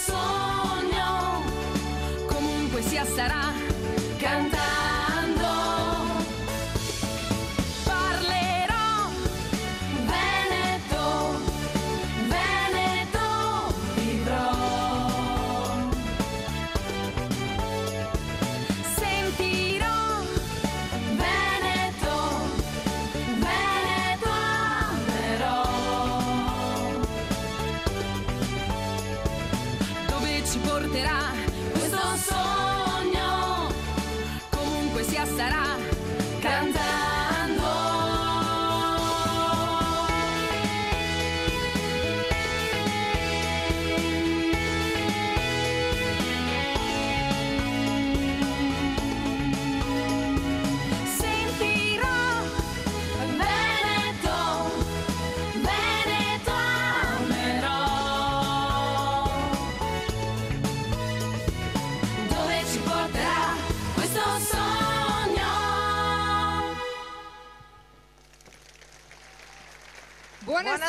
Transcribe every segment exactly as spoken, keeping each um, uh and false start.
Sogno, comunque sia sarà cantando. Parlerò veneto, veneto vivrò. Sentirò veneto, veneto amerò. Dove ci porterà questo sogno? Comunque sia sarà cantando. Sentirò veneto, veneto amerò. Dove ci porterà questo sogno? Buonasera.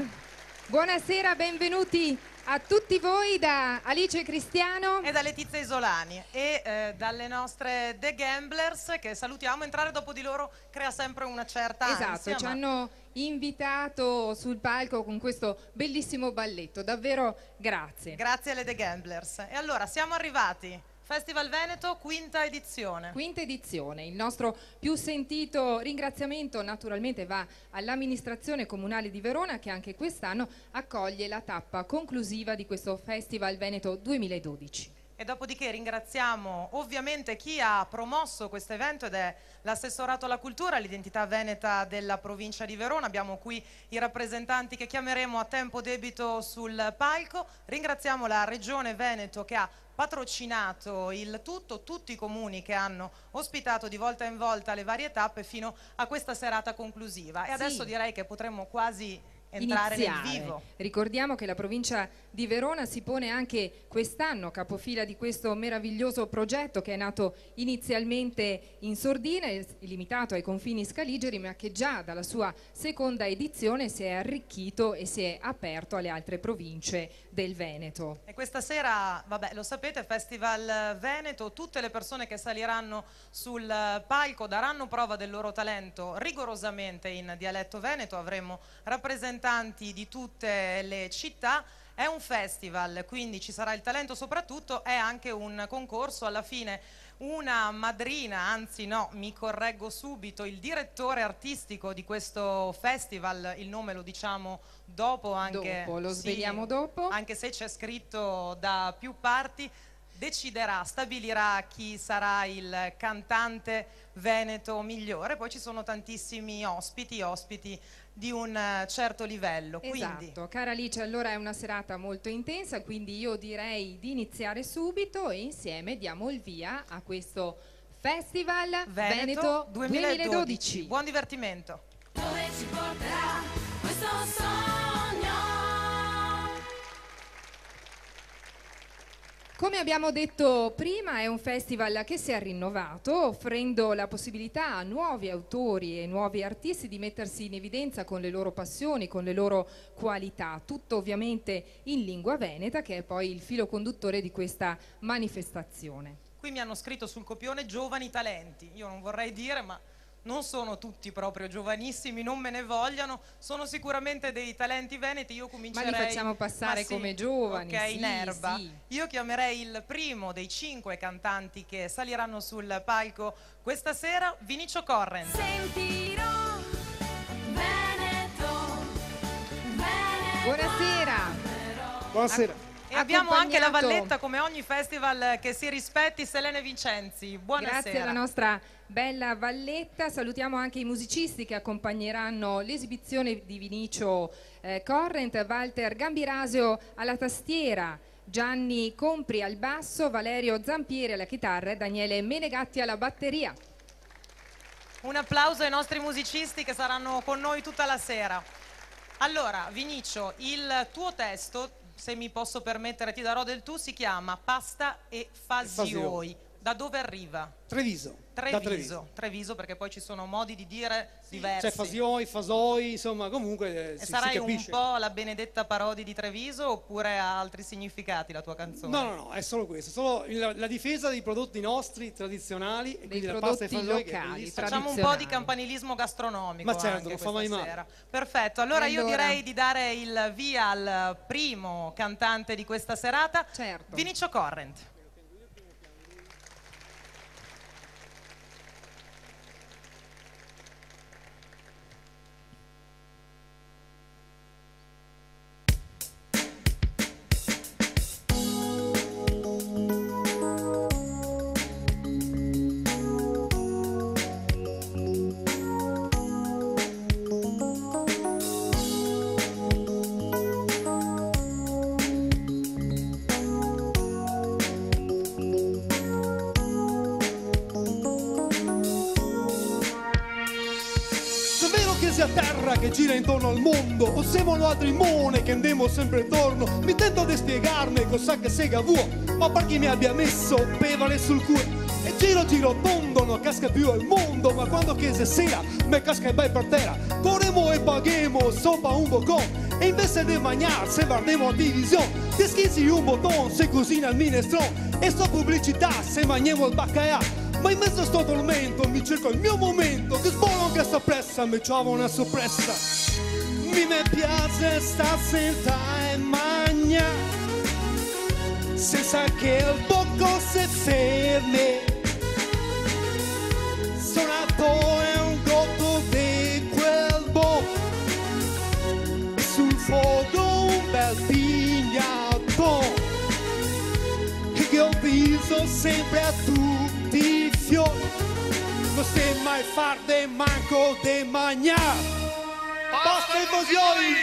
Buonasera. Buonasera, benvenuti a tutti voi da Alice Cristiano. E da Letizia Isolani e, eh, dalle nostre The Gamblers, che salutiamo. Entrare dopo di loro crea sempre una certa ansia. Esatto, ci hanno invitato sul palco con questo bellissimo balletto, davvero grazie. Grazie alle The Gamblers. E allora, siamo arrivati. Festival Veneto, quinta edizione. Quinta edizione. Il nostro più sentito ringraziamento naturalmente va all'amministrazione comunale di Verona, che anche quest'anno accoglie la tappa conclusiva di questo Festival Veneto duemiladodici. E dopodiché ringraziamo ovviamente chi ha promosso questo evento, ed è l'assessorato alla cultura, all'identità veneta della provincia di Verona. Abbiamo qui i rappresentanti che chiameremo a tempo debito sul palco. Ringraziamo la Regione Veneto che ha patrocinato il tutto, tutti i comuni che hanno ospitato di volta in volta le varie tappe fino a questa serata conclusiva. E adesso direi che potremmo quasi entrare nel vivo. Ricordiamo che la provincia di Verona si pone anche quest'anno capofila di questo meraviglioso progetto che è nato inizialmente in sordina e limitato ai confini scaligeri, ma che già dalla sua seconda edizione si è arricchito e si è aperto alle altre province del Veneto. E questa sera, vabbè, lo sapete, Festival Veneto, tutte le persone che saliranno sul palco daranno prova del loro talento rigorosamente in dialetto veneto, avremo rappresentanti di tutte le città. È un festival, quindi ci sarà il talento soprattutto, è anche un concorso. Alla fine una madrina, anzi no, mi correggo subito, il direttore artistico di questo festival, il nome lo diciamo dopo, anche, dopo, lo sveliamo dopo, anche se c'è scritto da più parti, deciderà, stabilirà chi sarà il cantante veneto migliore. Poi ci sono tantissimi ospiti, ospiti di un, eh, certo livello. Quindi... Esatto, cara Alice, allora è una serata molto intensa, quindi io direi di iniziare subito e insieme diamo il via a questo Festival Veneto duemiladodici. Buon divertimento. Dove ci porterà questo sogno? Come abbiamo detto prima, è un festival che si è rinnovato, offrendo la possibilità a nuovi autori e nuovi artisti di mettersi in evidenza con le loro passioni, con le loro qualità, tutto ovviamente in lingua veneta, che è poi il filo conduttore di questa manifestazione. Qui mi hanno scritto sul copione giovani talenti. Io non vorrei dire, ma non sono tutti proprio giovanissimi, non me ne vogliano, sono sicuramente dei talenti veneti, io comincerei... Ma li facciamo passare come giovani, ok, sì, in erba. Sì. Io chiamerei il primo dei cinque cantanti che saliranno sul palco questa sera, Vinicio Corrent. Sentirò Veneto, Veneto. Buonasera. Buonasera. E abbiamo anche la valletta, come ogni festival che si rispetti, Selene Vincenzi. Buonasera. Grazie alla nostra bella valletta. Salutiamo anche i musicisti che accompagneranno l'esibizione di Vinicio, eh, Corrent, Walter Gambirasio alla tastiera, Gianni Compri al basso, Valerio Zampieri alla chitarra e Daniele Menegatti alla batteria. Un applauso ai nostri musicisti che saranno con noi tutta la sera. Allora, Vinicio, il tuo testo, se mi posso permettere, ti darò del tu, si chiama Pasta e fasioi. E fasioi. Da dove arriva? Treviso. Treviso, Treviso, perché poi ci sono modi di dire diversi. Cioè, fasioi, fasoi, insomma, comunque, eh, si, si capisce. E sarai un po' la Benedetta Parodi di Treviso oppure ha altri significati la tua canzone? No, no, no, è solo questo, solo la, la difesa dei prodotti nostri, tradizionali, e quindi la pasta e fasoi, che è bellissima. Dei prodotti locali, tradizionali. Facciamo un po' di campanilismo gastronomico anche questa sera. Ma certo, non fa mai male. Perfetto, allora io direi di dare il via al primo cantante di questa serata, certo. Vinicio Corrent. Xe vero che xe a Tera che gira intorno al mondo, o semo noaltri mone che ndemo sempre torno? Mi tento de spiegarme cosa che sega vuo, ma par chi me abia meso pevale sul cuo. E giro, giro tondo, no casca più al mondo, ma quando che xe sera, me casca e vai par tera. Coremo e paghemo sopa un bocon, e invese de magnar, se vardemo a television, te schinzi un boton, se cusina el minestron, e sto publicità, se magnemo el bacalà. Ma in mezo a sto tormento, mi cerco el mio momento, che sbolo anca sta presa, me ciovo na sorpresa. Mi me piaxe sta sentà e magnà, sensa che el bocon se ferme. Sora to e un goto de quel bon, sul fogo un bel pignaton, che go diso sempre a tuti i fioi: no sté mai far de manco de magnar. Pasta e fasioi!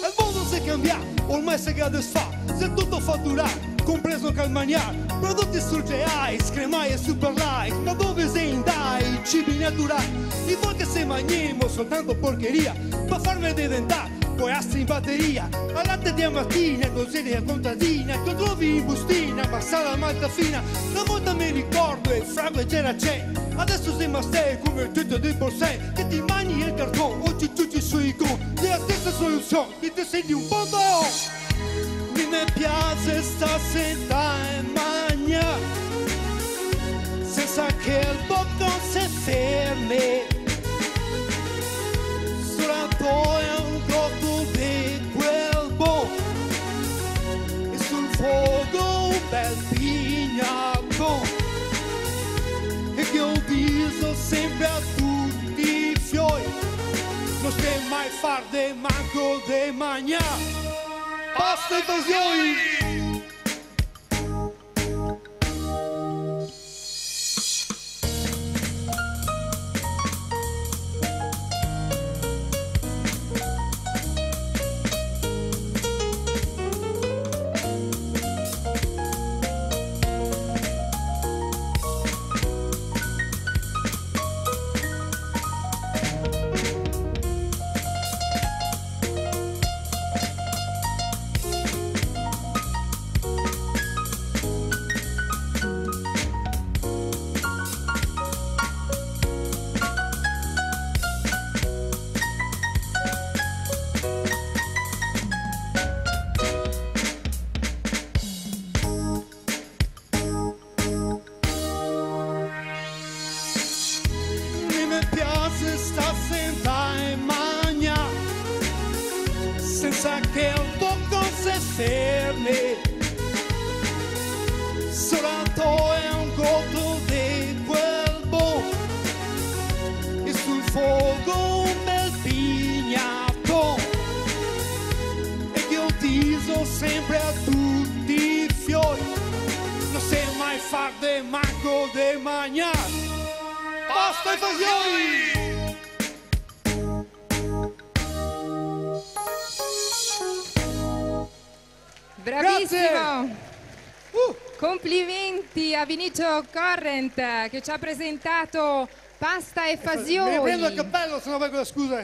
El mondo xe canbià, ormai se ga desfà, xe tuto faturà, compreso anca el magnar. Prodoti surgeai, scremai e super light, ma dove xe ndai i cibi naturai? I vol che se magnemo soltanto porcheria, par farme deventar poiastri in bateria. A late de matina, così de contadina, che trovi in bustina, ma sa la malta fina. Na volta me ricordo, el frago gera cen, adeso xe mastei come tuto de por se. Che ti magni el carton, o ti ciuci sui con, xe la stesa solusion, che te senti un po' do. Mi me piaxe sta sentà e magnar, sensa che el bocon se ferme. Sora to e un goto de quel bon, e sul fogo un bel pignaton, e che go diso sempre a tuti i fioi: no sté mai far de manco de magnar. Pasta e fasioi! Mi me piaxe sta sentà e magnar, sensa che el bocon se ferme. Sora to e un goto de quel bon, e sul fogo un bel pignaton, e che go diso sempre a tuti i fioi: no sté mai far de manco de magnar. Pasta e fasioi! Bravissimo! Grazie! Uh! Complimenti a Vinicio Corrent che ci ha presentato Pasta e Fasioi. Mi riprendo a cappello, se no poi con la scusa.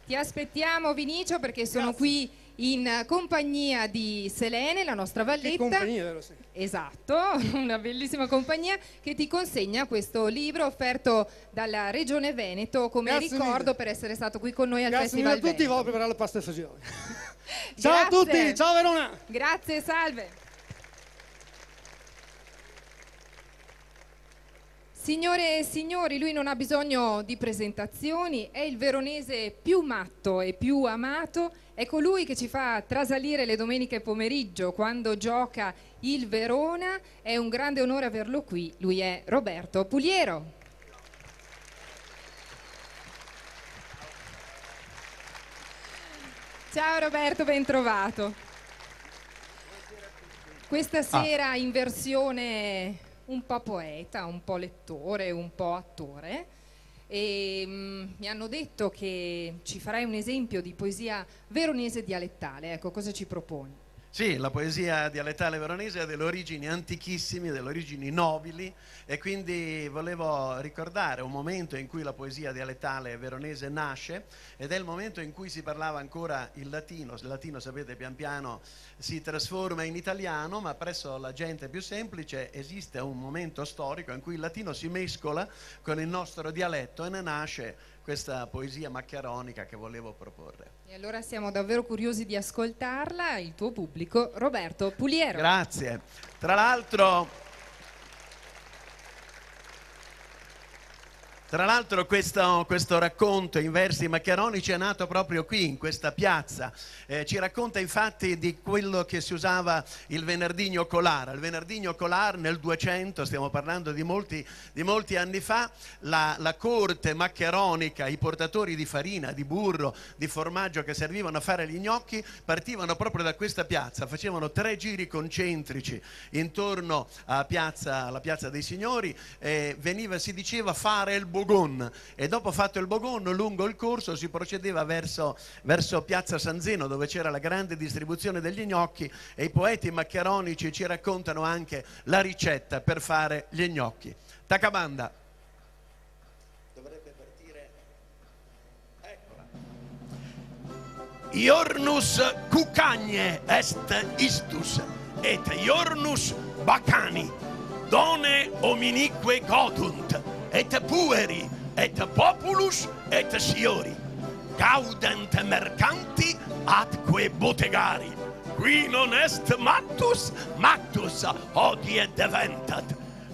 Ti aspettiamo, Vinicio, perché sono qui In compagnia di Selene, la nostra valletta. Che compagnia, vero? Sì. Esatto, una bellissima compagnia che ti consegna questo libro offerto dalla Regione Veneto come ricordo per essere stato qui con noi al Festival Veneto. Grazie mille a tutti, vado a preparare la pasta stagione. Ciao a tutti, ciao Verona! Grazie, salve. Signore e signori, lui non ha bisogno di presentazioni, è il veronese più matto e più amato, è colui che ci fa trasalire le domeniche pomeriggio quando gioca il Verona, è un grande onore averlo qui, lui è Roberto Puliero. Ciao Roberto, ben trovato. Questa sera in versione un po' poeta, un po' lettore, un po' attore. E, mm, mi hanno detto che ci farai un esempio di poesia veronese dialettale. Ecco, cosa ci proponi? Sì, la poesia dialettale veronese ha delle origini antichissime, delle origini nobili, e quindi volevo ricordare un momento in cui la poesia dialettale veronese nasce, ed è il momento in cui si parlava ancora il latino. Il latino, sapete, pian piano si trasforma in italiano, ma presso la gente più semplice esiste un momento storico in cui il latino si mescola con il nostro dialetto e ne nasce questa poesia maccheronica che volevo proporre. E allora siamo davvero curiosi di ascoltarla, il tuo pubblico, Roberto Puliero. Grazie. Tra l'altro, tra l'altro questo, questo racconto in versi maccheronici è nato proprio qui, in questa piazza. Eh, ci racconta infatti di quello che si usava il venerdì gnocolar. Il venerdì gnocolar nel duecento, stiamo parlando di molti, di molti anni fa, la, la corte maccheronica, i portatori di farina, di burro, di formaggio che servivano a fare gli gnocchi, partivano proprio da questa piazza, facevano tre giri concentrici intorno a piazza, alla Piazza dei Signori, e veniva, si diceva, fare il bogon. E dopo fatto il bogon, lungo il corso si procedeva verso, verso Piazza San Zeno, dove c'era la grande distribuzione degli gnocchi, e i poeti maccheronici ci raccontano anche la ricetta per fare gli gnocchi. Tacabanda. Dovrebbe partire. Eccola. Iornus cucagnae est istus, et iornus baccani, donae hominique godunt, et pueri, et populus, et siori, gaudent mercanti atque botegari, qui non est mattus, mattus hodie deventat.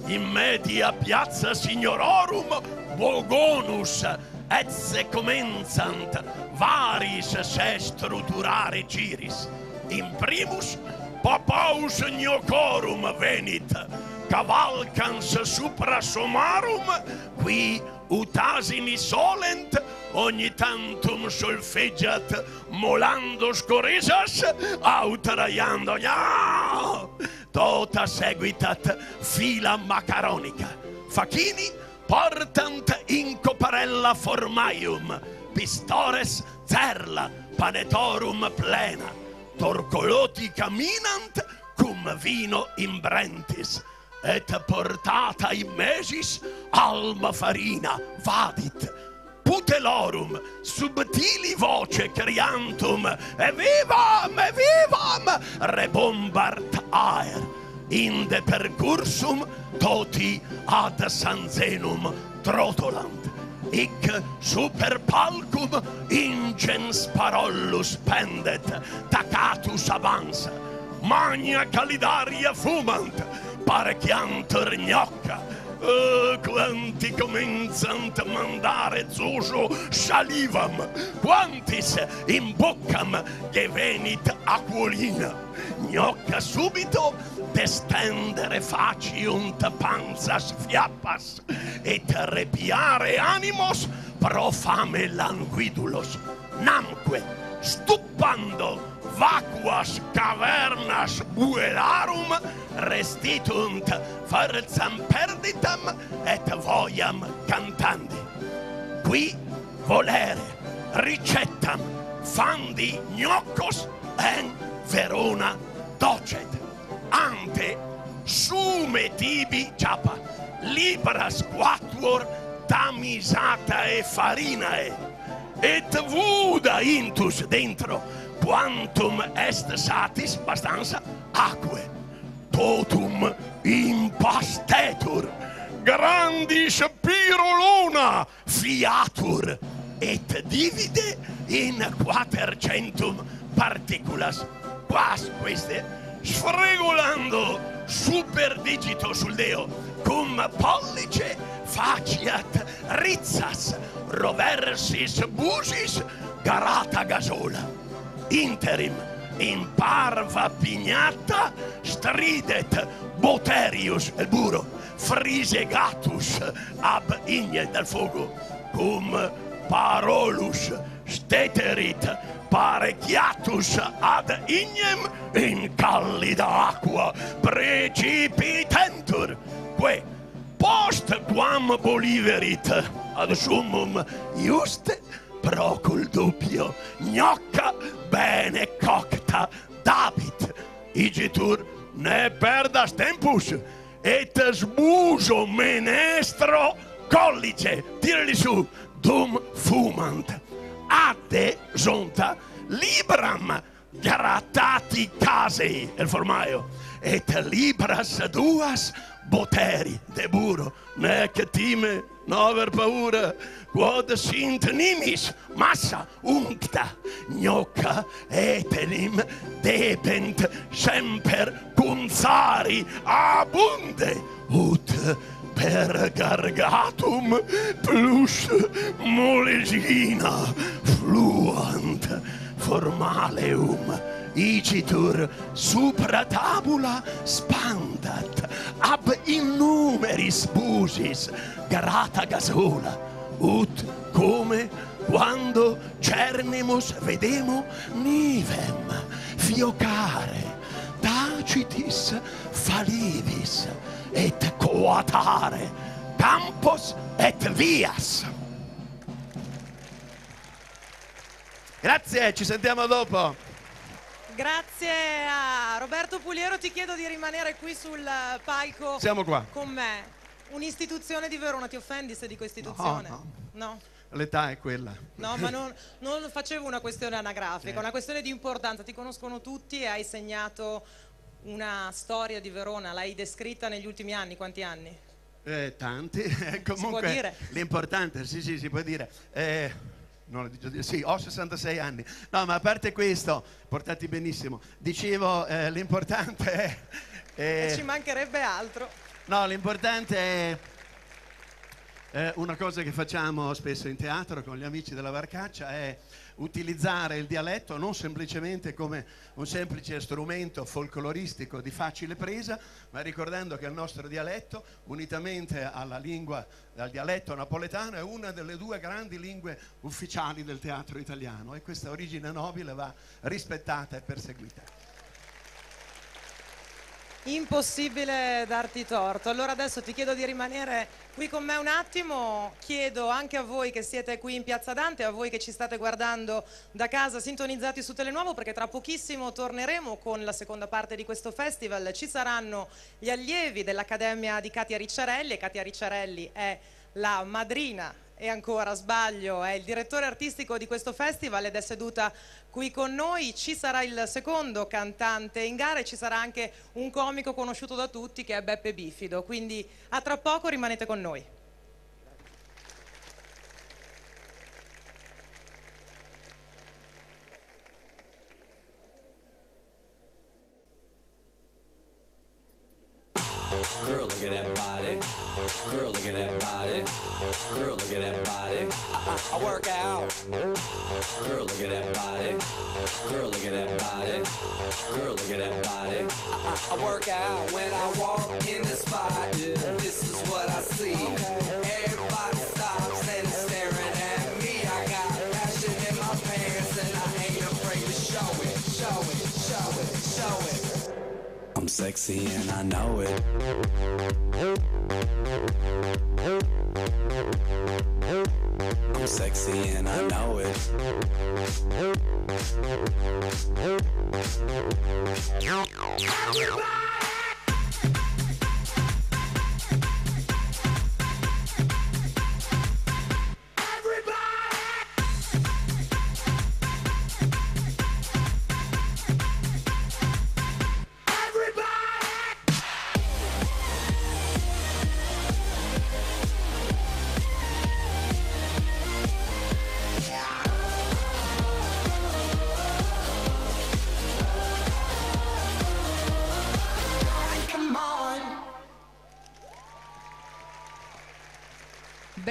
In media Piazza Signororum bogonus ecce comenzant variis se struturare giris. In primus, papaus gnocorum venit, cavalcans supra sommarum, qui ut asini solent, ogni tantum solfeggiat, molando scorisas, aut raiando gna. Tota seguitat fila maccaronica. Fachini portant in coparella formaium, pistores cerla, panetorum plena, torcoloti caminant cum vino imbrentis, et portata in mesis alma farina vadit, putellorum subtili voce criantum, evivam, evivam, rebombart aer, inde percursum toti ad San Zenum trotolant, hic super palcum ingens parollus pendet, tacatus avansa, magna calidaria fumant, pareciantur gnocca. Oh, quanti comenzant mandare zusu salivam, quantis in boccam ghe venit aquolina. Gnocca subito destendere faciunt panzas fiappas, et repiare animos pro fame languidulos. Namque, stuppando vacuas cavernas buellarum, restitunt forzam perditam et voiam cantandi. Qui volere ricetam fandi gnoccos en Verona docet. Ante sume tibi, ciapa, libras quatuor tamisatae farinae, et vuda intus dentro quantum est satis, bastansa, aquae, totum impastetur, grandis pirulona fiatur, et divide in quatercentum particulas. Quas queste, sfregolando super digito sul deo, cum pollice faciat rizzas, roversis busis, grata gasola. Interim in parva pignata stridet Boterius, el buro, frisegatus ab igne, dal fogo, cum parolus steterit parechiatus ad ignem in callida aqua precipitentur, quae post quam boliverit ad sumum iuste, procul dubio, gnocca bene cocta dabit. Igitur, ne perdas tempus, et sbuso menestro collice, tireli su, dum fumant. Adde zonta libram gratati casei, el formaio, et libras duas Boteri, de buro, nec time, no aver paura, quod sint nimis massa uncta, gnocca etenim debent semper cunzari abunde, ut per gargatum plus molesina fluant formaleum. Igitur supra tabula spandat ab innumeris busis grata gasola, ut come quando cernimus vedemo nivem fiocare, tacitis falivis et coatare campos et vias. Grazie, ci sentiamo dopo. Grazie a Roberto Puliero, ti chiedo di rimanere qui sul palco. Siamo qua. Con me. Un'istituzione di Verona, ti offendi se dico istituzione? No, no. No? L'età è quella. No, ma non, non facevo una questione anagrafica, eh, una questione di importanza. Ti conoscono tutti e hai segnato una storia di Verona, l'hai descritta negli ultimi anni, quanti anni? Eh, tanti. Si può dire? Comunque, l'importante, sì, sì, si può dire. Eh, no, lo dico io, sì, ho sessantasei anni. No, ma a parte questo, portati benissimo. Dicevo, eh, l'importante è, è... E ci mancherebbe altro. No, l'importante è, eh, una cosa che facciamo spesso in teatro con gli amici della Varcaccia è utilizzare il dialetto non semplicemente come un semplice strumento folcloristico di facile presa, ma ricordando che il nostro dialetto, unitamente alla lingua, al dialetto napoletano, è una delle due grandi lingue ufficiali del teatro italiano, e questa origine nobile va rispettata e perseguita. Impossibile darti torto. Allora adesso ti chiedo di rimanere qui con me un attimo. Chiedo anche a voi che siete qui in Piazza Dante, a voi che ci state guardando da casa, sintonizzati su Telenuovo, perché tra pochissimo torneremo con la seconda parte di questo festival. Ci saranno gli allievi dell'Accademia di Katia Ricciarelli, e Katia Ricciarelli è la madrina e ancora sbaglio, è il direttore artistico di questo festival ed è seduta qui con noi. Ci sarà il secondo cantante in gara e ci sarà anche un comico conosciuto da tutti che è Beppe Bifido. Quindi a tra poco, rimanete con noi. Girl, look at that body. Girl, look at that body. Girl, look at that body. I, I, I work out. Girl, look at that body. Girl, look at that body. Girl, look at that body. I, I, I work out when I walk in the spot. This is what I see. Everybody stops and is staring at me. I got passion in my pants and I ain't afraid to show it, show it, show it, show it. I'm sexy and I know it. I'm sexy and I know it.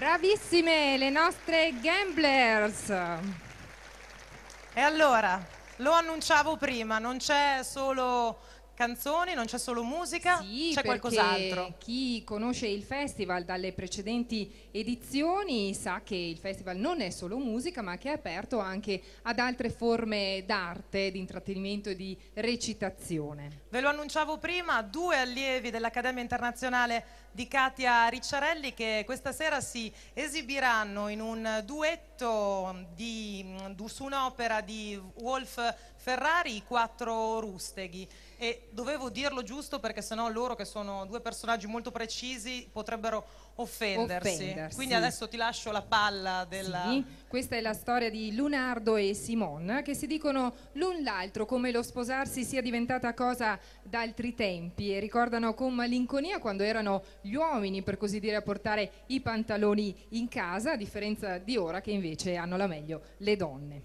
Bravissime le nostre gamblers! E allora, lo annunciavo prima, non c'è solo canzoni, non c'è solo musica, sì, c'è qualcos'altro. Chi conosce il festival dalle precedenti edizioni sa che il festival non è solo musica, ma che è aperto anche ad altre forme d'arte, di intrattenimento e di recitazione. Ve lo annunciavo prima, due allievi dell'Accademia Internazionale di Katia Ricciarelli, che questa sera si esibiranno in un duetto di, su un'opera di Wolf Ferrari, I quattro rusteghi. E dovevo dirlo giusto perché sennò loro, che sono due personaggi molto precisi, potrebbero offendersi. Offendersi. Quindi adesso ti lascio la palla della... Sì, questa è la storia di Lunardo e Simon, che si dicono l'un l'altro come lo sposarsi sia diventata cosa d'altri tempi e ricordano con malinconia quando erano gli uomini, per così dire, a portare i pantaloni in casa, a differenza di ora che invece hanno la meglio le donne.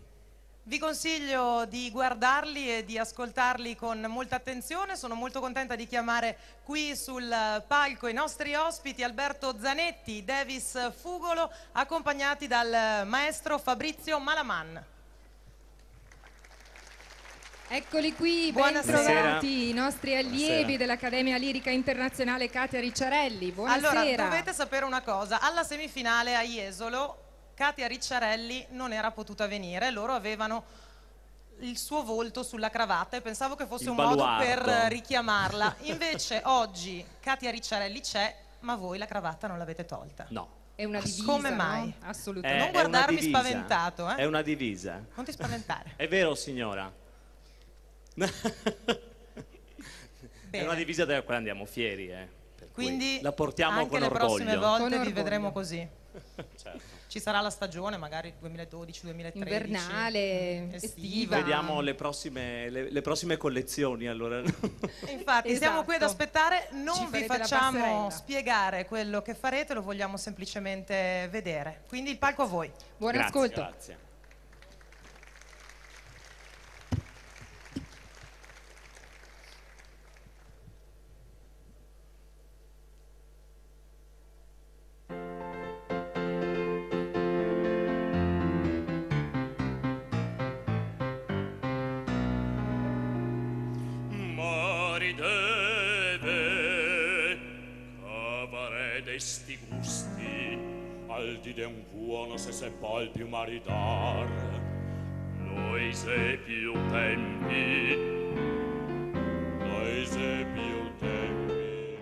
Vi consiglio di guardarli e di ascoltarli con molta attenzione. Sono molto contenta di chiamare qui sul palco i nostri ospiti, Alberto Zanetti, Davis Fugolo, accompagnati dal maestro Fabrizio Malaman. Eccoli qui, buonasera. Bentrovati i nostri allievi dell'Accademia Lirica Internazionale Katia Ricciarelli. Buonasera. Allora, dovete sapere una cosa, alla semifinale a Jesolo Katia Ricciarelli non era potuta venire, loro avevano il suo volto sulla cravatta e pensavo che fosse un modo per richiamarla. Invece oggi Katia Ricciarelli c'è, ma voi la cravatta non l'avete tolta. No. È una divisa, no? Come mai? Assolutamente. Non guardarmi spaventato, eh. È una divisa. Non ti spaventare. È vero, signora. È una divisa della quale andiamo fieri, eh. Quindi la portiamo con orgoglio. Quindi anche le prossime volte vi vedremo così. Certo. Ci sarà la stagione, magari duemiladodici, duemilatredici. Invernale, estiva. Vediamo le prossime, le, le prossime collezioni, allora. Infatti, siamo qui ad aspettare, non vi facciamo spiegare quello che farete, lo vogliamo semplicemente vedere. Quindi il palco a voi. Buon ascolto. Grazie. Marideve, cavarè de sti gusti, al dì de un cuo no se, se pol più maridar. No i xe più tempi, no i xe più tempi.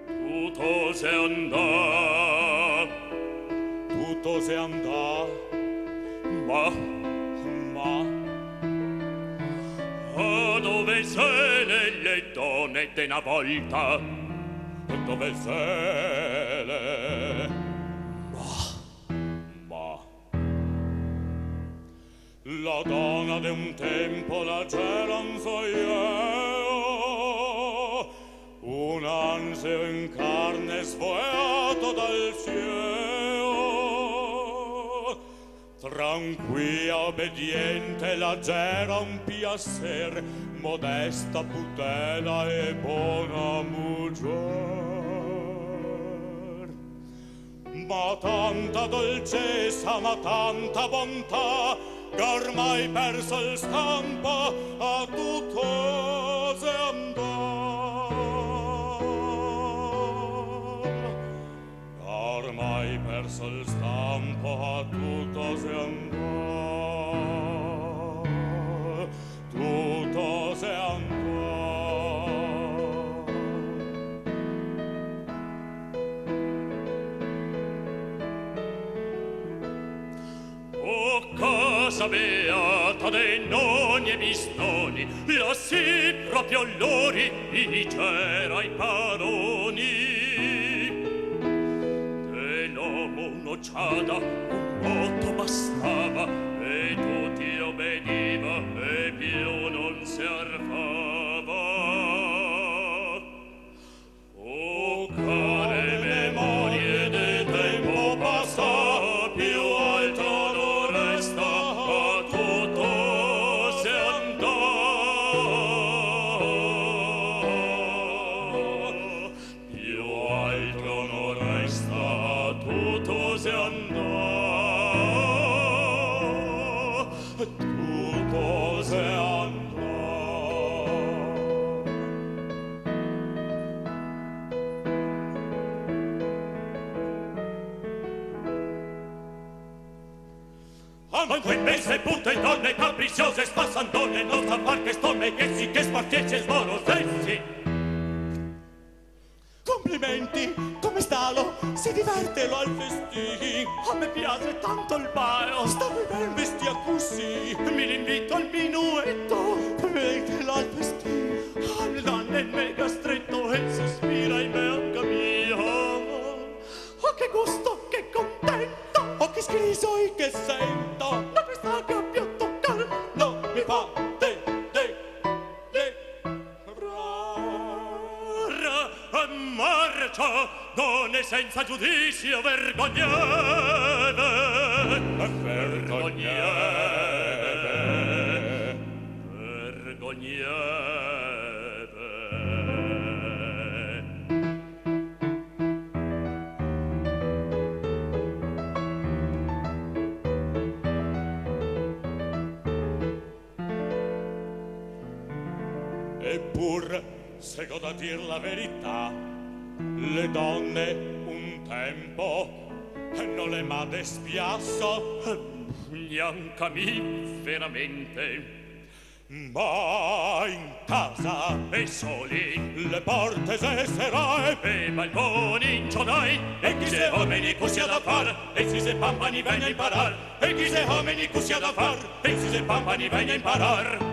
Tuto xe andà, tuto xe andà, ma, ma, a dove xele le done de na volta? Dove xele? Ma, ma. La dona de un tempo la gera un zoieo, un angelo in carne svoeato dal cielo. Tranquila, obediente, la gera un piaser, modesta, putela e bona mugier. Ma tanta dolcesa, ma tanta bontà, che ormai perso el stampo, a tuto xe andà. Ormai perso el stampo, a tuto xe andà. Tuto xe andà. O casa beata de noni e bisnoni, là sì proprio lori i gera i paroni. De l'omo un'ociada, un voto bastava, e tuti obediva, e più non se arfava. O care memorie de tempo pasà, più altro non resta, a tuto xe andà. Più altro non resta, a Tuto se andò. Anco invese pute e done capriciose, spasandone, no sa far che stone, che sì che spartece sborosesi. Complimenti, come stalo? Se diverte lo al festin? A me piaxe tanto el balo, sta ben vestìa cusì. Mi l'invito al minueto, vede lo al festin. Al dan el me gastreto e se spira in me anca mia. Oh, che gusto, che contento! Oh, che schiso che sento! No me sta più tocar, no me fa de, de, de. Ra, ra, marcia, done senza giudizio, vergogneve, vergogneve, vergogneve. Epur, se go da dir la verità, le done un tempo no le m'à despiaso. Gnanca mi, veramente. Ma in casa e soli le porte se serae e balconi incionai, e chi xe omeni cusì à da far, e chi xe pampani vegna a imparar, e chi xe omeni cusì à da far, e chi xe pampani vegna a imparar.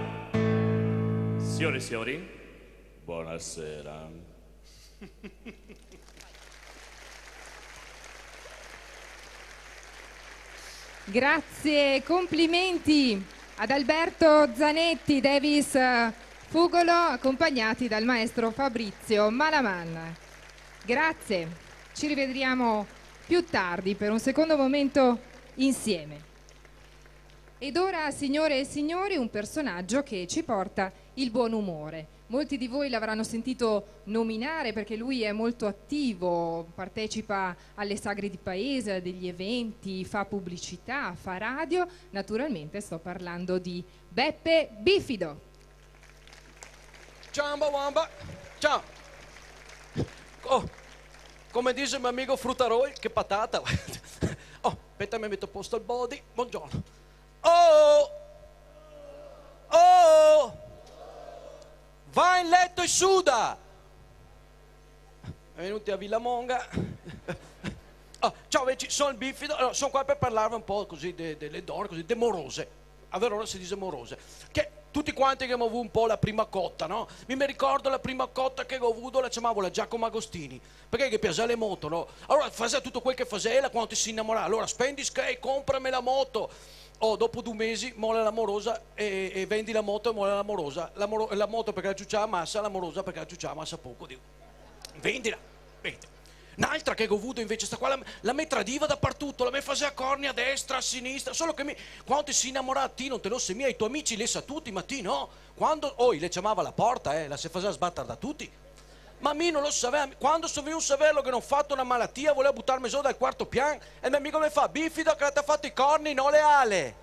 Siore e siori, bonasera. Grazie, complimenti ad Alberto Zanetti, Davis, eh, Fugolo, accompagnati dal maestro Fabrizio Malaman. Grazie, ci rivedremo più tardi per un secondo momento insieme. Ed ora, signore e signori, un personaggio che ci porta il buon umore. Molti di voi l'avranno sentito nominare perché lui è molto attivo, partecipa alle sagre di paese, a degli eventi, fa pubblicità, fa radio. Naturalmente sto parlando di Beppe Bifido. Ciamba wamba, ciao. Oh, come dixe el me amigo Frutaroi, che patata. Oh, speta, me meto a posto el body. Buongiorno. Oh! Oh! Va in leto e suda! Benvenuti a Villa Monga. Oh, ciao, veci, son el Bifido. Alora, son qua per parlarve un po' cusì de, de le done, cusì, de morose. A Verona se dixe morose. Che tuti quanti che gavemo vuo un po' la prima cota, no? Mi me ricordo la prima cota che go vuo, la ciamavo la Giacomo Agostini, parché ghe piaxea le moto, no? Alora fasea tuto quel che fasea ela quando te si inamorà. Alora, spendi schei, comprame la moto. Oh, dopo du mesi mola la morosa e, e vendi la moto e mola la morosa. La moro-, la moto parché la ciuciava masa, la morosa parché la ciuciava masa poco. Digo, vendila, vendi. N'altra che go vuo invese, sta qua la, la me tradiva dapartuto, la me fasea corni a destra, a sinistra, solo che mi, quando te si inamorà ti no te lo sa mia, i to amici i le sa tuti, ma ti no. Quando, oh, i le ciamava a la porta, eh, la se fasea sbatar da tuti. Ma mi no lo savea, quando so vegnù saverlo che go fato na malatia, volea butarme zo dal quarto pian, e el me amigo me fa: "Bifido, che la te ga fato i corni, no le ale."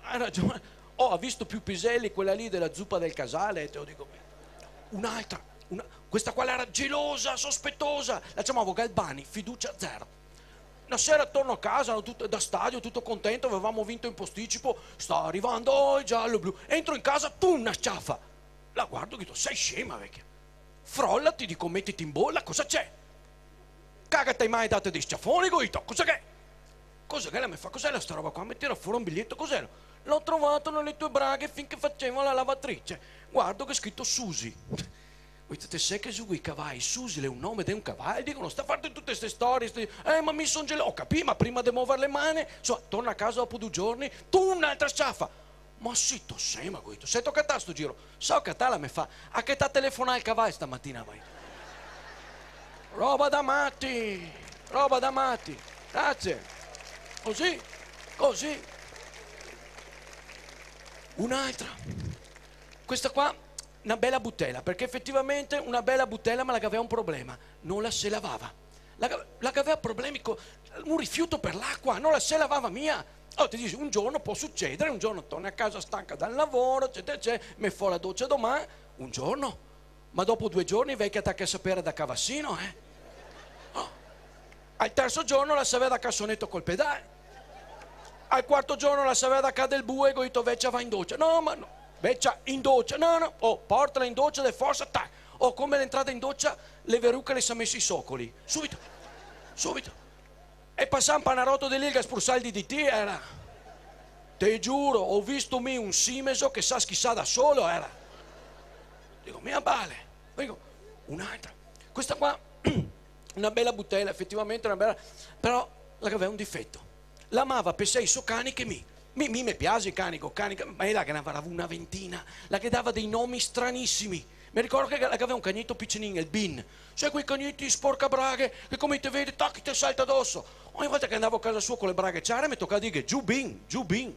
Ga ragion. Oh, ga visto più piselli quela lì de la zupa del casale, te lo digo mi. Un'altra, una, questa qua l'era gelosa, sospetosa, la ciamavo Galbani, fiducia zero. Na sera torno a casa, no, tuto, da stadio, tuto contento, gavevamo vinto in posticipo, sta rivando el giallo-blu, entro in casa, pum, na s-ciafa. La guardo, digo: "Te si scema, vecia? Frolati, digo, metiti in bola, cosa xe? Cagate mai, date dei sciafoni", digo, "cosa xe?" "Cosa xe?" La me fa: "Cos'ela sta roba qua?" Me tira fora un biglieto, "Cos'ela?" "L'ho trovato nelle tue braghe finché facevo la lavatrice. Guardo che xe scrito Susi." Go dito: "Te sè che su i cavai Susi l'è un nome de un caval?" Digo, "No sta farte tute ste storie, ste..." "Eh, ma mi son gelo..." "Go capì, ma prima de mover le mane." Insoma, torno a casa dopo du giorni, pum, n'altra s-ciafa. "Ma sì, te si scema", go dito. "Sè, te ga catà sto giro?" "Sì, go catà", la me fa. "A che te ga telefonà el caval stamatina, va?" Roba da mati, roba da mati. Grazie. Cusì, cusì. Un'altra. Questa qua, na bela butela, parché efetivamente na bela butela, ma la gavea un problema, no la se lavava. La ga-, la gavea problemi co, un rifiuto per l'acqua, no la se lavava mia. Oh, te disi, un giorno pol sucedere, un giorno torni a casa stanca dal lavoro, eccetera, eccetera, me fo la docia doman, un giorno. Ma dopo due giorni vecia taca a sapere da cavasino, eh? Oh. Al terzo giorno la savea da casoneto col pedale. Al quarto giorno la savea da ca del bue, go dito: "Vecia, va in docia." "No, ma no." "Vecia, in docia." "No, no." "Oh, portala in docia de forsa, tac." Oh, come l'è entrada in docia, le veruche le s'à mese i socoli. Subito. Subito. E pasà un panaroto de lì, el ga sprusà el D D T, era. Te giuro, go visto mi un simeso che s'à schisà da solo, era. Digo, mia bale. Digo, un'altra. Questa qua, una bela butela, efetivamente una bela, però la gavea un difeto. La amava pesei so cani che mi. Mi, mi me piase i cani, co cani, ma ela ghe n'avarà una ventina, la ghe dava dei nomi stranisimi. Me ricordo che la gavea un cagneto picinin, el Bin. Sa quei cagneti sporcabraghe, che come te vede, tac, te salta doso. Ogni volta che andavo a casa sua co le braghe ciare, me tocava dirghe: "Giù Bin, giù Bin."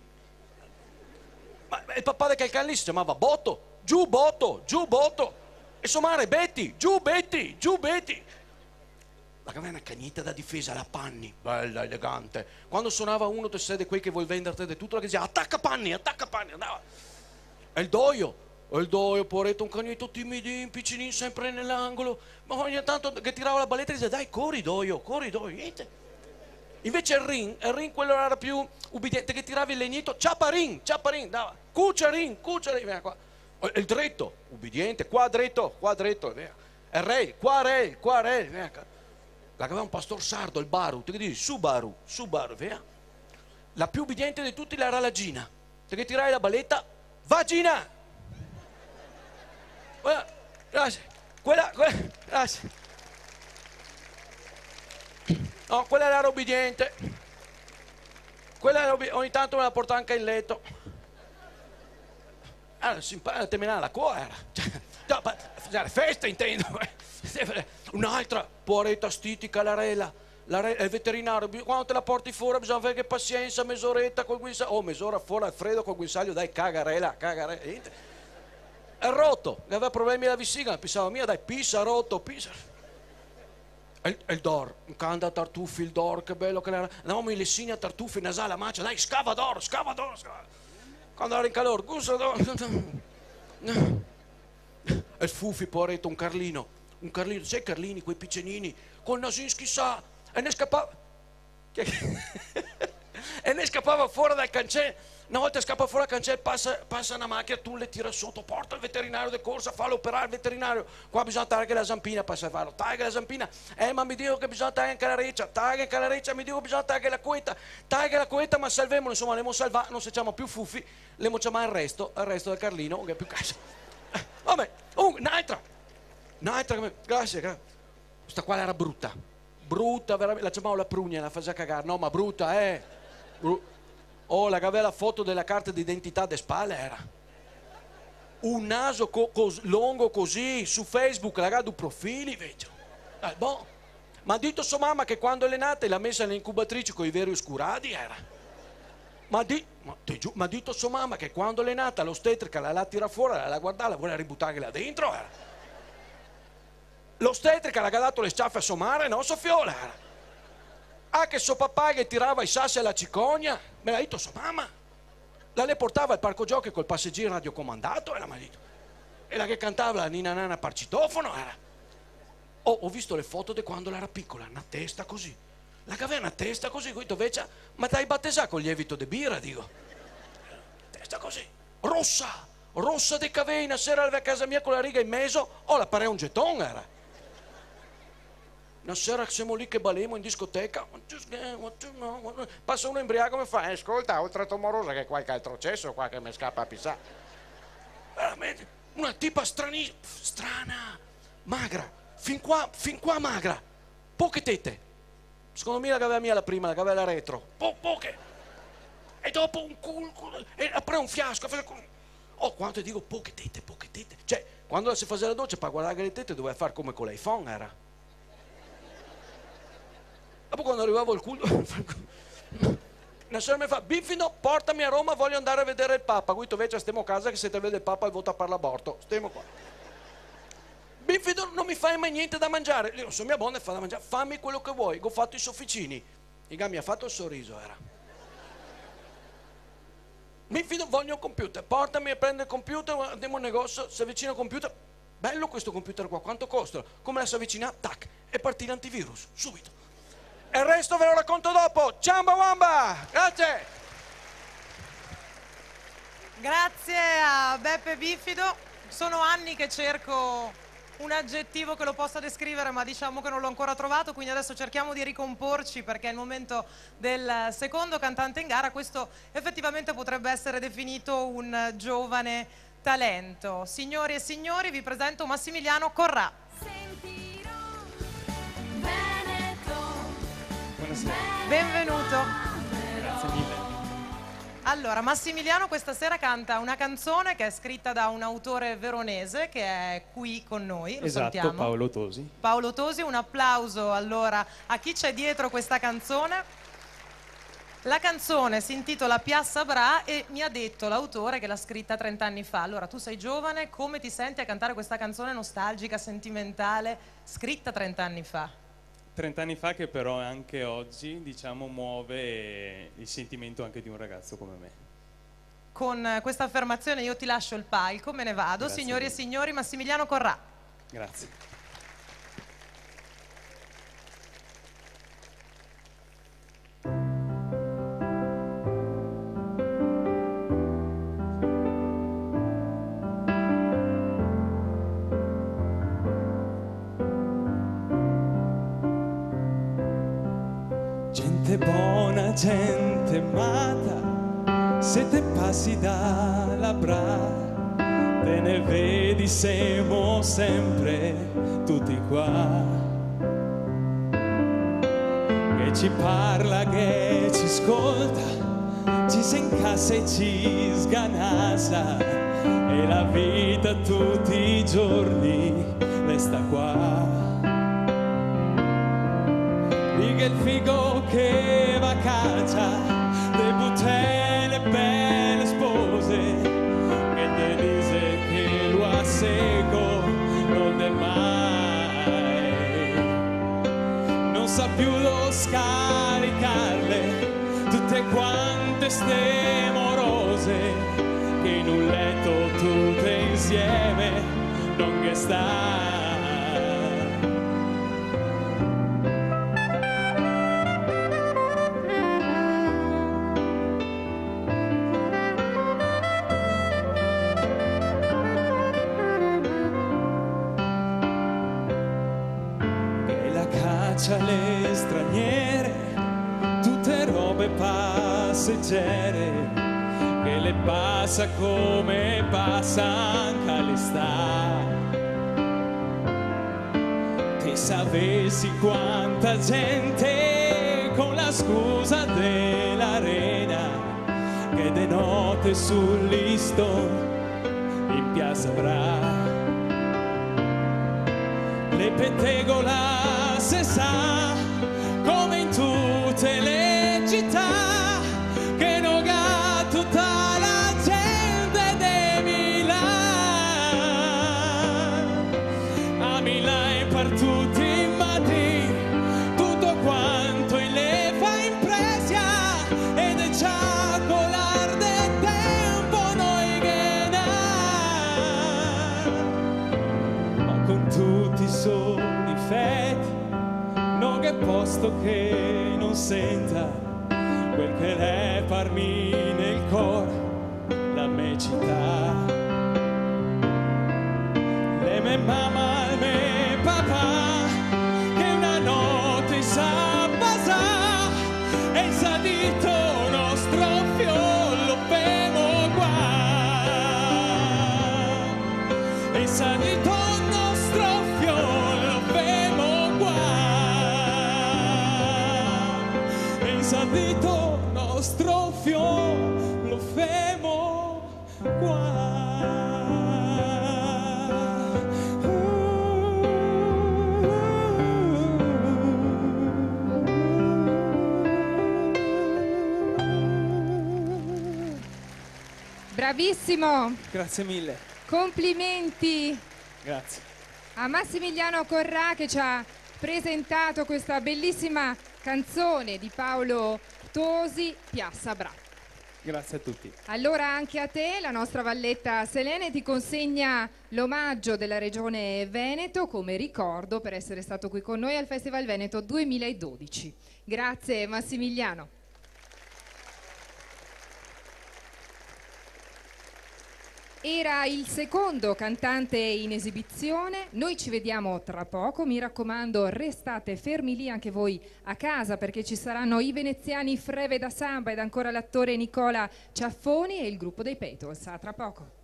Ma, ma el papà de quel can lì se ciamava Boto. "Giù Boto, giù Boto." E so mare: "Beti, giù Beti, giù Beti." La gavea na cagneta da difesa, la Panni, bela, elegante. Quando sonava uno, te sè, de quei che vol venderte de tuto, la ghe dizea: "Ataca Panni, ataca Panni", andava. E el Doio, e el Doio, poareto, un cagneto timidin, picinin, sempre ne l'angolo. Ma ogni tanto ghe tirava la baleta e dizea: "Dai, cori, Doio, cori, Doio", gnente. Invece el Rin, el Rin quel là l'era più ubidiente, ghe tiravi el legneto: "Ciapa Rin, ciapa Rin", andava. "Cucia Rin, cucia Rin, vien qua." E el Dreto, ubidiente: "Qua Dreto, qua Dreto", e via. El Rel: "Qua Rel, qua Rel, vien qua." La gavea un pastor sardo, el Baru, te ghe disi: "Su Baru, su Baru", via. La più ubidiente de tuti l'era la Gina. Te ghe tiravi la baleta: "Va Gina!" Quela, grasie. Quela, quela, grasie. No, quela l'era ubidiente. Quela l'era ubi-, ogni tanto me la portava anca in leto. Ah, se impara a temenare la coa, era. Cioè, no, pa-, fare festa, intendo. Un'altra, poareta stitica, la Rela. La Re-, el veterinario, bi-, quando te la porti fora bisogna averghe pasiensa, mezoreta col guinsa-, oh, mezora fora al fredo col guinsaglio, dai, cagarela, cagarela, gnente. El Roto, che gaveva problemi ala vesiga, pensava mia, dai, pisa, Roto, pisa. E el, e el Dor, un can da tartufi, el Dor, che belo che l'era. Andavamo in Lessina a tartufi, nasà la macia, dai, scava, Dor, scava, Dor, scava. Quando l'era in calor, gusa, Dor. E el Fufi, poareto, un carlino, un carlino, te sè i carlini, quei picenini, col nasin schisà, e ne scapava. Che, e ne scapava fora dal cancel. Na volta scapa fora dal cancel, pasa, pasa na machina, tum, le tira soto, porta el veterinario de corsa, falo operare el veterinario. Qua bisogna targhe la zampina par salvarlo. Targhe la zampina. Eh, ma me digo che bisogna targhe anca la recia. Targhe anca la recia, me digo che bisogna targhe la coeta. Targhe la coeta, ma salvemolo, insoma, l'emo salvà, no se ciama più Fufi, l'emo ciamà el Resto, el Resto del Carlino, che xe più casa. Eh, vabè, comunque, n'altra. N'altra che me, grasie, gra-, sta qua l'era bruta. Bruta, veramente, la ciamavo la prugna, la fasea cagare. No, ma bruta, eh. Bru-, oh, la gavea la foto dela carta d'identità de spale, era. Un naso co-, cos-, longo cusì, su Facebook, la ga du profili, vecio. Eh, bon. M'à dito so mama che quando l'è nata l'à mesa in incubatrice coi veri oscuradi, era. M'à di-, ma te giu-, m'à dito so mama che quando l'è nata l'ostetrica la l'à tirà fora, la l'à guardà, la volea ributarghela dentro, era. L'ostetrica la ga dato le sciafe a so mare, no so fiola, era. Ah, che so papà ghe tirava i sasi a la cicogna, me l'à dito so mama. La le portava al parco giochi col pasegin radiocomandato, e la m'à dito. E la ghe cantava la Nina Nana par citofono, era. Oh, go visto le foto de quando l'era picola, na testa cusì. La gavea na testa cusì, go dito: "Vecia, ma t'ai batesà col lievito de bira?", digo. Testa cusì. Rosa, rosa de cavei, na sera la vien a casa mia co la riga in meso, oh, la parea un geton, era. Na sera semo lì che balemo in discoteca, pasa uno inbriago e me fa: "Eh, scolta, oltre a to morosa ghe xe qualche altro ceso qua che me scapa a pisar?" Veramente, una tipa strani-, strana, magra, fin qua, fin qua magra, poche tete. Secondo mi la gavea mia la prima, la gavea la retro. Po-, poche. E dopo un cul-, cul-, e apre un fiasco, fa cul-, oh, quando te digo poche tete, poche tete. Cioè, quando la se fasea la docia, par guardarghe le tete, dovea far come co l'iPhone, era. Dopo quando rivavo al cul-, na sera me fa: "Bifido, portami a Roma, voglio andare a vedere il Papa." Go dito: "Vecia, stemo casa, che se te vede el Papa el vota par l'aborto. Stemo qua." "Bifido, no me fa mai gnente da mangiare." Digo: "So mia bona a far da mangiare." "Fame quel che te vol." Go fato i soficini. I ga mia fato el soriso, era. "Mi fido, voglio un computer, portami a prendere il computer, andiamo al negozio, si avvicina il computer." "Bello questo computer qua, quanto costa?" Come la si avvicina, tac, e partì l'antivirus, subito. E il resto ve lo racconto dopo. Ciamba wamba! Grazie! Grazie a Beppe Bifido. Sono anni che cerco un aggettivo che lo possa descrivere, ma diciamo che non l'ho ancora trovato, quindi adesso cerchiamo di ricomporci, perché è il momento del secondo cantante in gara. Questo effettivamente potrebbe essere definito un giovane talento. Signori e signori, vi presento Massimiliano Corrà. Sentiro Veneto. Buonasera. Benvenuto. Grazie mille. Allora, Massimiliano questa sera canta una canzone che è scritta da un autore veronese che è qui con noi, lo salutiamo. Esatto, Paolo Tosi. Paolo Tosi, un applauso allora a chi c'è dietro questa canzone. La canzone si intitola Piazza Bra e mi ha detto l'autore che l'ha scritta trenta anni fa. Allora, tu sei giovane, come ti senti a cantare questa canzone nostalgica, sentimentale, scritta trenta anni fa? Trenta anni fa, che però anche oggi, diciamo, muove il sentimento anche di un ragazzo come me. Con questa affermazione io ti lascio il palco, me ne vado. Grazie mille. Signori e signori, Massimiliano Corrà. Grazie. Gente bona, gente mata, se te pasi da la Bra, te ne vedi, semo sempre tuti qua. Che ci parla, che ci scolta, ci se incasa e ci sganasa, e la vita tuti i giorni resta qua. Lì che el figo che va a cacia, de butele bele spose, che te dixe che lo asego no te mai. No sa più do scaricarle tute quante ste morose, che in un leto tute insieme no ghe sta. Che la cacia le straniere, tute robe pasegere, che le pasa come pasa anca l'està. Te savesi quanta gente con la scusa de la rena che de note sul liston in Piazza Bra le petegola se sa, come in tute le cità, che no ga tuta la gente de Milan. A Milan par tuti i matin, tuto quanto i le fa in presia, e de ciacolar de tempo no i ghe n'à. Ma con tuti i so difeti, no gh'è posto che no senta quel che l'è par mi nel cor, la me cità. L'è me mama, l'è me papà, che una note i sa pasà, e i sa dito: "Nostro fiol lo femo qua." E i sa dito: "Nostro fiol lo femo qua." E i sa dito: "Nostro fiol lo femo qua." Bravissimo! Grazie mille. Complimenti. Grazie. A Massimiliano Corrà che ci ha presentato questa bellissima canzone di Paolo Tosi, Piazza Bra. Grazie a tutti. Allora anche a te, la nostra valletta Selene ti consegna l'omaggio della Regione Veneto come ricordo per essere stato qui con noi al Festival Veneto duemiladodici. Grazie, Massimiliano. Era il secondo cantante in esibizione. Noi ci vediamo tra poco. Mi raccomando, restate fermi lì anche voi a casa, perché ci saranno i veneziani Freve da Samba ed ancora l'attore Nicola Ciaffoni e il gruppo dei Paytones. A tra poco.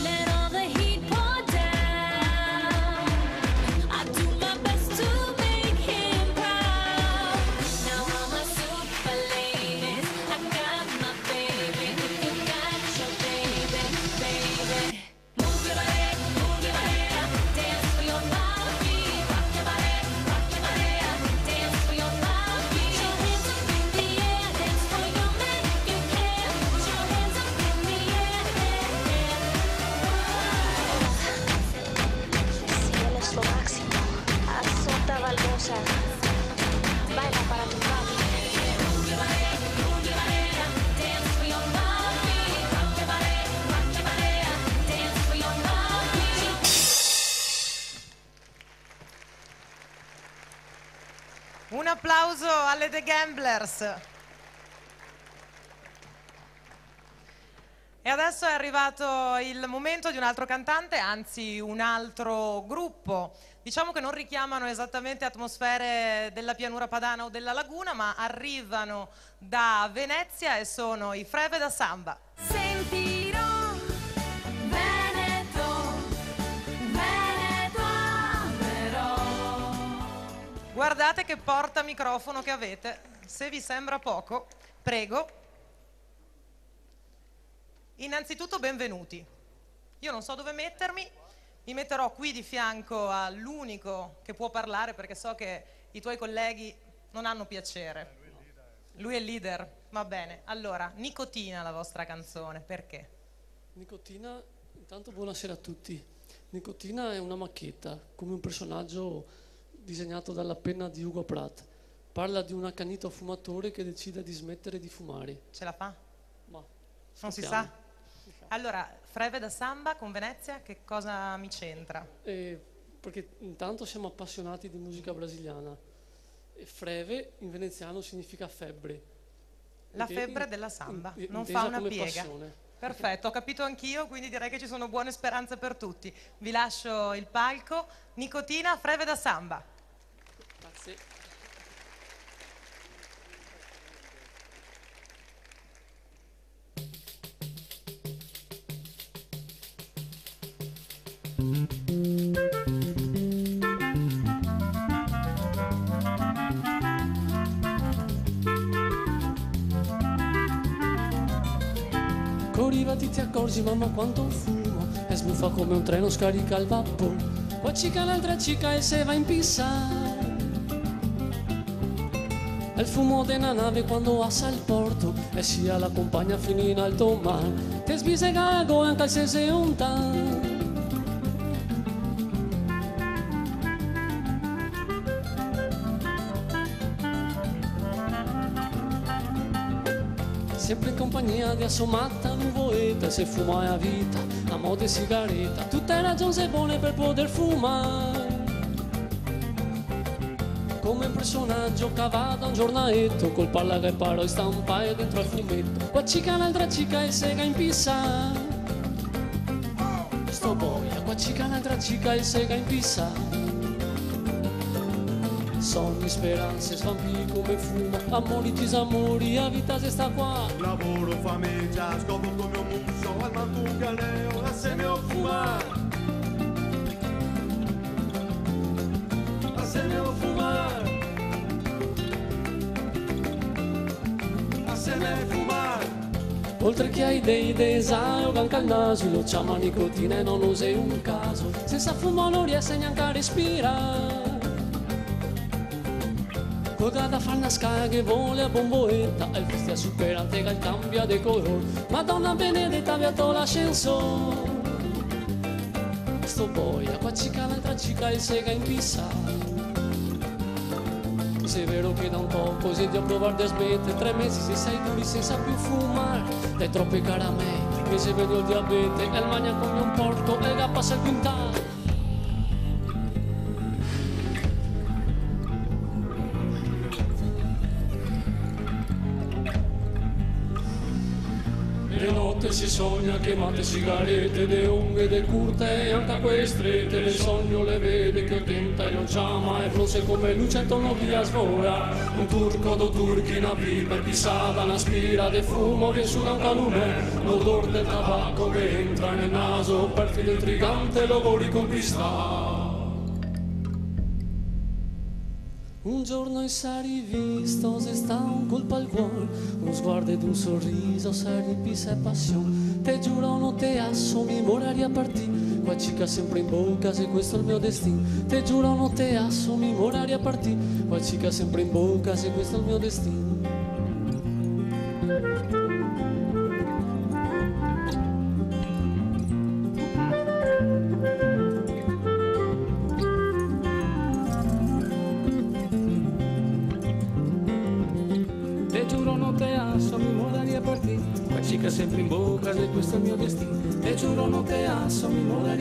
Let all the heat pour down. I do my best to make him proud. Now I'm a super lady. I got my baby. If you got your baby, baby. Move your body, move your body, dance for your papi. Rock your body, rock your body, dance for your papi. Put your hands up in the air, dance for your man if you can. Put your hands up in the air, air, air. Si eres lo máximo, azota baldosa. Baila para tu papi. Un applauso alle The Gamblers. E adesso è arrivato il momento di un altro cantante, anzi un altro gruppo. Diciamo che non richiamano esattamente atmosfere della pianura padana o della laguna, ma arrivano da Venezia e sono i Freve da Samba. Sentirò Veneto, Veneto amerò. Guardate che portamicrofono che avete, se vi sembra poco, prego. Innanzitutto benvenuti. Io non so dove mettermi, mi metterò qui di fianco all'unico che può parlare, perché so che i tuoi colleghi non hanno piacere. Lui è il leader, va bene. Allora, Nicotina, la vostra canzone, perché? Nicotina, intanto buonasera a tutti. Nicotina è una macchietta, come un personaggio disegnato dalla penna di Hugo Pratt. Parla di un accanito fumatore che decide di smettere di fumare. Ce la fa? Ma non si sa. Speriamo. Allora, Freve da Samba con Venezia, che cosa mi c'entra? Eh, perché intanto siamo appassionati di musica brasiliana. E freve in veneziano significa febbre. La febbre della samba, non fa una piega. Intesa come passione. Perfetto, ho capito anch'io, quindi direi che ci sono buone speranze per tutti. Vi lascio il palco. Nicotina, Freve da Samba. Grazie. Co riva ti te acorzi, mama, quanto fumo, e sbufa come un treno, scarica el vapor. Qua cica l'altra cica e se va in pisa. El fumo de na nave quando asa el porto, e sia la compagna fin in alto mar. Te sbisega la gola anca se se onta. Sempre in compagnia de la so mata nuvoleta, se fuma la vita a mo de sigareta. Tute ragion xe bone per poder fumar. Come un personaggio cavà da un giornaleto, col pala che paro e stanpa e dentro al fumeto. Qua cica n'altra cica e sega in pisa. Sto boia, qua cica n'altra cica e sega in pisa. Sogni, speranze, svampì come fuma. Amori, disamori, la vita xe sta qua. Lavoro, famegia, scopo come un muso, al manco un caneo, laseme fumar. Laseme fumar. Laseme fumar. Oltre che ai dei de Zao, anca el naso lo ciama nicotina e no xe un caso. Sensa fumo no riese gnanca a respirar. Co ga da far na scala che vol a bomboeta, el fustia superante che el canbia de color. Madona benedeta, via to l'ascensor. Sto boia, qua cica, l'altra cica, el se ga inpisà. Se vero che da un toco se dovea provar de smeter, tre mesi se sai duri sensa più fumar, dai trope caramele, che se vede el diabete, el magna come un porco, el ga pasà el quintal. De note se sogna che mate sigarete, de longhe, de curte e anca quee strete, de sogno le vede che el tenta e lo ciama, e fronse come luce atorno via svola. Un turco, do turchi, na pipa inpisada, na spira de fumo che suga un calume, l'odor del tabaco che entra nel naso, perfino el trigante lo vol riconquistar. Un giorno i s'è rivisto, xe stà un colpo al cuor, un sguardo ed un sorriso, se rimpisa e pasion. Te giuro no te aso, mi moraria par ti, qua cica sempre in boca, se questo è il mio destin. Te giuro no te aso, mi moraria par ti, qua cica sempre in boca, se questo è il mio destin. Te giuro no te aso, mi moraria par ti, qua cica sempre in boca, se questo è il mio destin. Te giuro no te aso, mi moraria par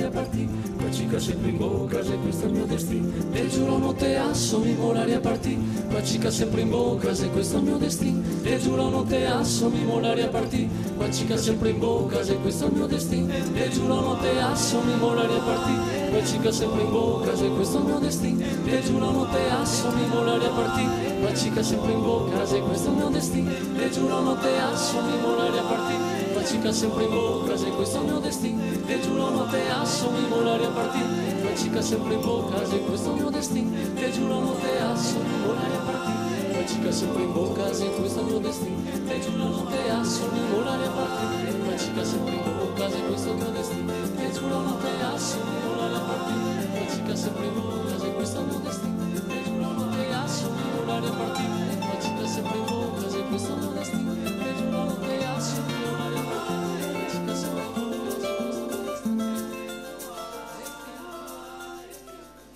ti, qua cica sempre in boca, se questo è il mio destin. Te giuro no te aso, mi moraria par ti, qua cica sempre in boca, se questo è il mio destin. Te giuro no te aso, mi moraria par ti, qua cica sempre in boca, se questo è il mio destin. Te giuro no te aso, mi moraria par ti, qua cica sempre in boca, se questo è il mio destin. Te giuro no te aso, mi moraria par ti, qua cica sempre in boca, se questo è il mio destin. Te giuro no te aso, mi moraria par ti, qua cica sempre in boca, se questo è il mio destin. Te giuro no te aso, mi moraria par ti, qua cica sempre in boca, se questo è il mio destin. Te giuro no te aso, mi moraria par ti, qua cica sempre in boca, se questo è il mio destin. Te giuro no te aso, mi moraria par ti, qua cica sempre in boca, se questo è il mio destin. Te giuro no te aso, mi moraria par ti, qua cica sempre in boca, se questo è il mio destin. Te giuro no te aso, mi moraria par ti, qua cica sempre in boca, se questo è il mio destin. Te giuro no te aso, mi moraria par ti, qua cica sempre in boca, se questo è il mio destin.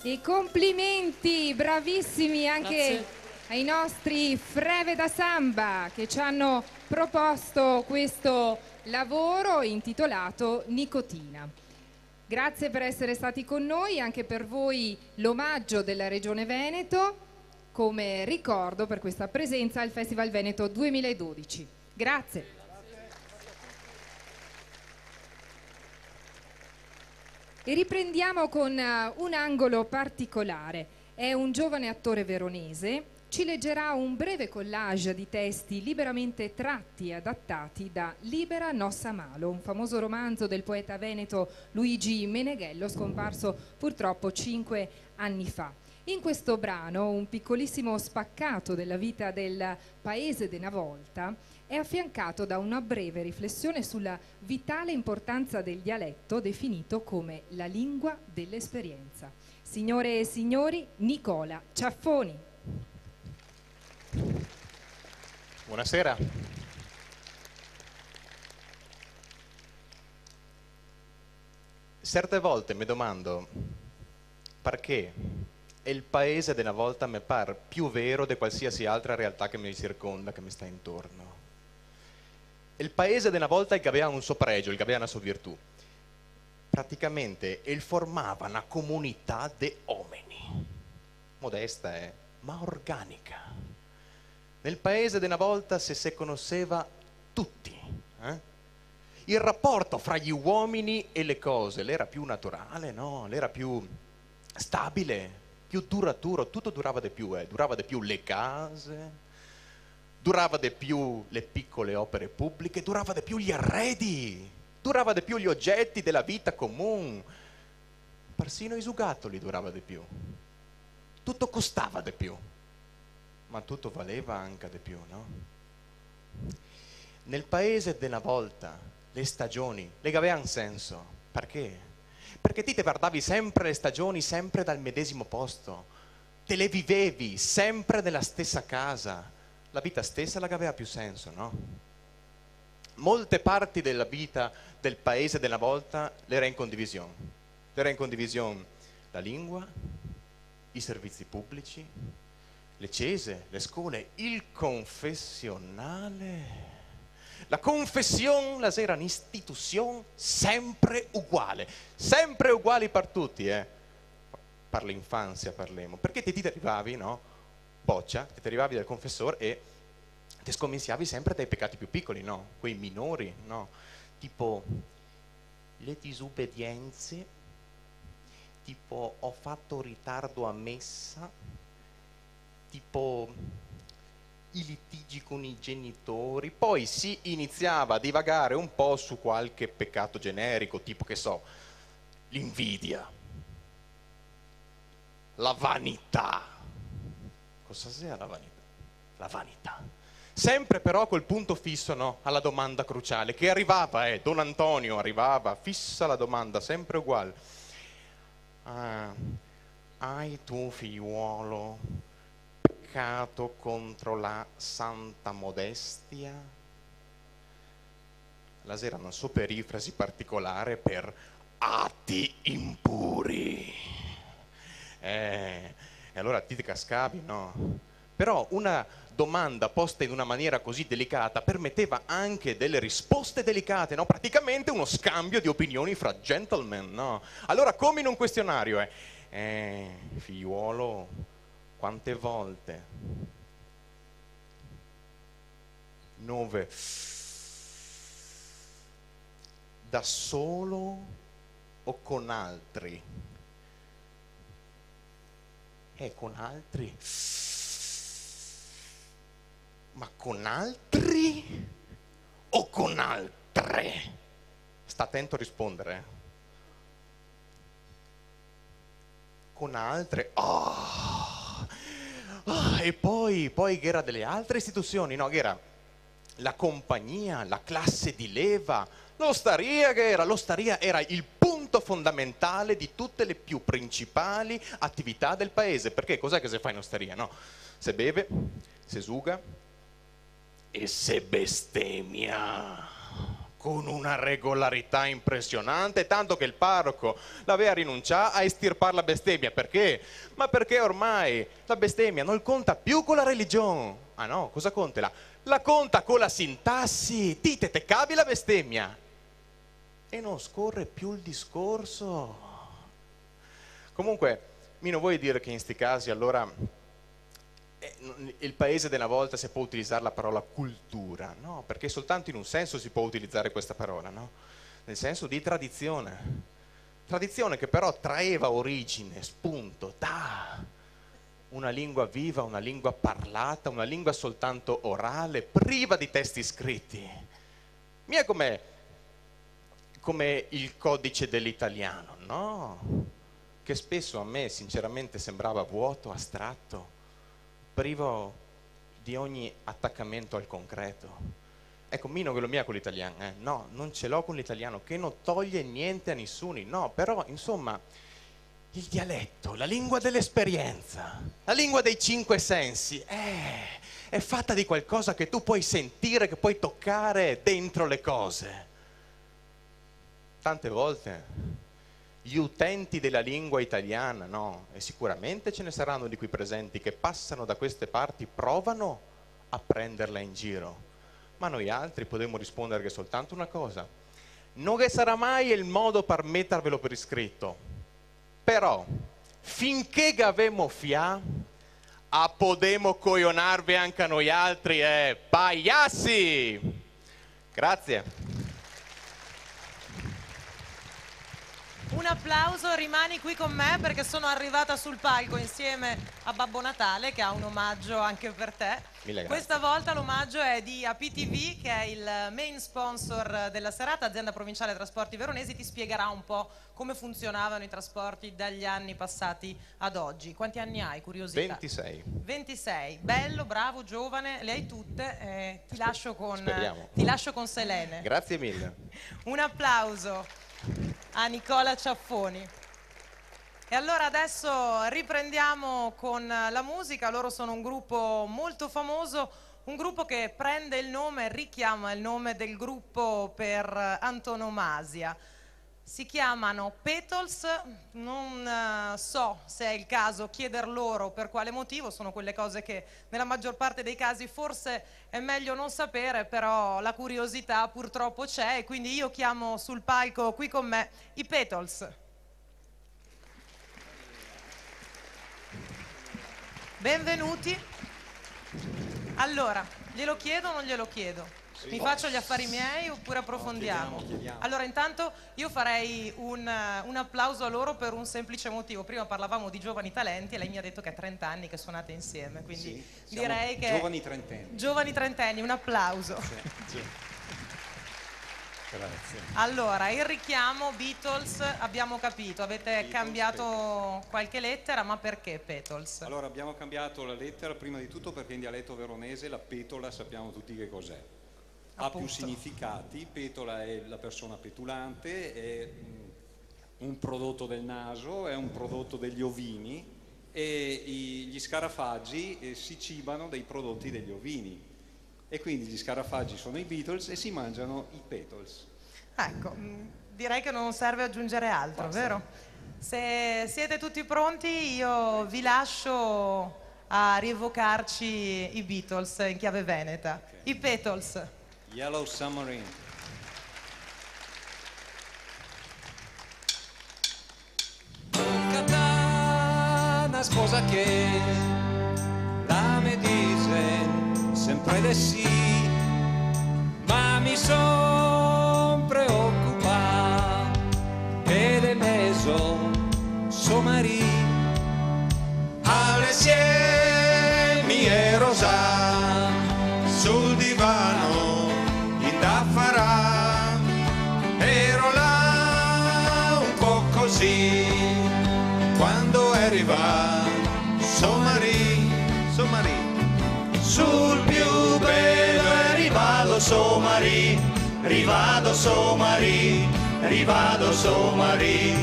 E complimenti, bravissimi anche ai nostri Freve da Samba che ci hanno proposto questo lavoro intitolato Nicotina. Grazie per essere stati con noi, anche per voi l'omaggio della Regione Veneto come ricordo per questa presenza al Festival Veneto duemiladodici. Grazie. E riprendiamo con, eh, un angolo particolare. È un giovane attore veronese, ci leggerà un breve collage di testi liberamente tratti e adattati da Libera nossa malo, un famoso romanzo del poeta veneto Luigi Meneghello, scomparso purtroppo cinque anni fa. In questo brano, un piccolissimo spaccato della vita del paese de na volta, è affiancato da una breve riflessione sulla vitale importanza del dialetto, definito come la lingua dell'esperienza. Signore e signori, Nicola Ciaffoni. Buonasera. Certe volte me domando parché el paese de na volta me par più vero de qualsiasi altra realtà che me circonda, che me sta intorno. El paese de na volta el gavea un so pregio, el gavea na so virtù. Praticamente el formava na comunità de omeni. Modesta, eh, ma organica. Nel paese de na volta se, se conoseva tuti, eh? El raporto fra gli uomini e le cose l'era più naturale, no? L'era più stabile, più duraturo, tuto durava de più, eh? Durava de più le case, durava de più le picole opere publiche, durava de più gli arredi, durava de più gli ogeti de la vita comun. Parsino i zugatoli durava de più. Tuto costava de più, ma tuto valeva anca de più, no? Nel paese de na volta le stagioni le gavea un senso. Parché? Parché ti te vardavi sempre le stagioni, sempre dal medesimo posto, te le vivevi sempre nela stesa casa, la vita stesa la gavea più senso, no? Molte parti dela vita del paese de na volta l'era in condivision. L'era in condivision la lingua, i servizi publici, le cese, le scole, il confesionale. La confesion la xera un'istitusion sempre uguale, sempre uguali par tuti, eh. Par l'infansia parlemo, parché ti, ti te rivavi, no? Bocia, ti te rivavi dal confesor e te scominsiavi sempre dai pecati più picoli, no? Quei minori, no? Tipo le disubedienze, tipo ho fatto ritardo a messa, tipo i litigi con i genitori, poi si iniziava a divagare un po' su qualche peccato generico, tipo, che so, l'invidia, la vanità. Cosa sia la vanità? La vanità. Sempre però col punto fisso, no, alla domanda cruciale, che arrivava, eh, don Antonio arrivava, fissa la domanda, sempre uguale. Ah, hai tu, figliuolo, peccato contro la santa modestia? La xera na so perifrasi particolare per ati impuri. Eh, e alora ti te cascavi, no? Però una domanda posta in una maniera così delicata permetteva anche delle risposte delicate, no? Praticamente uno scambio di opinioni fra gentleman, no? Allora, come in un questionario, eh, eh, figliuolo, quante volte? Nove. Da solo o con altri? Eh, con altri. Ma con altri o con altre? Sta atento a rispondere, eh. Con altre. Ah! Ah, e poi, poi gh'era dele altre istitusioni, no? Gh'era la compagnia, la clase di leva, l'ostaria gh'era, l'ostaria era il punto fondamentale di tutte le più principali attività del paese, parché cos'è che se fa in ostaria, no? Se beve, se zuga, e se bestemia con una regolarità impresionante, tanto che el paroco l'avea rinuncià a estirpar la bestemia. Parché? Ma parché ormai la bestemia no conta più co la religion. Ah no, cosa conta là? La conta co la sintassi, ti te, te cavi la bestemia e no scorre più el discorso. Comunque, mi no voio dire che in sti casi, alora, eh, n-, el paese de na volta se pol utilizar la parola cultura, no? Parché soltanto in un senso se pol utilizar questa parola, no? Nel senso di tradizion. Tradizion che però traeva origine, spunto, da una lingua viva, una lingua parlata, una lingua soltanto orale, priva di testi scritti. Mia come, come il codice dell'italiano, no? Che spesso a me sinceramente sembrava vuoto, astratto, privo di ogni attaccamento al concreto. Eco, mi no ghe l'ò mia co l'italian, eh? No, no ce l'ò co l'italian, che no toglie gnente a nisuni, no, però, insomma, il dialetto, la lingua dell'esperienza, la lingua dei cinque sensi, eh, è fatta di qualcosa che tu puoi sentire, che puoi toccare dentro le cose. Tante volte gli utenti della lingua italiana, no? E sicuramente ce ne saranno di qui presenti, che passano da queste parti, provano a prenderla in giro. Ma noialtri podemo risponderghe soltanto una cosa: no ghe sarà mai el modo par metarvelo per iscrito. Però, finché gavemo fià, a podemo coionarve anca noialtri, eh, paiasi! Grazie. Un applauso, rimani qui con me perché sono arrivata sul palco insieme a Babbo Natale, che ha un omaggio anche per te. Mille grazie. Questa volta l'omaggio è di A P T V, che è il main sponsor della serata, Azienda Provinciale Trasporti Veronesi, ti spiegherà un po' come funzionavano i trasporti dagli anni passati ad oggi. Quanti anni hai, curiosità? Ventisei. Ventisei. Bello, bravo, giovane, le hai tutte. Eh, ti lascio con, speriamo, ti lascio con Selene. Grazie mille. Un applauso a Nicola Ciaffoni. E allora adesso riprendiamo con la musica. Loro sono un gruppo molto famoso, un gruppo che prende il nome, richiama il nome del gruppo per antonomasia. Si chiamano Petals, non, eh, so se è il caso chieder loro per quale motivo, sono quelle cose che nella maggior parte dei casi forse è meglio non sapere, però la curiosità purtroppo c'è e quindi io chiamo sul palco qui con me i Petals. Benvenuti. Allora, glielo chiedo o non glielo chiedo? Sì. Mi faccio gli affari miei oppure approfondiamo? No, chiediamo, chiediamo. Allora, intanto io farei un, un applauso a loro per un semplice motivo. Prima parlavamo di giovani talenti e lei mi ha detto che è trenta anni che suonate insieme, quindi... Sì. Siamo direi che giovani trentenni. Giovani trentenni, un applauso. Sì, sì. Grazie. Allora, il richiamo Beatles, abbiamo capito, avete cambiato qualche lettera, ma perché Petals? Allora, abbiamo cambiato la lettera prima di tutto perché in dialetto veronese la petola sappiamo tutti che cos'è. Ha più significati. Appunto. Petola è la persona petulante, è, mm, un prodotto del naso, è un prodotto degli ovini e i, gli scarafaggi, eh, si cibano dei prodotti degli ovini. E quindi gli scarafaggi sono i Beatles e si mangiano i Petals. Ecco, mm, direi che non serve aggiungere altro, vero? Basta. Se siete tutti pronti, io vi lascio a rievocarci i Beatles in chiave veneta. Ok. I Petals. Yellow Submarine. Nunca t'à na sposa che la me dixe sempre de sì, ma mi son preocupà che l'è mezo so marì. Alesiemi e Rosà sul divano in da farà, ero là un po' così, quando è rivà so marì, so marì. Sul più belo è rivà so marì, rivà so marì, rivà so marì.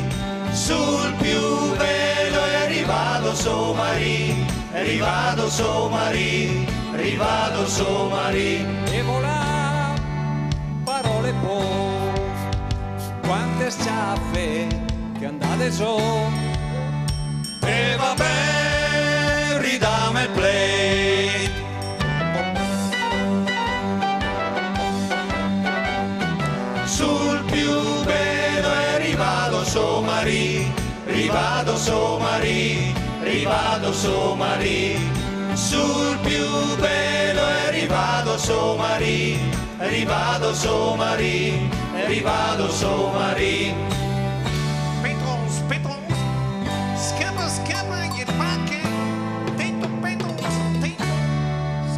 Sul più belo è rivà so marì, rivà so marì, rivà so marì. E voilà, parole po', quante s-ciafe che andà de zo. E va ben, ridame el play. Sul più belo è rivà so marì, rivà so marì, rivà so marì. Sul più belo è rivà so marì, rivà so marì, rivà so marì. Petals, petals, scapa, scapa, get back, tento, petals, tento,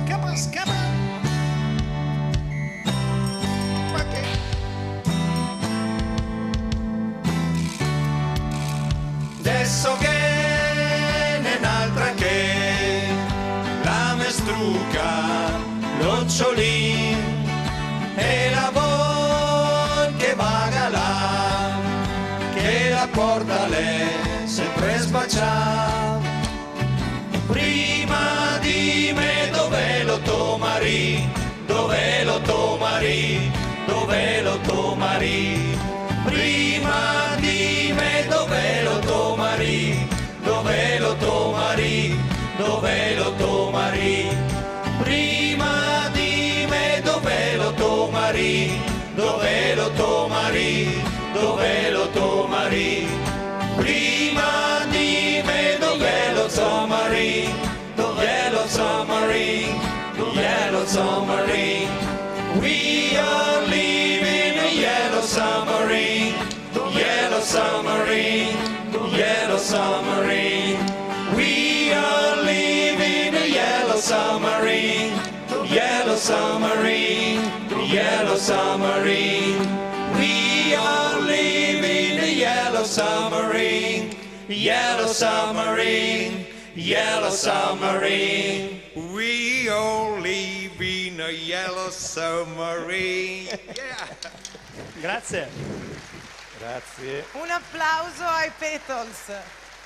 scapa, scapa. Deso ghe n'è n'altra che la me struca l'ociolin e la vol che vaga là, che la porta l'è sempre sbacià. Prima dime dov'elo to marì, dov'elo to marì, dov'elo to marì. Prima dime dov'elo to marì, dov'elo to marì, dov'elo to marì. Prima dime dov'elo to marì, dov'elo to marì, dov'elo to marì. Prima dime dov'elo to marì. The yellow submarine, the yellow submarine. We are living a yellow submarine, the yellow Submarine, yellow submarine. We all live in a yellow submarine. Yellow submarine, yellow submarine. We all live in a yellow submarine. Yellow submarine, yellow submarine. We all live in a yellow submarine. Yeah. Grazie. Grazie. Un applauso ai Petals.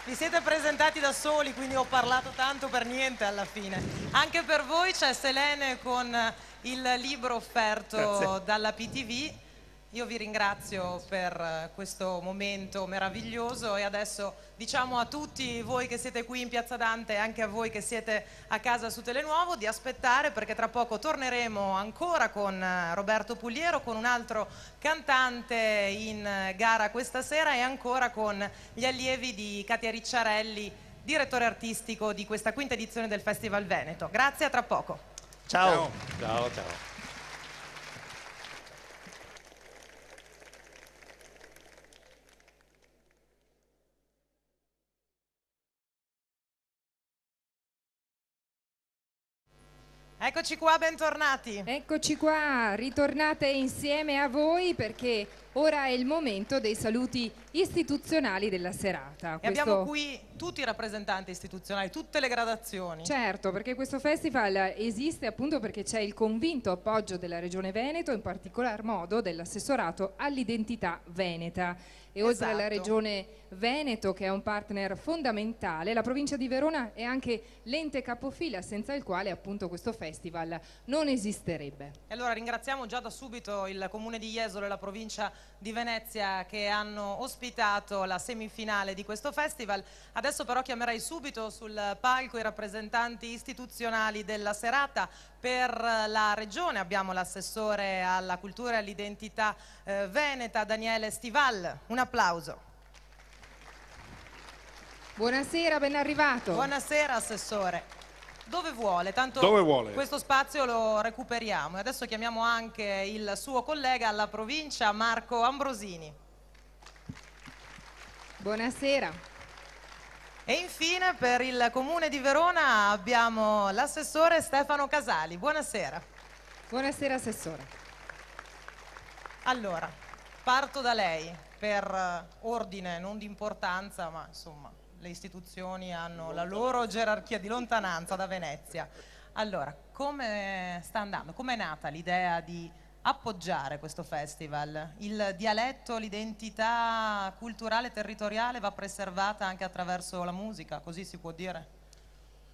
Vi siete presentati da soli, quindi ho parlato tanto per niente alla fine. Anche per voi c'è Selene con il libro offerto Grazie. dalla P T V. Io vi ringrazio per, eh, questo momento meraviglioso e adesso diciamo a tutti voi che siete qui in Piazza Dante e anche a voi che siete a casa su Telenuovo di aspettare, perché tra poco torneremo ancora con, eh, Roberto Puliero, con un altro cantante in, eh, gara questa sera e ancora con gli allievi di Katia Ricciarelli, direttore artistico di questa quinta edizione del Festival Veneto. Grazie, a tra poco. Ciao. Ciao, ciao. Eccoci qua, bentornati. Eccoci qua, ritornate insieme a voi perché ora è il momento dei saluti istituzionali della serata. E abbiamo Questo qui tutti i rappresentanti istituzionali, tutte le gradazioni. Certo, perché questo festival esiste appunto perché c'è il convinto appoggio della Regione Veneto, in particolar modo dell'assessorato all'identità veneta. E oltre alla Esatto. Regione Veneto, che è un partner fondamentale, la provincia di Verona è anche l'ente capofila, senza il quale appunto questo festival non esisterebbe. E allora ringraziamo già da subito il comune di Jesolo e la provincia di Venezia che hanno ospitato la semifinale di questo festival. Adesso però chiamerei subito sul palco i rappresentanti istituzionali della serata. Per la regione abbiamo l'assessore alla cultura e all'identità, eh, veneta, Daniele Stival. Un applauso. Buonasera, ben arrivato. Buonasera, assessore. Dove vuole? Tanto Dove vuole? questo spazio lo recuperiamo. E adesso chiamiamo anche il suo collega alla provincia, Marco Ambrosini. Buonasera. E infine per il comune di Verona abbiamo l'assessore Stefano Casali. Buonasera. Buonasera, assessore. Allora, parto da lei per, eh, ordine non di importanza, ma insomma, le istituzioni hanno la loro gerarchia di lontananza da Venezia. Allora, come sta andando? Com'è nata l'idea di appoggiare questo festival? Il dialetto, l'identità culturale territoriale va preservata anche attraverso la musica, così si può dire?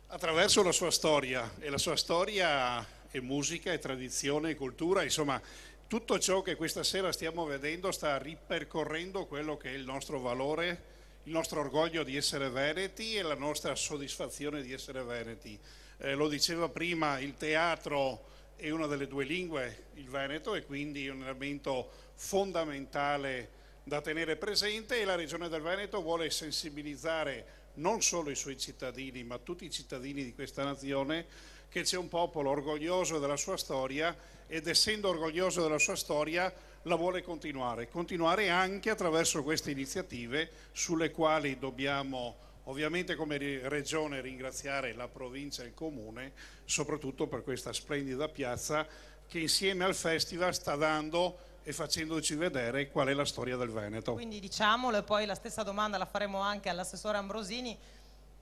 Attraverso la sua storia, e la sua storia è musica, è tradizione, è cultura, insomma, tutto ciò che questa sera stiamo vedendo sta ripercorrendo quello che è il nostro valore, il nostro orgoglio di essere veneti e la nostra soddisfazione di essere veneti. Eh, lo diceva prima, il teatro è una delle due lingue, il veneto, e quindi è un elemento fondamentale da tenere presente, e la Regione del Veneto vuole sensibilizzare non solo i suoi cittadini, ma tutti i cittadini di questa nazione, che c'è un popolo orgoglioso della sua storia, ed essendo orgoglioso della sua storia la vuole continuare, continuare anche attraverso queste iniziative sulle quali dobbiamo ovviamente come ri-, regione ringraziare la provincia e il comune, soprattutto per questa splendida piazza che insieme al festival sta dando e facendoci vedere qual è la storia del Veneto. Quindi diciamolo, e poi la stessa domanda la faremo anche all'assessore Ambrosini,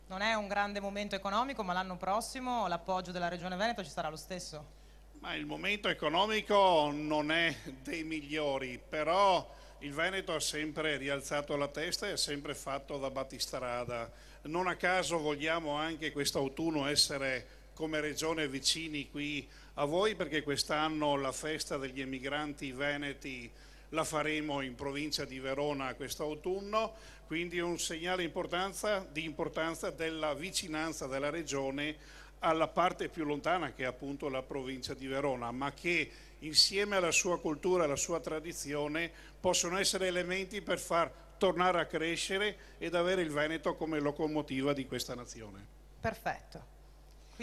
non è un grande momento economico, ma l'anno prossimo l'appoggio della Regione Veneto ci sarà lo stesso? Ma il momento economico non è dei migliori, però il Veneto ha sempre rialzato la testa e ha sempre fatto da battistrada. Non a caso vogliamo anche quest'autunno essere come regione vicini qui a voi, perché quest'anno la festa degli emigranti veneti la faremo in provincia di Verona quest'autunno, quindi è un segnale importanza, di importanza della vicinanza della regione alla parte più lontana, che è appunto la provincia di Verona, ma che insieme alla sua cultura e alla sua tradizione possono essere elementi per far tornare a crescere ed avere il Veneto come locomotiva di questa nazione. Perfetto.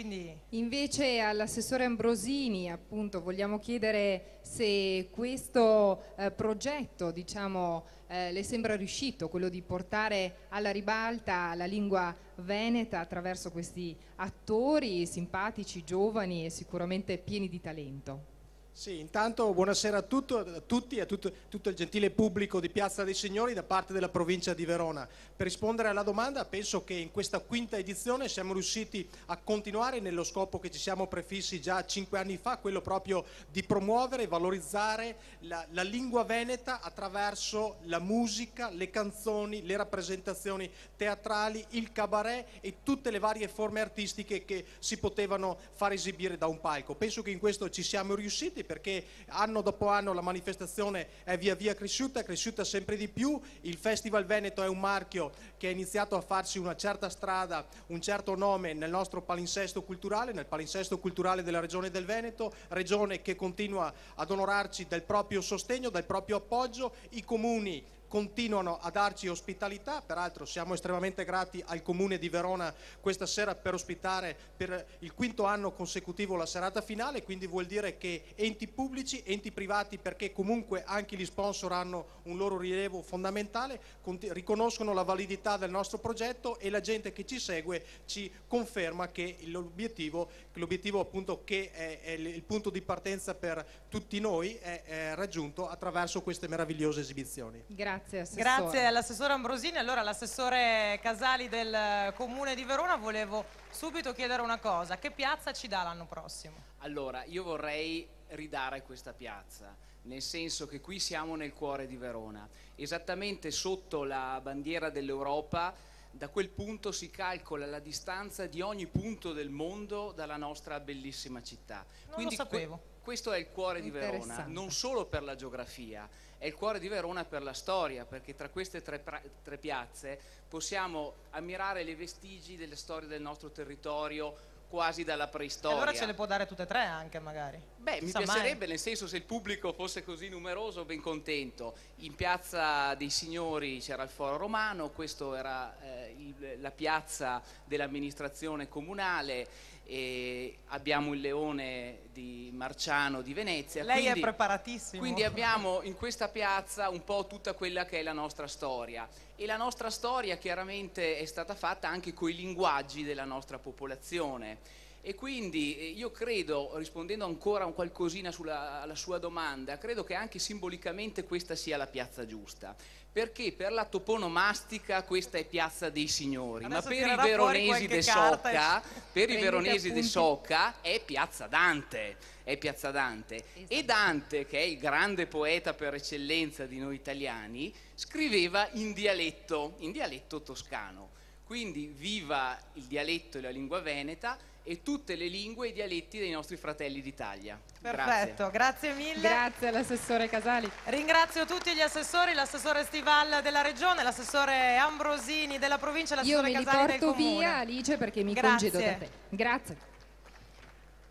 Quindi... Invece all'assessore Ambrosini, appunto, vogliamo chiedere se questo, eh, progetto, diciamo, eh, le sembra riuscito, quello di portare alla ribalta la lingua veneta attraverso questi attori simpatici, giovani e sicuramente pieni di talento. Sì, intanto buonasera a tutto, a tutti, a tutto, tutto il gentile pubblico di Piazza dei Signori da parte della provincia di Verona. Per rispondere alla domanda, penso che in questa quinta edizione siamo riusciti a continuare nello scopo che ci siamo prefissi già cinque anni fa, quello proprio di promuovere e valorizzare la, la lingua veneta attraverso la musica, le canzoni, le rappresentazioni teatrali, il cabaret e tutte le varie forme artistiche che si potevano far esibire da un palco. Penso che in questo ci siamo riusciti, perché anno dopo anno la manifestazione è via via cresciuta, è cresciuta sempre di più. Il Festival Veneto è un marchio che ha iniziato a farsi una certa strada, un certo nome nel nostro palinsesto culturale, nel palinsesto culturale della Regione del Veneto, regione che continua ad onorarci del proprio sostegno, del proprio appoggio. I comuni continuano a darci ospitalità, peraltro siamo estremamente grati al Comune di Verona questa sera per ospitare per il quinto anno consecutivo la serata finale, quindi vuol dire che enti pubblici, enti privati, perché comunque anche gli sponsor hanno un loro rilievo fondamentale, conti-, riconoscono la validità del nostro progetto e la gente che ci segue ci conferma che l'obiettivo, l'obiettivo appunto che è, è il punto di partenza per tutti noi è, è raggiunto attraverso queste meravigliose esibizioni. Grazie, assessore. Grazie all'assessore Ambrosini. Allora, l'assessore Casali del Comune di Verona, volevo subito chiedere una cosa. Che piazza ci dà l'anno prossimo? Allora, io vorrei ridare questa piazza, nel senso che qui siamo nel cuore di Verona, esattamente sotto la bandiera dell'Europa. Da quel punto si calcola la distanza di ogni punto del mondo dalla nostra bellissima città. Non lo sapevo. Quindi que-, questo è il cuore di Verona, interessante, non solo per la geografia, è il cuore di Verona per la storia, perché tra queste tre pra-, tre piazze possiamo ammirare le vestigi delle storie del nostro territorio quasi dalla preistoria. E allora ce le può dare tutte e tre anche, magari. Beh, mi piacerebbe, nel senso, se il pubblico fosse così numeroso, ben contento. In Piazza dei Signori c'era il Foro Romano, questo era, eh, il, la piazza dell'amministrazione comunale, e abbiamo il Leone di Marciano di Venezia. Lei è preparatissimo. Quindi, quindi abbiamo in questa piazza un po' tutta quella che è la nostra storia. E la nostra storia chiaramente è stata fatta anche coi linguaggi della nostra popolazione. E quindi, eh, io credo, rispondendo ancora un qualcosina sulla, alla sua domanda, credo che anche simbolicamente questa sia la piazza giusta. Perché per la toponomastica questa è Piazza dei Signori, ma per i veronesi de Soca, per i veronesi de Soca è Piazza Dante, è Piazza Dante. Esatto. E Dante, che è il grande poeta per eccellenza di noi italiani, scriveva in dialetto, in dialetto toscano. Quindi viva il dialetto e la lingua veneta e tutte le lingue e i dialetti dei nostri fratelli d'Italia. Perfetto, grazie mille. Grazie all'assessore Casali. Ringrazio tutti gli assessori, l'assessore Stival della Regione, l'assessore Ambrosini della provincia e l'assessore Casali del Comune. Io me li porto via, Alice, perché mi congedo da te. Grazie.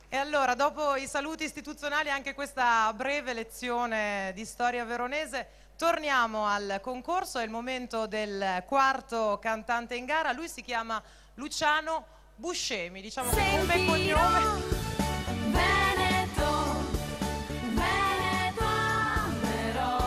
E allora, dopo i saluti istituzionali e anche questa breve lezione di storia veronese, torniamo al concorso. È il momento del quarto cantante in gara. Lui si chiama Luciano Buscemi, diciamo che come cognome. Sentilo, Veneto, Veneto Amero.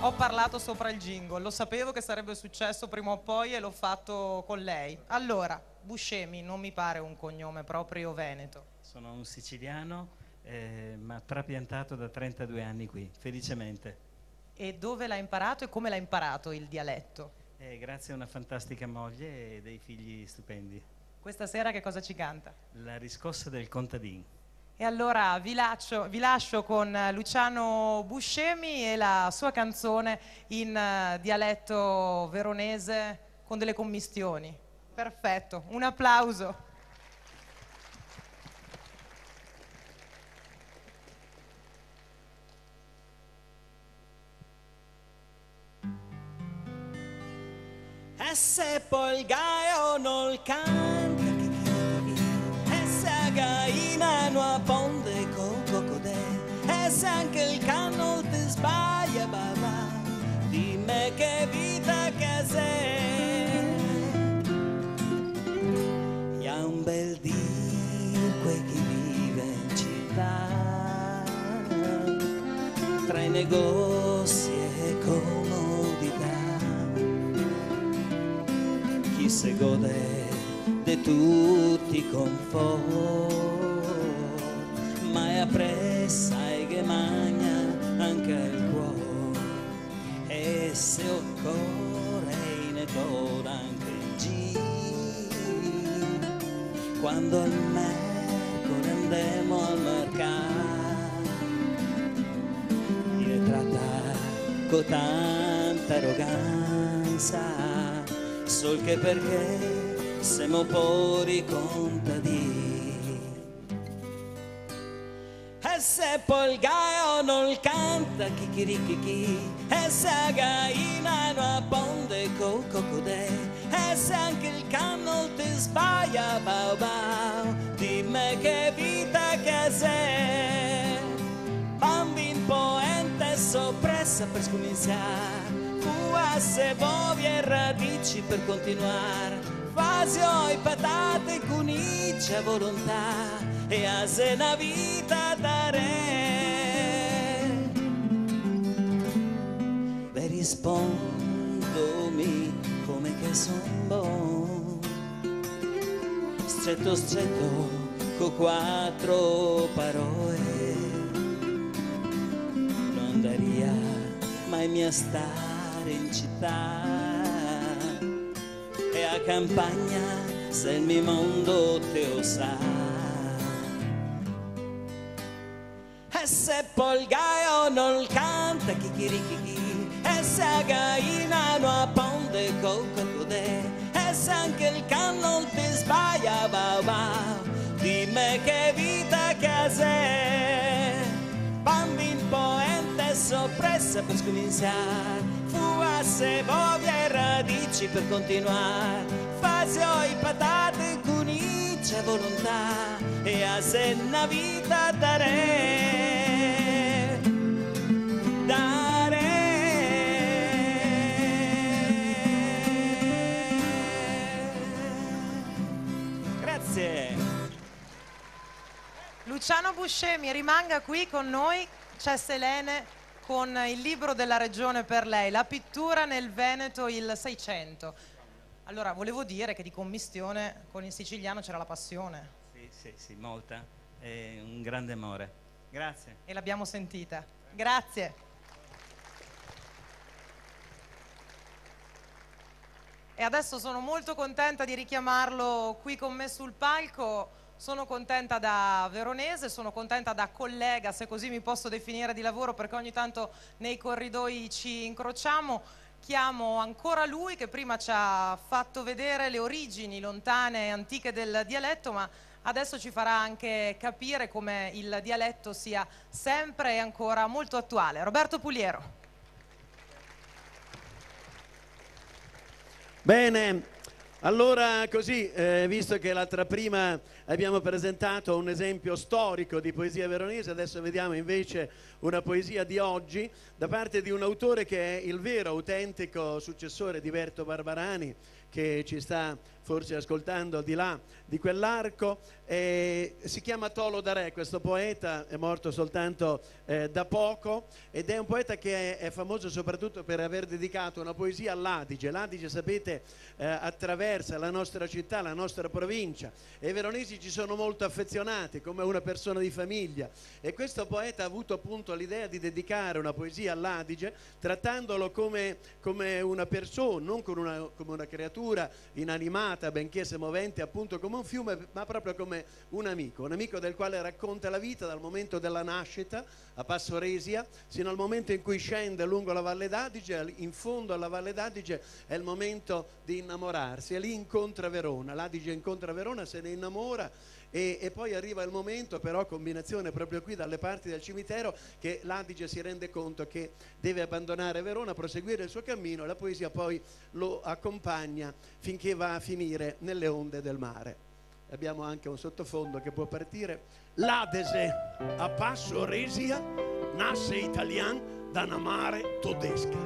Ho parlato sopra il jingle, lo sapevo che sarebbe successo prima o poi e l'ho fatto con lei. Allora, Buscemi non mi pare un cognome proprio veneto. Sono un siciliano, eh, ma trapiantato da trentadue anni qui, felicemente. E dove l'ha imparato e come l'ha imparato il dialetto? Eh, grazie a una fantastica moglie e dei figli stupendi. Questa sera che cosa ci canta? La riscossa del contadin. E allora vi lascio, vi lascio con Luciano Buscemi e la sua canzone in, eh, dialetto veronese con delle commistioni. Perfetto, un applauso. E se po el gaeo nol canta, chi, chi, chi, chi, e se a gaina no aponde co, co, codè, e se anca el can nol te sbalia, ba, ba, dime che vita che xe. E un bel dì Gosie e comodità, chi se gode de tuti i confort, ma e apresa e ghe magna anca el cuor. E se ocore i ne dona anca el gin, quando el mercore andemo al mercat, i ne trata co tanta arogansa, sol che parché semo pori contadin. E se po el galo no el canta, chicchirichichì, e se a gaina no a ponde col cocodè, e se anca el can no te sbaia, bau bau, dime che vita che xe. Bambin, poenta, so presa par scominsiar, fua, sebovi e radici par continuar. Fasio e patate, cunice a volontà, e a xe na vita da re. Ve rispondo mi come che son bon, streto, streto, co quatro paroe, no andaria mai mi a stare in cità. E a campagna xe el mi mondo, te o sa. E se po el galo no el canta, chicchirichichì, e se a gaina no a ponde col cocodè, e se anca el can no te sbaia, bau bau, dime che vita che xe. Bambin, poenta, so presa par scominsiar, fua, sebovi e radici par continuar. Fasio e patate, cunice a volontà, e a xe na vita da re, da re. Grazie. Luciano Buscemi, rimanga qui con noi, c'è Selene con il libro della regione per lei, La pittura nel Veneto il Seicento. Allora, volevo dire che di commistione con il siciliano c'era la passione. Sì, sì, sì, molta. È un grande amore. Grazie. E l'abbiamo sentita. Grazie. E adesso sono molto contenta di richiamarlo qui con me sul palco. Sono contenta da veronese, sono contenta da collega, se così mi posso definire, di lavoro, perché ogni tanto nei corridoi ci incrociamo. Chiamo ancora lui, che prima ci ha fatto vedere le origini lontane e antiche del dialetto, ma adesso ci farà anche capire come il dialetto sia sempre e ancora molto attuale. Roberto Puliero. Bene, allora così, eh, visto che l'altra prima abbiamo presentato un esempio storico di poesia veronese, adesso vediamo invece una poesia di oggi da parte di un autore che è il vero, autentico successore di Berto Barbarani, che ci sta forse ascoltando al di là di quell'arco. Eh, si chiama Tolo Darè, questo poeta, è morto soltanto, eh, da poco, ed è un poeta che è, è famoso soprattutto per aver dedicato una poesia all'Adige. L'Adige, sapete, eh, attraversa la nostra città, la nostra provincia, e i veronesi ci sono molto affezionati, come una persona di famiglia. E questo poeta ha avuto appunto l'idea di dedicare una poesia all'Adige, trattandolo come, come una persona, non come una, come una creatura inanimata, benché se movente appunto come un fiume, ma proprio come un amico, un amico del quale racconta la vita dal momento della nascita a Passo Resia, sino al momento in cui scende lungo la Valle d'Adige. In fondo alla Valle d'Adige è il momento di innamorarsi, e lì incontra Verona, l'Adige incontra Verona, se ne innamora, e, e poi arriva il momento, però, combinazione proprio qui dalle parti del cimitero, che l'Adige si rende conto che deve abbandonare Verona, proseguire il suo cammino, e la poesia poi lo accompagna finché va a finire nelle onde del mare. Abbiamo anche un sottofondo che può partire. L'Adese, a Passo Resia, nase italian da na mare todesca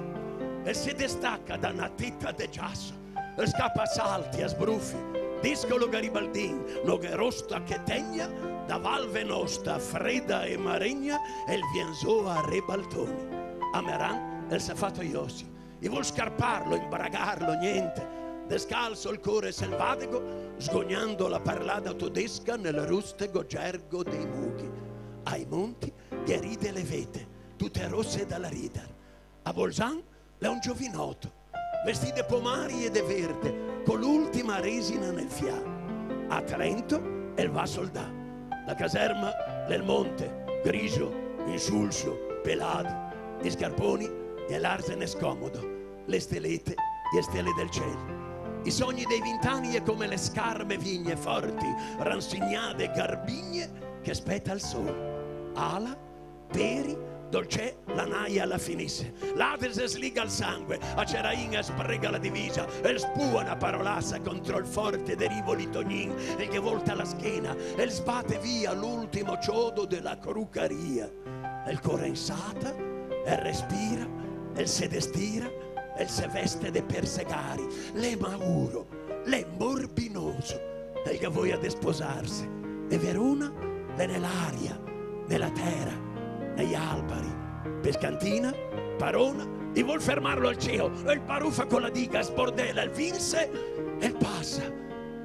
e se destaca da na teta de giaso, e scapa a salti, a sbrufi, discolo garibaldin, no ghe rosta che tegna, da Val Venosta, freda e maregna, el vien zo a rebaltoni. A Meran el s'è fato i osi. I vol scarparlo, imbragarlo, gnente. Descalso el core selvadego, sgognando la parlada todesca nel rustego gergo dei mughi. Ai monti ghe ride le vete, tute rose dal ridar. A Bolzan l'è un giovinoto, vestì de pomari e de verde, co l'ultima resina nel fià. A Trento el va soldà. La caserma l'è el monte, grigio, insulso, pelado. I scarponi i è l'arzene scomodo, le stelete i è stele del ciel. I sogni dei vint'ani i è come le scarme vigne forti, ransignade, garbigne, che speta el sol. Ala, peri, dolcè, la naia la finise. L'Adese sliga el sangue, a Cerain el sbrega la divisa, el spua na parolasa contro el forte de Rivoli Tognin, el ghe volta la schena, el sbate via l'ultimo ciodo de la crucaria. El core in sata, el respira, el se destira, el se veste de persegari. L'è mauro, l'è morbinoso, el ga voia de sposarse. E Verona l'è ne l'aria, ne la tera, nei albari. Pescantina, parona, i vol fermarlo al ceo, el barufa co la diga, sbordela, el vinse, el pasa.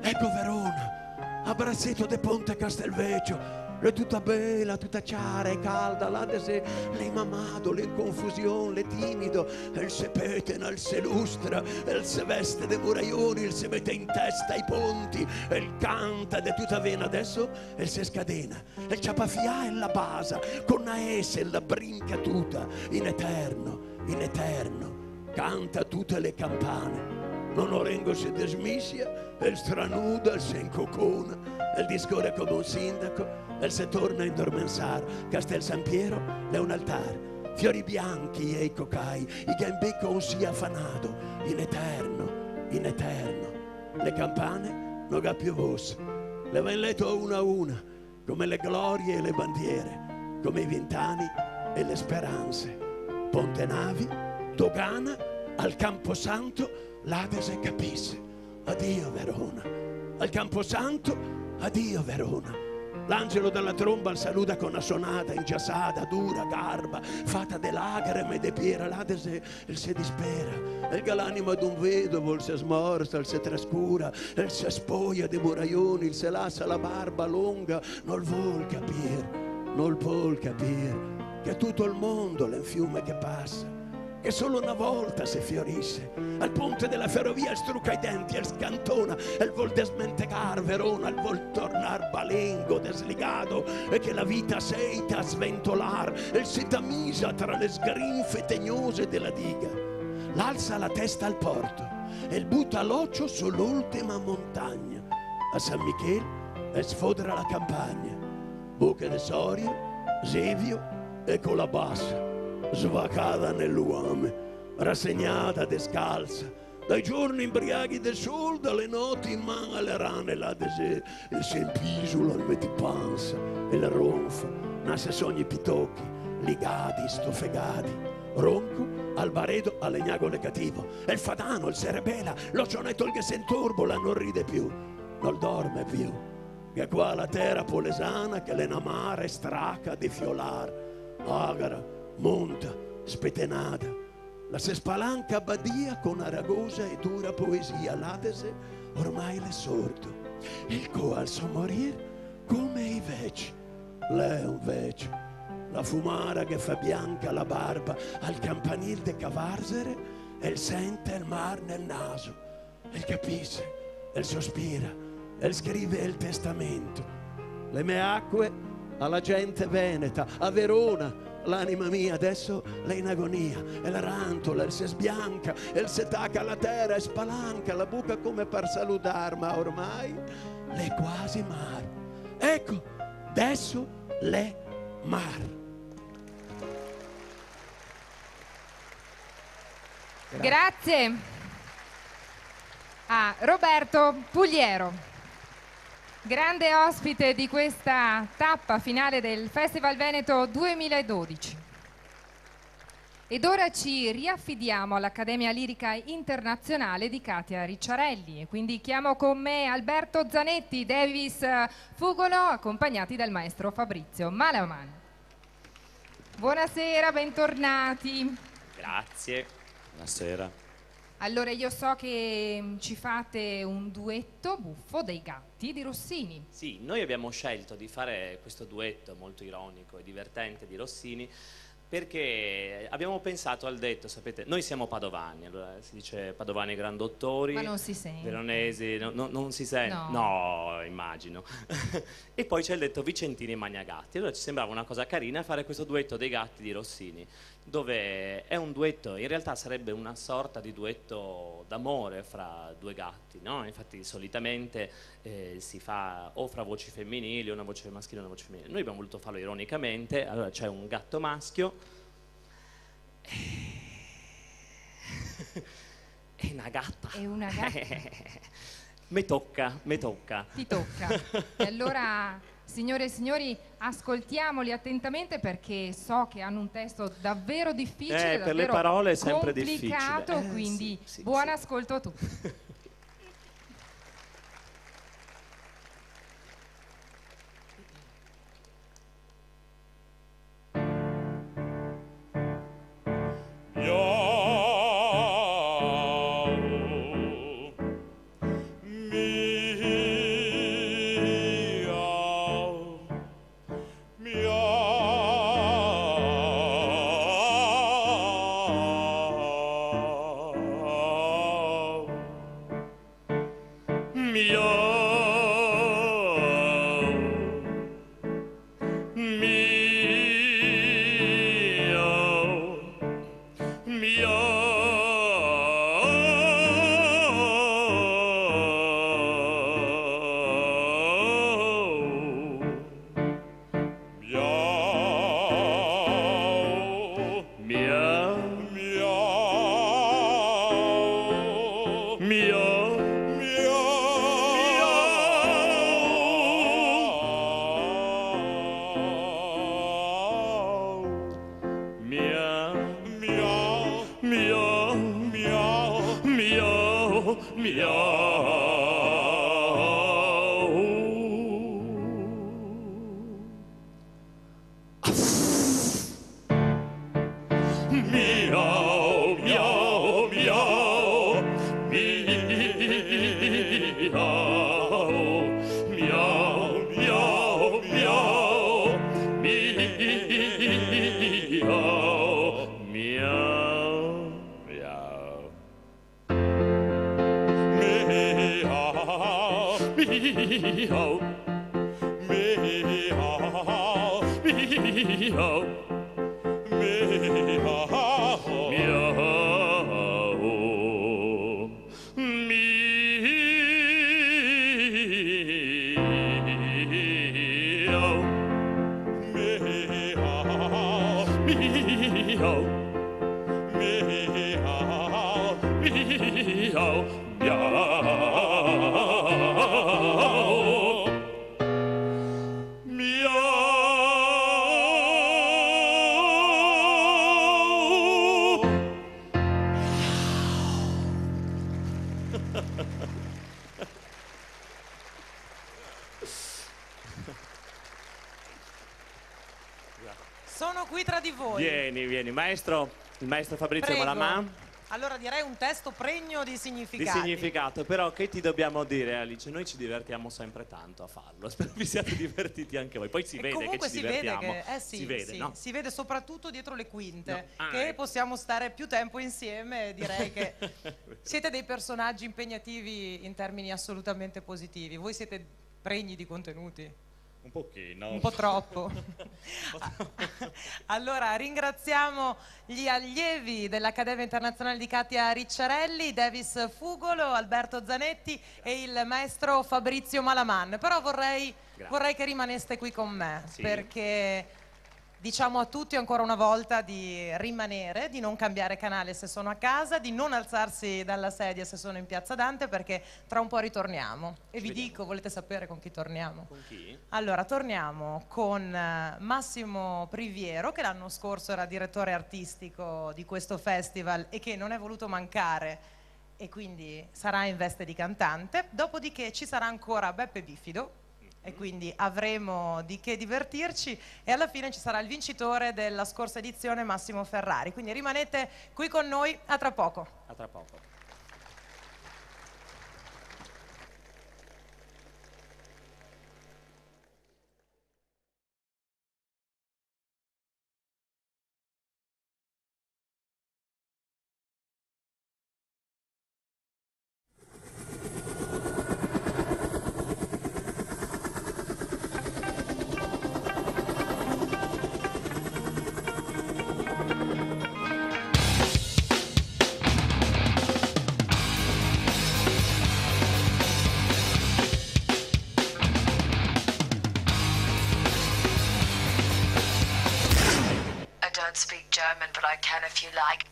Eco Verona, a braseto de Ponte Castelvecio, l'è tuta bela, tuta ciara e calda, l'Adese l'è mamado, l'è in confusion, l'è timido, el se petena, el se lustra, el se veste de muraioni, el se mete in testa i ponti, el canta de tuta vena. Adeso el se scadena, el ciapa fià e la basa, co na ese la brinca tuta, in eterno, in eterno. Canta tute le campane, Nono Rengo se desmisia, el stranuda, el se incocona, el discore come un sindaco, el se torna a indormensar. Castel San Piero l'è un altar, fiori bianchi e i cocai, i ga in beco un sì afanado, in eterno, in eterno. Le campane no ga più vos, le va in leto a una a una, come le glorie e le bandiere, come i vint'ani e le speranse. Ponte Navi, dogana, al camposanto, l'Adese capise. Adio, Verona. Al camposanto, adio, Verona. L'angelo dala tromba el saluda co na sonada ingiasada, dura, garba, fata de lagreme e de piera. L'Adese el se dispera, el ga l'anima d'un vedovo, el se smorsa, el se trascura, el se spoia de muraioni, el se lasa la barba longa, nol vol capir, nol vol capir che tuto el mondo l'è un fiume che pasa, che solo na volta se fiorise. Al ponte dela ferovia el struca i denti, el scantona, el vol desmentegar Verona, el vol tornar balengo, desligado, e che la vita seita a sventolar, el se tamisa tra le sgrinfe tegnose dela diga. L'alsa la testa al porto, el buta l'ocio su l'ultima montagna. A San Michel el sfodra la campagna. Boche de Sorio, Zevio, eco la basa, svacada nel luame, rasegnada, descalsa, dai giorni imbriaghi de sol, dale noti in man ale rane. L'Adese el se impisula, el mete pansa, el ronfa, nase sogni pitochi, ligadi, stofegadi. Ronco, Albaredo, a legnagol cativo, el fa dano, el se rebela, l'ocioneto el ghe se intorbola, nol ride più, nol dorme più. Che qua la tera polesana, che l'è na mare straca de fiolar, agra, monta, spetenada, la se spalanca badia co na ragosa e dura poesia. L'Adese ormai l'è sordo, el co al so morir come i veci. L'è un vecio. La fumara ghe fa bianca la barba, al campanil de Cavarzere el sente el mar nel naso. El capise, el sospira, el scrive el testamento. Le me acque a la gente veneta, a Verona, l'anima mia adeso l'è in agonia, el rantola, el se sbianca, el se taca a la tera, el spalanca la boca come par saludar, ma ormai l'è quasi mar. Eco, deso l'è mar. Grazie a Roberto Pugliero, grande ospite di questa tappa finale del Festival Veneto duemiladodici. Ed ora ci riaffidiamo all'Accademia Lirica Internazionale di Katia Ricciarelli, e quindi chiamo con me Alberto Zanetti, Davis, eh, Fugolo, accompagnati dal maestro Fabrizio Malaman. Buonasera, bentornati. Grazie. Buonasera. Allora, io so che, mm, ci fate un duetto buffo dei gatti di Rossini. Sì, noi abbiamo scelto di fare questo duetto molto ironico e divertente di Rossini perché abbiamo pensato al detto, sapete, noi siamo padovani, allora si dice padovani gran dottori, ma non si sente. Veronesi, no, no, non si sente? No. No, immagino. E poi c'è il detto vicentini magnagatti. Allora ci sembrava una cosa carina fare questo duetto dei gatti di Rossini, dove è un duetto, in realtà sarebbe una sorta di duetto d'amore fra due gatti, no? Infatti solitamente, eh, si fa o fra voci femminili, o una voce maschile e una voce femminile. Noi abbiamo voluto farlo ironicamente, allora c'è un gatto maschio e una gatta. E una gatta. Me tocca, me tocca. Ti tocca. E allora, signore e signori, ascoltiamoli attentamente perché so che hanno un testo davvero difficile, eh, per le parole è sempre difficile. Davvero complicato, eh, quindi sì, sì, buon ascolto a tutti. Sono qui tra di voi. Vieni, vieni, maestro. Il maestro Fabrizio Malaman. Prego. Allora direi un testo pregno di significati. Di significato, però che ti dobbiamo dire, Alice? Noi ci divertiamo sempre tanto a farlo. Spero vi siate divertiti anche voi. Poi si vede che ci divertiamo. E comunque si vede che, eh sì, si vede, sì, no? Si vede soprattutto dietro le quinte, no, ah, che ecco, possiamo stare più tempo insieme, direi che siete dei personaggi impegnativi in termini assolutamente positivi. Voi siete pregni di contenuti. Un pochino. Un po' troppo. Un po' troppo. Allora, ringraziamo gli allievi dell'Accademia Internazionale di Katia Ricciarelli, Davis Fugolo, Alberto Zanetti e il maestro Fabrizio Malaman. Però vorrei, grazie, vorrei che rimaneste qui con me, sì, perché diciamo a tutti ancora una volta di rimanere, di non cambiare canale se sono a casa, di non alzarsi dalla sedia se sono in Piazza Dante, perché tra un po' ritorniamo. E vi dico, volete sapere con chi torniamo? Con chi? Allora, torniamo con, eh, Massimo Priviero, che l'anno scorso era direttore artistico di questo festival e che non è voluto mancare e quindi sarà in veste di cantante. Dopodiché ci sarà ancora Beppe Bifido, E quindi avremo di che divertirci e alla fine ci sarà il vincitore della scorsa edizione, Massimo Ferrari. Quindi rimanete qui con noi, a tra poco. A tra poco. I don't speak German, but I can if you like.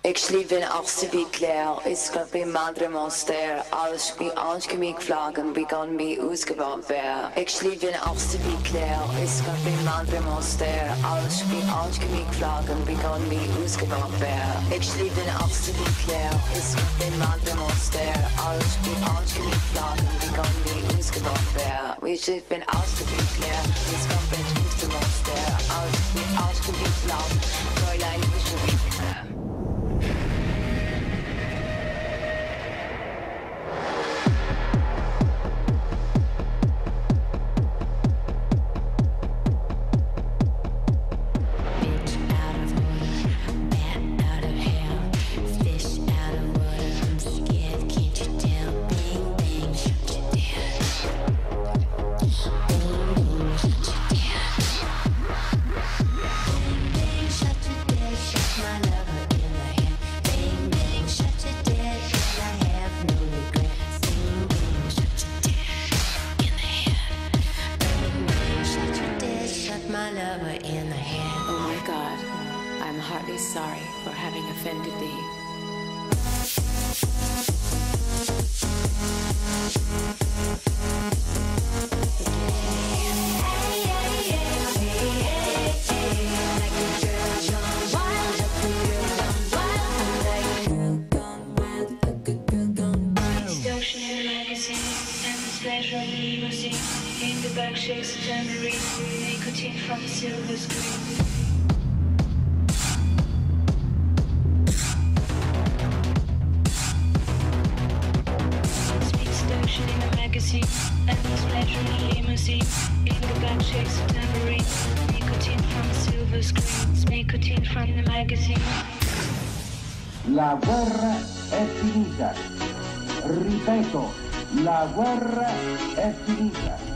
Ich liebe auch Sibyl Claire, ich glaube, Madre Monster, als ich, als ich mich fragen, wie kann mich ausgebaut werden. Ich liebe auch Sibyl Claire, ich glaube, Madre Monster, als ich, als ich mich fragen, wie kann mich ausgebaut werden. Ich liebe auch Sibyl Claire, ich glaube, Madre Monster, als ich, als ich mich fragen, wie kann mich ausgebaut werden. We should been out to be clear. This company is the monster. Out, we out to be loud. Fräulein, we should be clear. Bitch out of order, bat out of hell, fish out of water. I'm scared, can't you tell? Bang, bang, shut you down. Bang, bang, shut you down. Bang, bang, shut you dead, shot my lover in the head. Bang, bang, shot you dead, and I have no regrets. Bang, bang, shot you dead in the head. Bang, bang, shot you dead, shot my lover in the head. Oh my God, I'm heartily sorry for having offended thee. Distortion in the magazine, and the pleasure limousine. In the back shakes a tambourine, nicotine from a silver screen. Speed station in a magazine, endless pleasure in a limousine. In the back shakes a tambourine, nicotine from a silver screen. Nicotine from the magazine. La guerra è finita. Ripeto, la guerra è finita.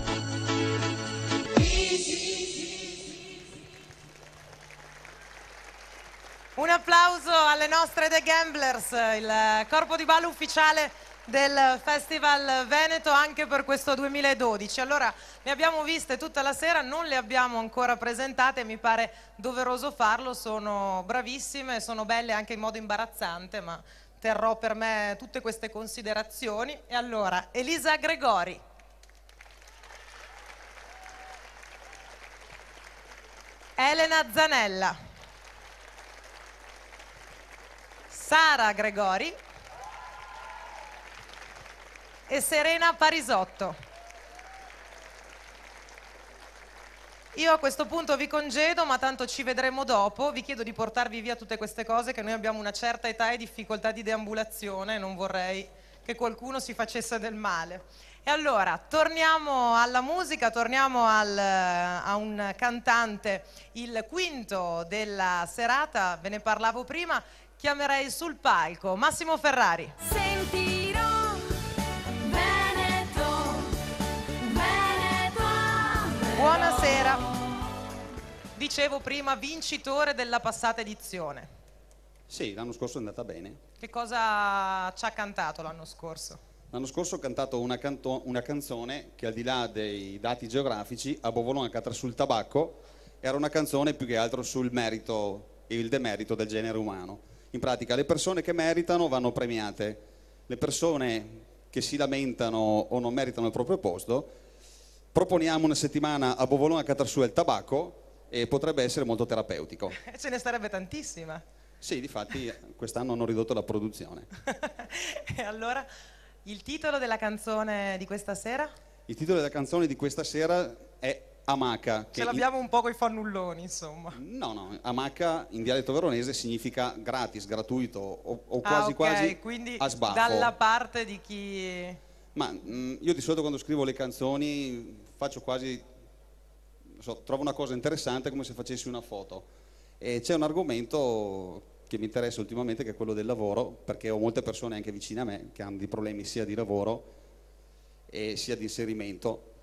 Un applauso alle nostre The Gamblers, il corpo di ballo ufficiale del Festival Veneto anche per questo duemiladodici. Allora, le abbiamo viste tutta la sera, non le abbiamo ancora presentate, mi pare doveroso farlo, sono bravissime, sono belle anche in modo imbarazzante, ma terrò per me tutte queste considerazioni. E allora, Elisa Gregori. Elena Zanella. Sara Gregori. E Serena Parisotto. Io a questo punto vi congedo, ma tanto ci vedremo dopo. Vi chiedo di portarvi via tutte queste cose, che noi abbiamo una certa età e difficoltà di deambulazione, e non vorrei che qualcuno si facesse del male. E allora, torniamo alla musica, torniamo al, a un cantante, il quinto della serata, ve ne parlavo prima, chiamerei sul palco Massimo Ferrari. Sentirò Veneto, Veneto amerò. Buonasera. Dicevo prima, vincitore della passata edizione. Sì, l'anno scorso è andata bene. Che cosa ci ha cantato l'anno scorso? L'anno scorso ho cantato una canto-, una canzone che, al di là dei dati geografici, a Bovolon a catar su el tabaco, era una canzone più che altro sul merito e il demerito del genere umano. In pratica, le persone che meritano vanno premiate, le persone che si lamentano o non meritano il proprio posto, proponiamo una settimana a Bovolon a catar su el tabaco e potrebbe essere molto terapeutico. Ce ne sarebbe tantissima. Sì, difatti quest'anno hanno ridotto la produzione. E allora, il titolo della canzone di questa sera? Il titolo della canzone di questa sera è Amaca, che... Ce l'abbiamo un po' coi fannulloni, insomma. No, no, amaca in dialetto veronese significa gratis, gratuito, o, o quasi, ah, ok, quasi quindi a sbaffo. Dalla parte di chi... Ma, mm, io di solito quando scrivo le canzoni faccio quasi, non so, trovo una cosa interessante come se facessi una foto. E c'è un argomento che mi interessa ultimamente, che è quello del lavoro, perché ho molte persone anche vicine a me che hanno dei problemi sia di lavoro e sia di inserimento.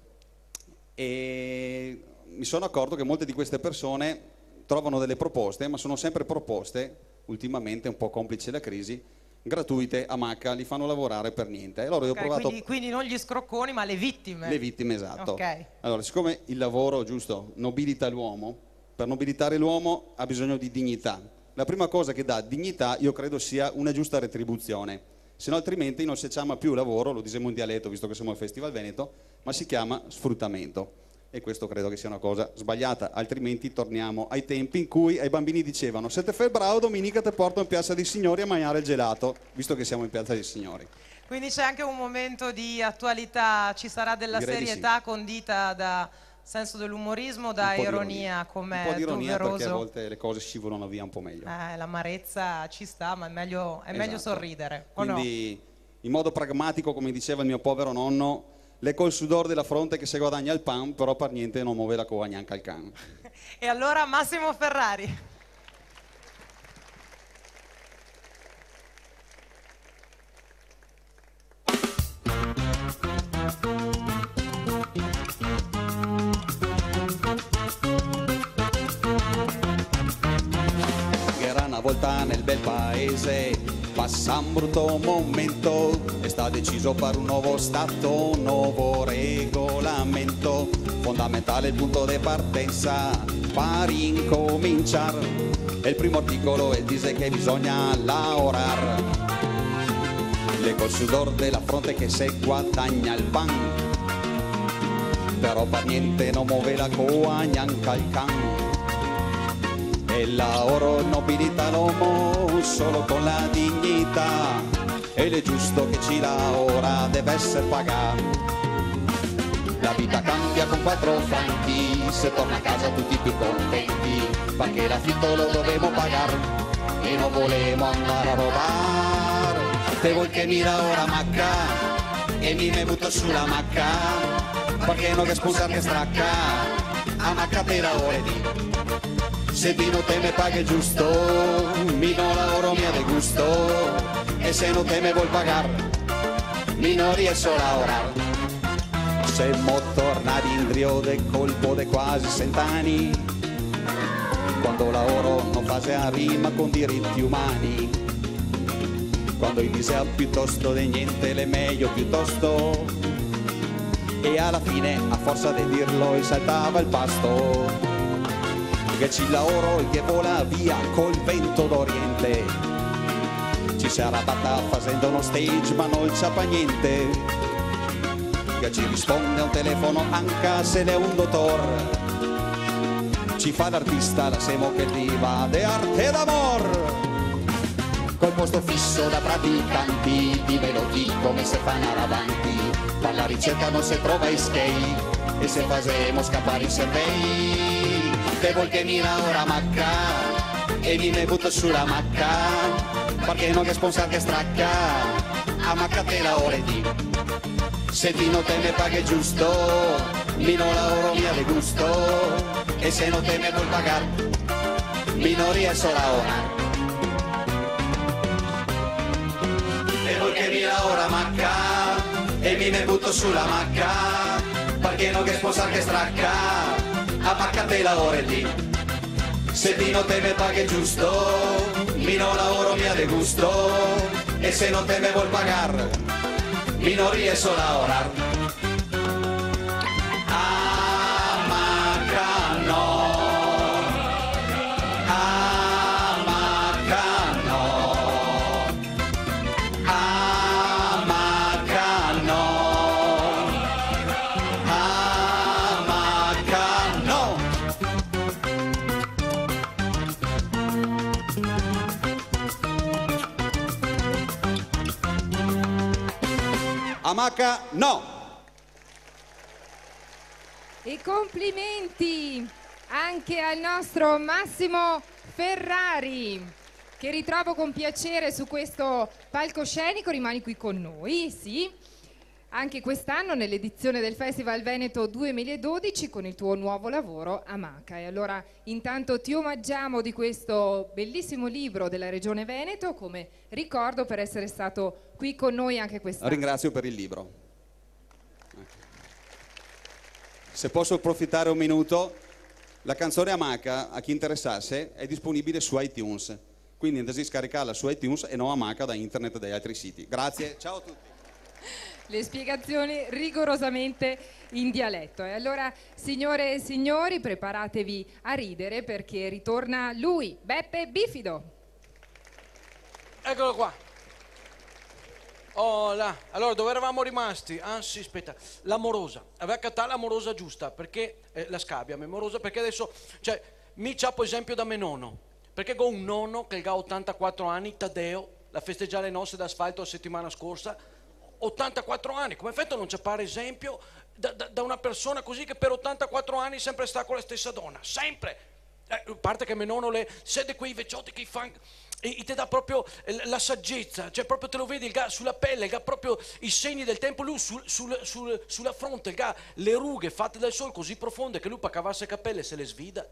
E mi sono accorto che molte di queste persone trovano delle proposte, ma sono sempre proposte, ultimamente, un po' complice la crisi, gratuite, amaca, li fanno lavorare per niente. E allora io ho... Ok, provato quindi, quindi non gli scrocconi, ma le vittime. Le vittime, esatto. Ok. Allora, siccome il lavoro, giusto, nobilita l'uomo, per nobilitare l'uomo ha bisogno di dignità. La prima cosa che dà dignità, io credo, sia una giusta retribuzione. Se no, altrimenti non si chiama più lavoro, lo diciamo in dialetto, visto che siamo al Festival Veneto, ma si chiama sfruttamento. E questo credo che sia una cosa sbagliata, altrimenti torniamo ai tempi in cui ai bambini dicevano: "Se te fè el bravo, domenica te porto in Piazza dei Signori a mangiare il gelato", visto che siamo in Piazza dei Signori. Quindi c'è anche un momento di attualità, ci sarà della serietà condita da senso dell'umorismo, da ironia, come doveroso. Direi di sì. Un po' di ironia, perché a volte le cose scivolano via un po' meglio. Eh, l'amarezza ci sta, ma è meglio, è meglio sorridere, o no? Esatto. Quindi, in modo pragmatico, come diceva il mio povero nonno, l'è col sudor de la fronte che se guadagna el pan, però par gnente no move la coa gnanca el can. E allora Massimo Ferrari. Gh'era na volta nel bel paese, pasa un bruto momento, e sta deciso par un novo stato, un novo regolamento. Fondamentale el punto de partensa par incominciar. El primo articolo el dixe che bisogna laorar. L'è col sudor de la fronte che se guadagna el pan. Però par gnente no move la coa gnanca el can. El laoro nobilita l'omo solo con la dignità. E l'è giusto che chi laora deve eser pagà. La vita cambia con quatro franchi, se torna a casa tuti più contenti, parché l'afito lo dovemo pagar e no volemo andar a robar. Te vol che mi laora amaca e mi me buto su l'amaca, parché no gh'è sponsor che straca, amaca te laora e ti. Se ti no te me paghe giusto, mi no laoro mia de gusto, e se no te me vol pagar, mi no rieso a laorar. Semo tornai indrio de colpo de quasi sent'ani, quando laoro no fasea rima con diriti umani, quando i disea piutosto de gnente l'è mejo piutosto. E a la fine, a forsa de dirlo, i saltava el pasto. Che chi laora el ghe vola via col vento d'oriente. Ci se arabata fasendo uno stage, ma no el ciapa gnente. Che ci risponde a un telefono anca se l'è un dotor. Ci fa l'artista, lasemo che el viva de arte d'amor. Col posto fiso da praticanti, dimelo ti come se fa andar avanti. Par la ricerca no se trova i schei, e se fasemo scapar i servei. Te vol che mi laora amaca, e mi me buto su l'amaca, parché no gh'è sponsor che straca, amaca te laora e ti. Se ti no te me paghe giusto, mi no laoro mia de gusto, e se no te me vol pagar, mi no rieso a laorar. Te vol che mi laora amaca, e mi me buto su l'amaca, parché no gh'è sponsor che straca, amaca te laora e ti. Se ti no te me paghe giusto, mi no laoro mia de gusto, e se no te me vol pagar, mi no rieso a laorar. Amaca no, amaca no, amaca no, amaca no. Amaca no. E complimenti anche al nostro Massimo Ferrari, che ritrovo con piacere su questo palcoscenico. Rimani qui con noi, sì. Anche quest'anno nell'edizione del Festival Veneto duemiladodici con il tuo nuovo lavoro Amaca. E allora intanto ti omaggiamo di questo bellissimo libro della Regione Veneto, come ricordo per essere stato qui con noi anche quest'anno. Ringrazio per il libro. Se posso approfittare un minuto, la canzone Amaca, a chi interessasse, è disponibile su iTunes. Quindi andate a scaricarla su iTunes e no Amaca da internet e dai altri siti. Grazie, ciao a tutti. Le spiegazioni rigorosamente in dialetto. E allora, signore e signori, preparatevi a ridere perché ritorna lui, Beppe Bifido. Eccolo qua. Oh, là. Allora, dove eravamo rimasti? Ah, sì, aspetta. L'amorosa. Aveva catà l'amorosa giusta, perché, eh, la scabia, me morosa, perché adesso, cioè, mi ciapo esempio da me nono, perché go un nono che ga otantaquatro ani, Tadeo, l'à festegià le nose d'asfalto la setimana scorsa, otantaquatro ani, come feto a no ciapare esempio da, da, da una persona così che per otantaquatro ani sempre sta co la stesa dona, sempre? Eh, a parte che me nono l'è, xe de quei vecioti che i fa, i, i te dà proprio, eh, la sagezza, cioè proprio te lo vedi, el ga su la pele, el ga proprio i segni del tempo, lu sul, sul, sul, su la fronte, el ga le rughe fate dal sol così profonde che lu par cavarse e capele se le svida,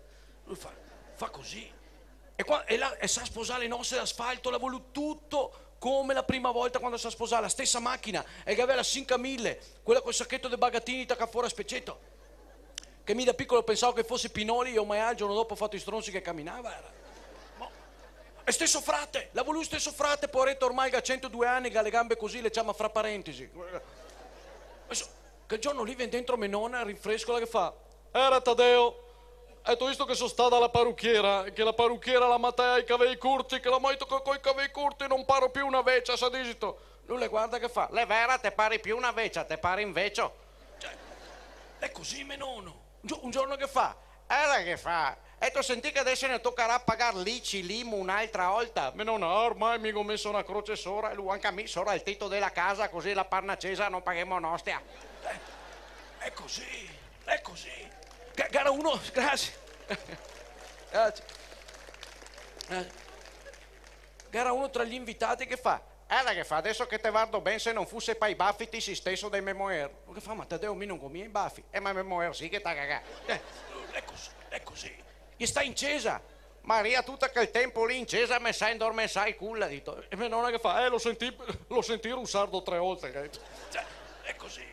lu fa, fa così. E qua, e la, e s'à sposà le nose d'asfalto, l'à volù tuto come la prima volta quando s'à sposà, la stesa machina, e che gaveva la sinquemila, quela col sacheto de bagatini tacà fora a speceto. Che mi da picolo pensavo che fose Pinoli, e omai el giorno dopo ho fatto i stronzi che caminava, era. Ma, e steso frate, l'à volù steso frate, poareto, ormai el ga centodue ani, el ga le gambe così, le ciama fra parentesi. Adesso, che giorno lì vien dentro me nona, rinfrescola, che fa: "Era Tadeo, eto visto che so stada a la paruchiera, che la paruchiera la m'à taià i cavei curti, che la m'à dito che coi cavei curti no paro più una vecia, sa dixito?" Lu le guarda che fa: "L'è vera, te pari più una vecia, te pari un vecio." Cioè, l'è così me nono. Un gio-, un giorno che fa: "Era che fa? Eto sentì che adeso ne tocarà pagar l'ICI, l'IMU un'altra olta?" Me nona: "Ah, ormai mi go meso na croce sora." E lu: "Anca mi, sora el teto de la casa, così la par na cesa no paghemo n'ostia." Eh, l'è così, l'è così. Ga-, gara uno, grazie. Grazie. Eh. Gara uno tra gli invitati che fa: "Era che fa, adeso che te vardo ben, se no fuse pa i bafi ti si steso de me moer." Lu che fa: "Ma Tadeo, mi no go mia i bafi." "Eh, ma me moer sì che t'à cagà." Eh, l'è così, l'è così. I sta in cesa. Maria, tuto quel tempo lì in cesa me sa indormensà i cul, l'à dito. E me nona che fa: "Eh, lo sentì, lo sentì rusar do tre olte", che... Cioè, l'è così.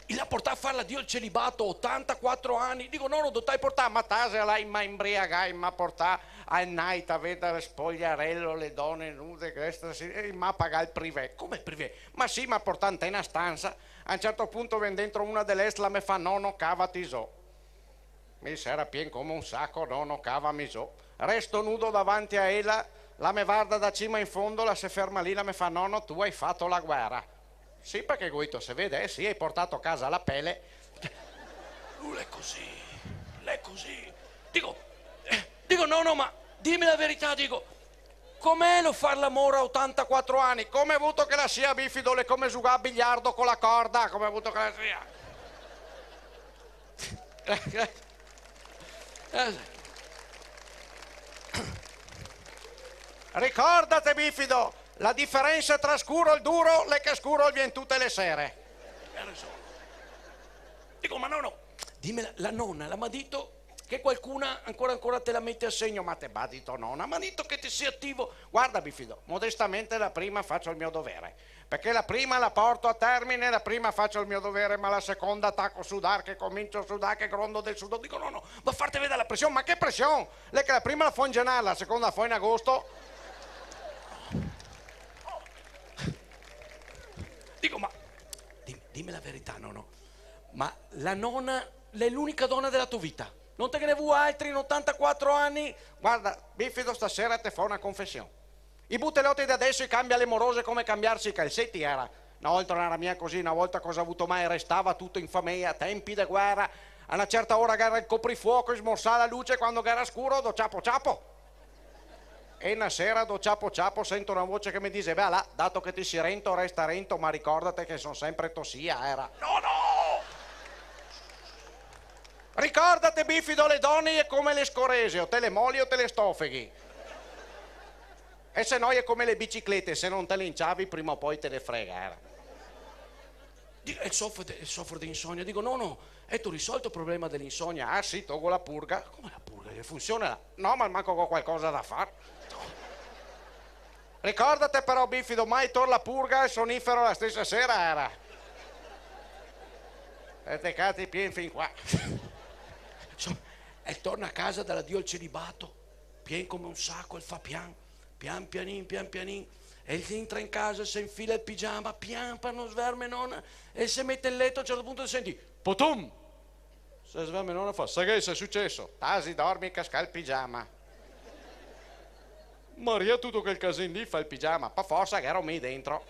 I l'à portà a far l'adio al celibato, otantaquatro ani. Digo: "Nono, do t'ai portà?" "Ma tase, là i m'à inbriagà, i m'à portà al night a vedar el spogliarelo, le done nude, questa sì, e i m'à pagà el privé." "Come el privé?" "Ma sì, i m'à portà inte na stansa. A un certo punto vien dentro una de l'est, la me fa: 'Nono, cavati zo.'" Mi sera pien come un saco, "Nono, cavami zo." Resto nudo davanti a ela, la me varda da cima in fondo, la se ferma lì, la me fa: "Nono, tu hai fatto la guerra." "Sì, parché go dito, se vede, eh sì, hai portato a casa la pele." Lu l'è così, l'è così. Digo, eh, digo: "Nono, ma dime la verità", digo, "com'elo far l'amor a otantaquatro ani?" "Come vuto che la sia, Bifido? L'è come zugar a biliardo co la corda, come vuto che la sia." Eh, sì. Ricordate, Bifido, la diferensa tra scuro e duro l'è che scuro el vien tute le sere. Ga rason. Digo: "Ma nono, dime, la, la nona la m'à dito che qualcuna ancora, ancora te la mete a segno." "Ma te badi to nona, m'à dito che te si ativo." "Guarda, Bifido, modestamente la prima facio el mio dovere. Parché la prima la porto a termine, la prima facio el mio dovere, ma la seconda taco a sudar, che comincio a sudar, che grondo del sudor." Digo: "Nono, va farte vedar la presion." "Ma che presion? L'è che la prima la fo ingenar, la seconda la fo in agosto." Digo: "Ma dim-, dime la verità, nono, ma la nona l'è l'unica dona dela to vita? No te ghe n'è vuo altri in otantaquatro ani?" "Guarda, Bifido, stasera te fo na confesion. I butelotti de adeso i cambia le morose come cambiarse i calseti, era. Na volta no era mia così, na volta cosa vuto mai, restava tuto in fameja, tempi de guera, a na certa ora ghera el coprifuoco, i smorsava la luce, quando ghera scuro, do ciapo ciapo." E na sera, do ciapo ciapo, sento na voce che me dixe: "Beh, là, dato che ti si rento, resta rento, ma ricordate che son sempre to sia, era." "No, no!" Ricordate, Bifido, le done xe come le scorese, o te le moli o te le stofeghi. E se no xe come le biciclete, se no te le inciavi prima o poi te le frega, era. Digo, el sofre de, el sofre de insonnia. Digo, "Nono, eto risolto el problema de l'insonnia?" "Ah sì, togo la purga." "Come la purga? Che funsiona la..." "No, ma almanco go qualcosa da far." "Ricordate però, Bifido, mai tor la purga e sonifero la stesa sera, era." E te cati pien fin qua. Insoma, el torna a casa da l'adìo al celibato, pien come un saco, el fa pian, pian pianin, pian pianin, e el entra in casa, se infila el pigiama, pian, par no svear me nona, e se mete in leto, a un certo punto se senti, potum! Se svea me nona, fa, "Sa che xe suceso?" "Tasi, dormi, casca el pigiama." "Maria, tuto quel casin lì fa el pigiama?" "Par forsa, che gero mi dentro."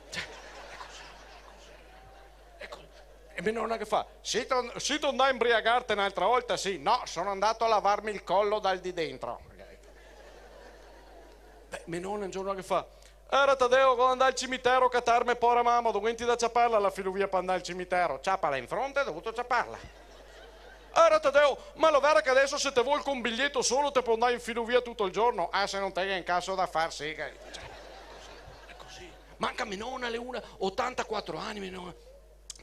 Eco. E me nona che fa, "Sito, sito ndà a imbriagarte n'altra volta, sì?" "No, sono andato a lavarmi il collo dal di dentro." Beh, me nona un giorno che fa, "Era, Tadeo, go da ndar al cimitero a catarme pora mama, do guenti da ciaparla la filovia par ndar al cimitero." "Ciapala in fronte, go dovuto ciaparla." "Era, Tadeo, ma lo vera che adeso se te vol con biglieto solo te pol ndar in filovia tuto el giorno?" "Ah, se no te ghe un caso da far, sì che..." Cioè, xe cusì. Manca me nona, l'è una, otantaquatro ani, me nona.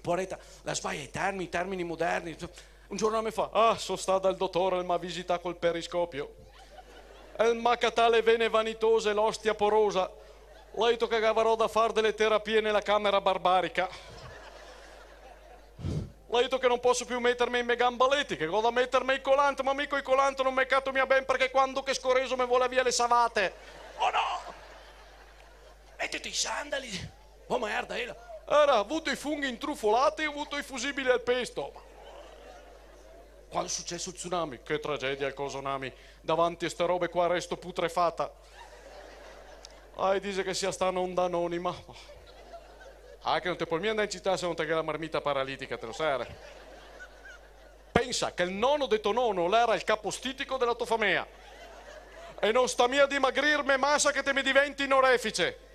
Povareta, la sbaia i termini, i termini moderni. Un giorno me fa, "Ah, so stà dal dotore, el m'à visità col periscopio. El m'à catà le vene vanitose e l'ostia porosa. L'à dito che gavarò da far dele terapie nela camera barbarica. L'à dito che no poso più meterme i me gambaleti, che go da meterme i colant, ma mi coi colant no me cato mia ben, parché quando che scoreso me vola via le savate." "Oh no! Metete i sandali!" "Oh, ma varda, ela." "Era, vuto i funghi intrufolati, vuto i fusibili al pesto." "Quando xe suceso el tsunami?" "Che tragedia, el coso nami. Davanti a ste robe qua resto putrefata. Ah, i dixe che sia stà n'onda anonima." "Ah, che no te pol mia ndar in cità se no te ghe la marmita paralitica, te lo sa." Pensa che el nono de to nono l'era el capostitico dela to famea. E no sta mia dimagrirme masa che te me diventi in orefice.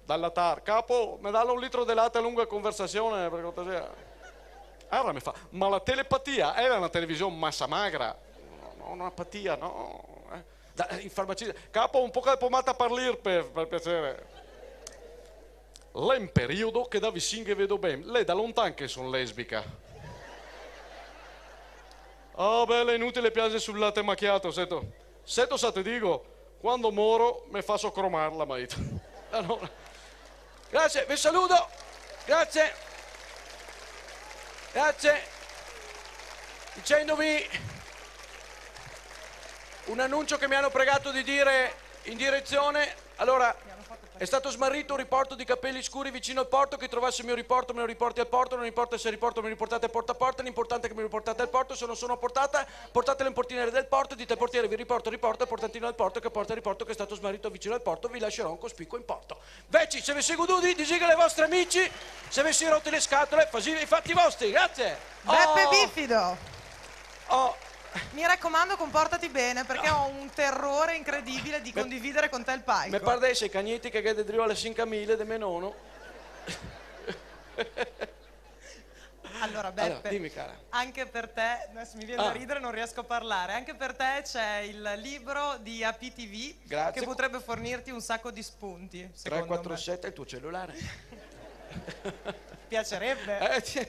Dal latar, "Capo, me dalo un litro de late a lunga conversasion, par cortesia?" Alora me fa, "Ma la telepatia, ela xe na television masa magra?" "No, no, na patia, no, eh." Da, eh, in farmacia, "Capo, un poca de pomata par l'irpe, par piaser." L'è un periodo che da visin ghe vedo ben, l'è da lontan che son lesbica. Ah, beh, l'è inutile pianzer sul late machiato, seto. Seto sa te digo, quando moro me faso cromar, la m'à dito. Alora, grazie, ve saludo. Grazie. Grazie. Dicendovi un annuncio che mi hanno pregato di dire in direzione. Allora, è stato smarrito un riporto di capelli scuri vicino al porto. Chi trovasse il mio riporto me lo riporti al porto. Non importa se il riporto me lo riportate porta a porta, l'importante è che me lo riportate al porto. Se non sono a portata, portatelo in portineria del porto e dite al portiere: "Vi riporto, riporto il portantino al porto che porta il riporto che è stato smarrito vicino al porto. Vi lascerò un cospicuo importo." Veci, se ve si godudi, dixìghelo ai vostri amici, se ve si roti le scatole, fasì i fati vostri. Grazie. Beppe Oh. Bifido. Oh. Mi raccomando, comportati bene, perché ho un terrore incredibile di condividere con te il palco. Me par de ese cagneti che ghe de drio a le sinca mile de me nono. Allora, Beppe, Allora, dimmi, cara. Anche per te, adesso mi viene da Ah. ridere, non riesco a parlare, anche per te c'è il libro di A P T V Grazie. che potrebbe fornirti un sacco di spunti, secondo me. Tre quattro sette è il tuo cellulare. Piacerebbe. Eh, sì.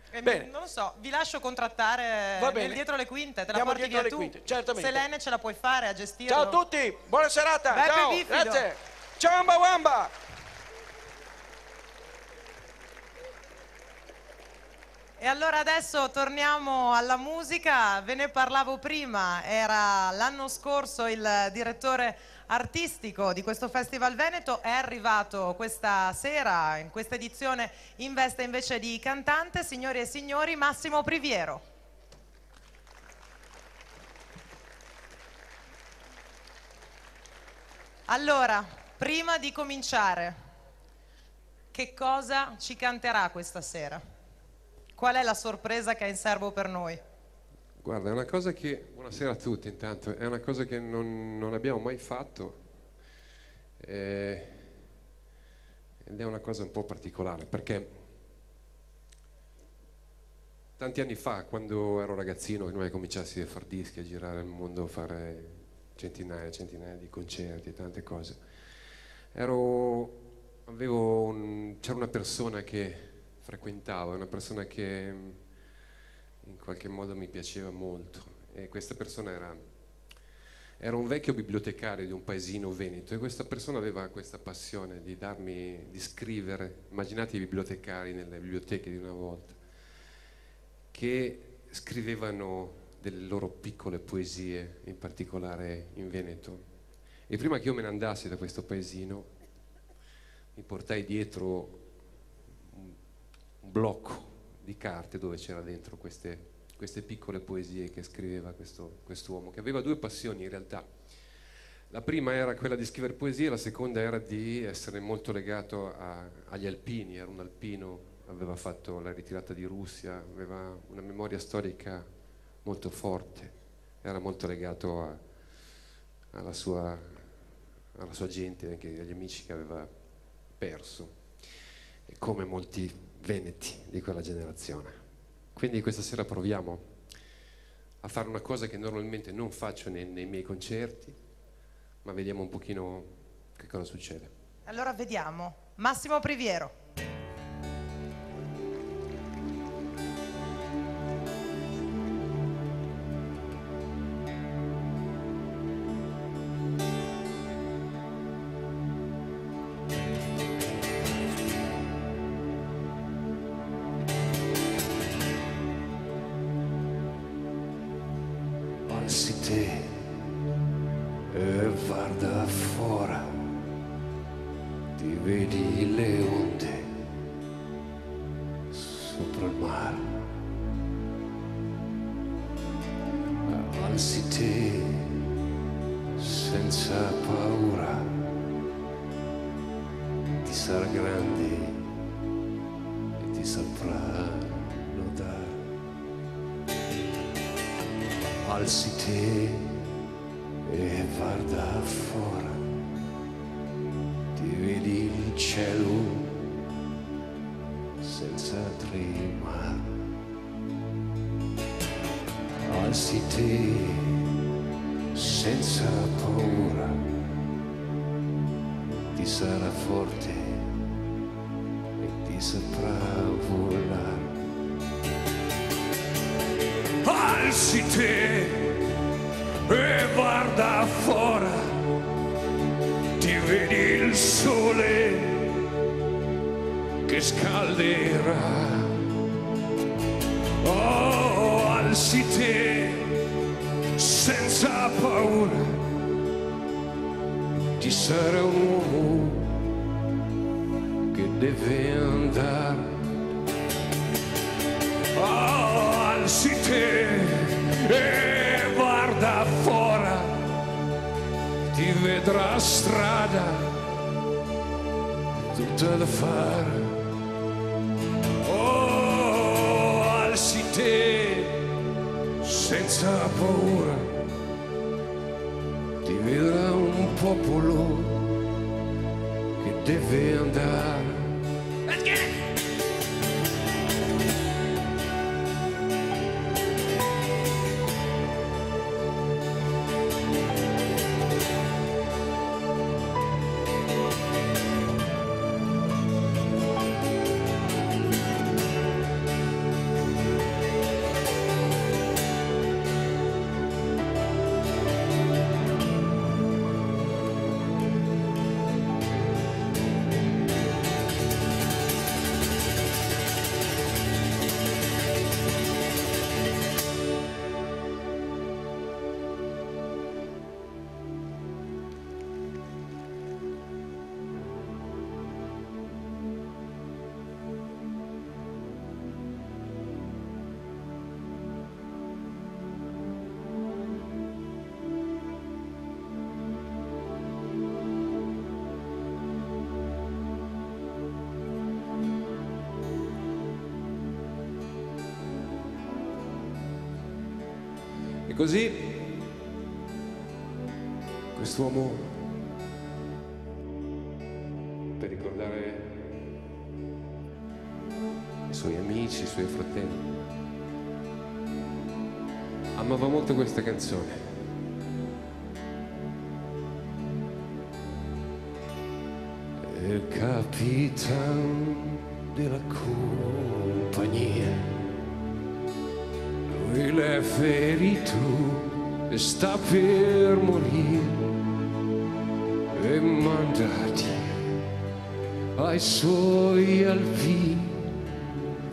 Eh, Bene. Non lo so, vi lascio contrattare Va nel bene. dietro le quinte, te la Andiamo porti dietro via le tu. quinte, certamente. Selene ce la puoi fare a gestirlo. Ciao a tutti, buona serata. Beppe Ciao, Bifido. grazie. Ciao, Amba Wamba. E allora adesso torniamo alla musica, ve ne parlavo prima, era l'anno scorso il direttore artistico di questo Festival Veneto, è arrivato questa sera, in questa edizione, in veste invece di cantante, signore e signori, Massimo Priviero. Allora, prima di cominciare, che cosa ci canterà questa sera? Qual è la sorpresa che ha in serbo per noi? Guarda, è una cosa che, buonasera a tutti intanto, è una cosa che non, non abbiamo mai fatto, eh, ed è una cosa un po' particolare, perché Tanti anni fa, quando ero ragazzino, prima che cominciassi a far dischi, a girare il mondo, a fare centinaia e centinaia di concerti e tante cose, ero, avevo un, c'era una persona che frequentavo, una persona che, mm, in qualche modo mi piaceva molto, e questa persona era, era un vecchio bibliotecario di un paesino veneto, e questa persona aveva questa passione di darmi, di scrivere. Immaginate i bibliotecari nelle biblioteche di una volta, che scrivevano delle loro piccole poesie, in particolare in veneto. E prima che io me ne andassi da questo paesino, mi portai dietro un, un blocco di carte dove c'era dentro queste, queste piccole poesie che scriveva questo, quest'uomo, che aveva due passioni in realtà. La prima era quella di scrivere poesie, la seconda era di essere molto legato a, agli alpini. Era un alpino, aveva fatto la ritirata di Russia, aveva una memoria storica molto forte, era molto legato a, alla sua, alla sua gente, anche agli amici che aveva perso, e come molti veneti di quella generazione. Quindi questa sera proviamo a fare una cosa che normalmente non faccio nei, nei miei concerti, ma vediamo un pochino che cosa succede. Allora vediamo. Massimo Priviero. Alsite e varda fora, ti vedi le onde sopra el mar. Alsite sensa paura, ti sarà grande e ti saprà lodar. Alsite e varda fora, ti vedi el cielo sensa tremar. Alsite sensa paura, ti sarà forte e ti saprà volar. Alsite e varda fora, ti vedi el sole che scalderà. Oh, alsite sensa paura, ci sarà un uomo che deve andar. Oh, alsite e varda fora, ti vedrà strada tuta da far. Oh, alsite sensa paura, ti vedrà un popolo che deve andar. E così quest'uomo, per ricordare i suoi amici, i suoi fratelli, Amava molto questa canzone. El capitan de la compagnia, lu l'è ferito e sta per morir, e manda a dir ai soi alpini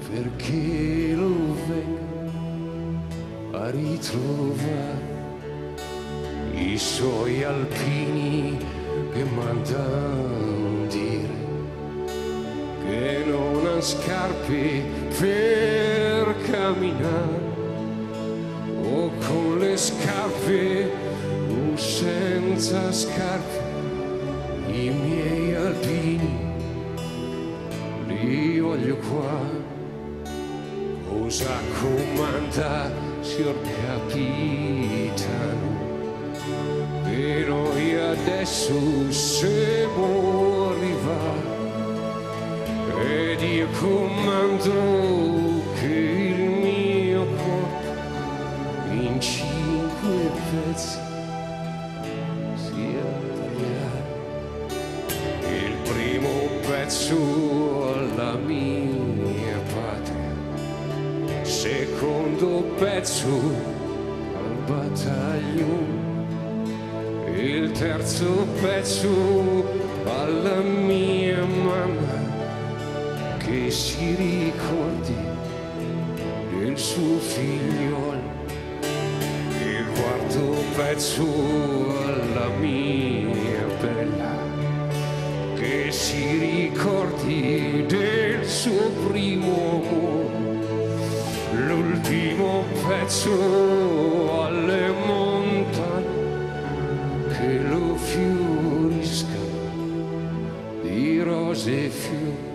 parché lo venga a ritrovar. I soi alpini che mandan dir che non han scarpe per caminar, o con le scarpe o senza scarpe, i miei alpini li voglio qua. Cosa comanda, sior capitano? Che noi adesso semo rivà, ed io comando che il mio corpo in cinque pezzi sia tagliato. Il primo pezzo alla mia patria, secondo pezzo al battaglione, il terzo pezzo alla mia mamma, che si ricordi del suo figliolo. Il quarto pezzo alla mia bella, che si ricordi del suo primo amore. L'ultimo pezzo alle montagne, che lo fioriscano di rose e fiori.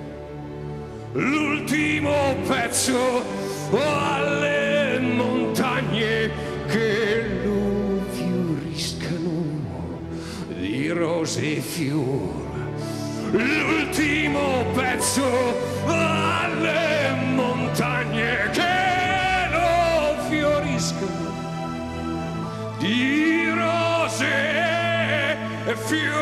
L'ultimo pezzo alle montagne, che lo fioriscano di rose e fiori. L'ultimo pezzo alle montagne, che lo fioriscano di rose e fiori.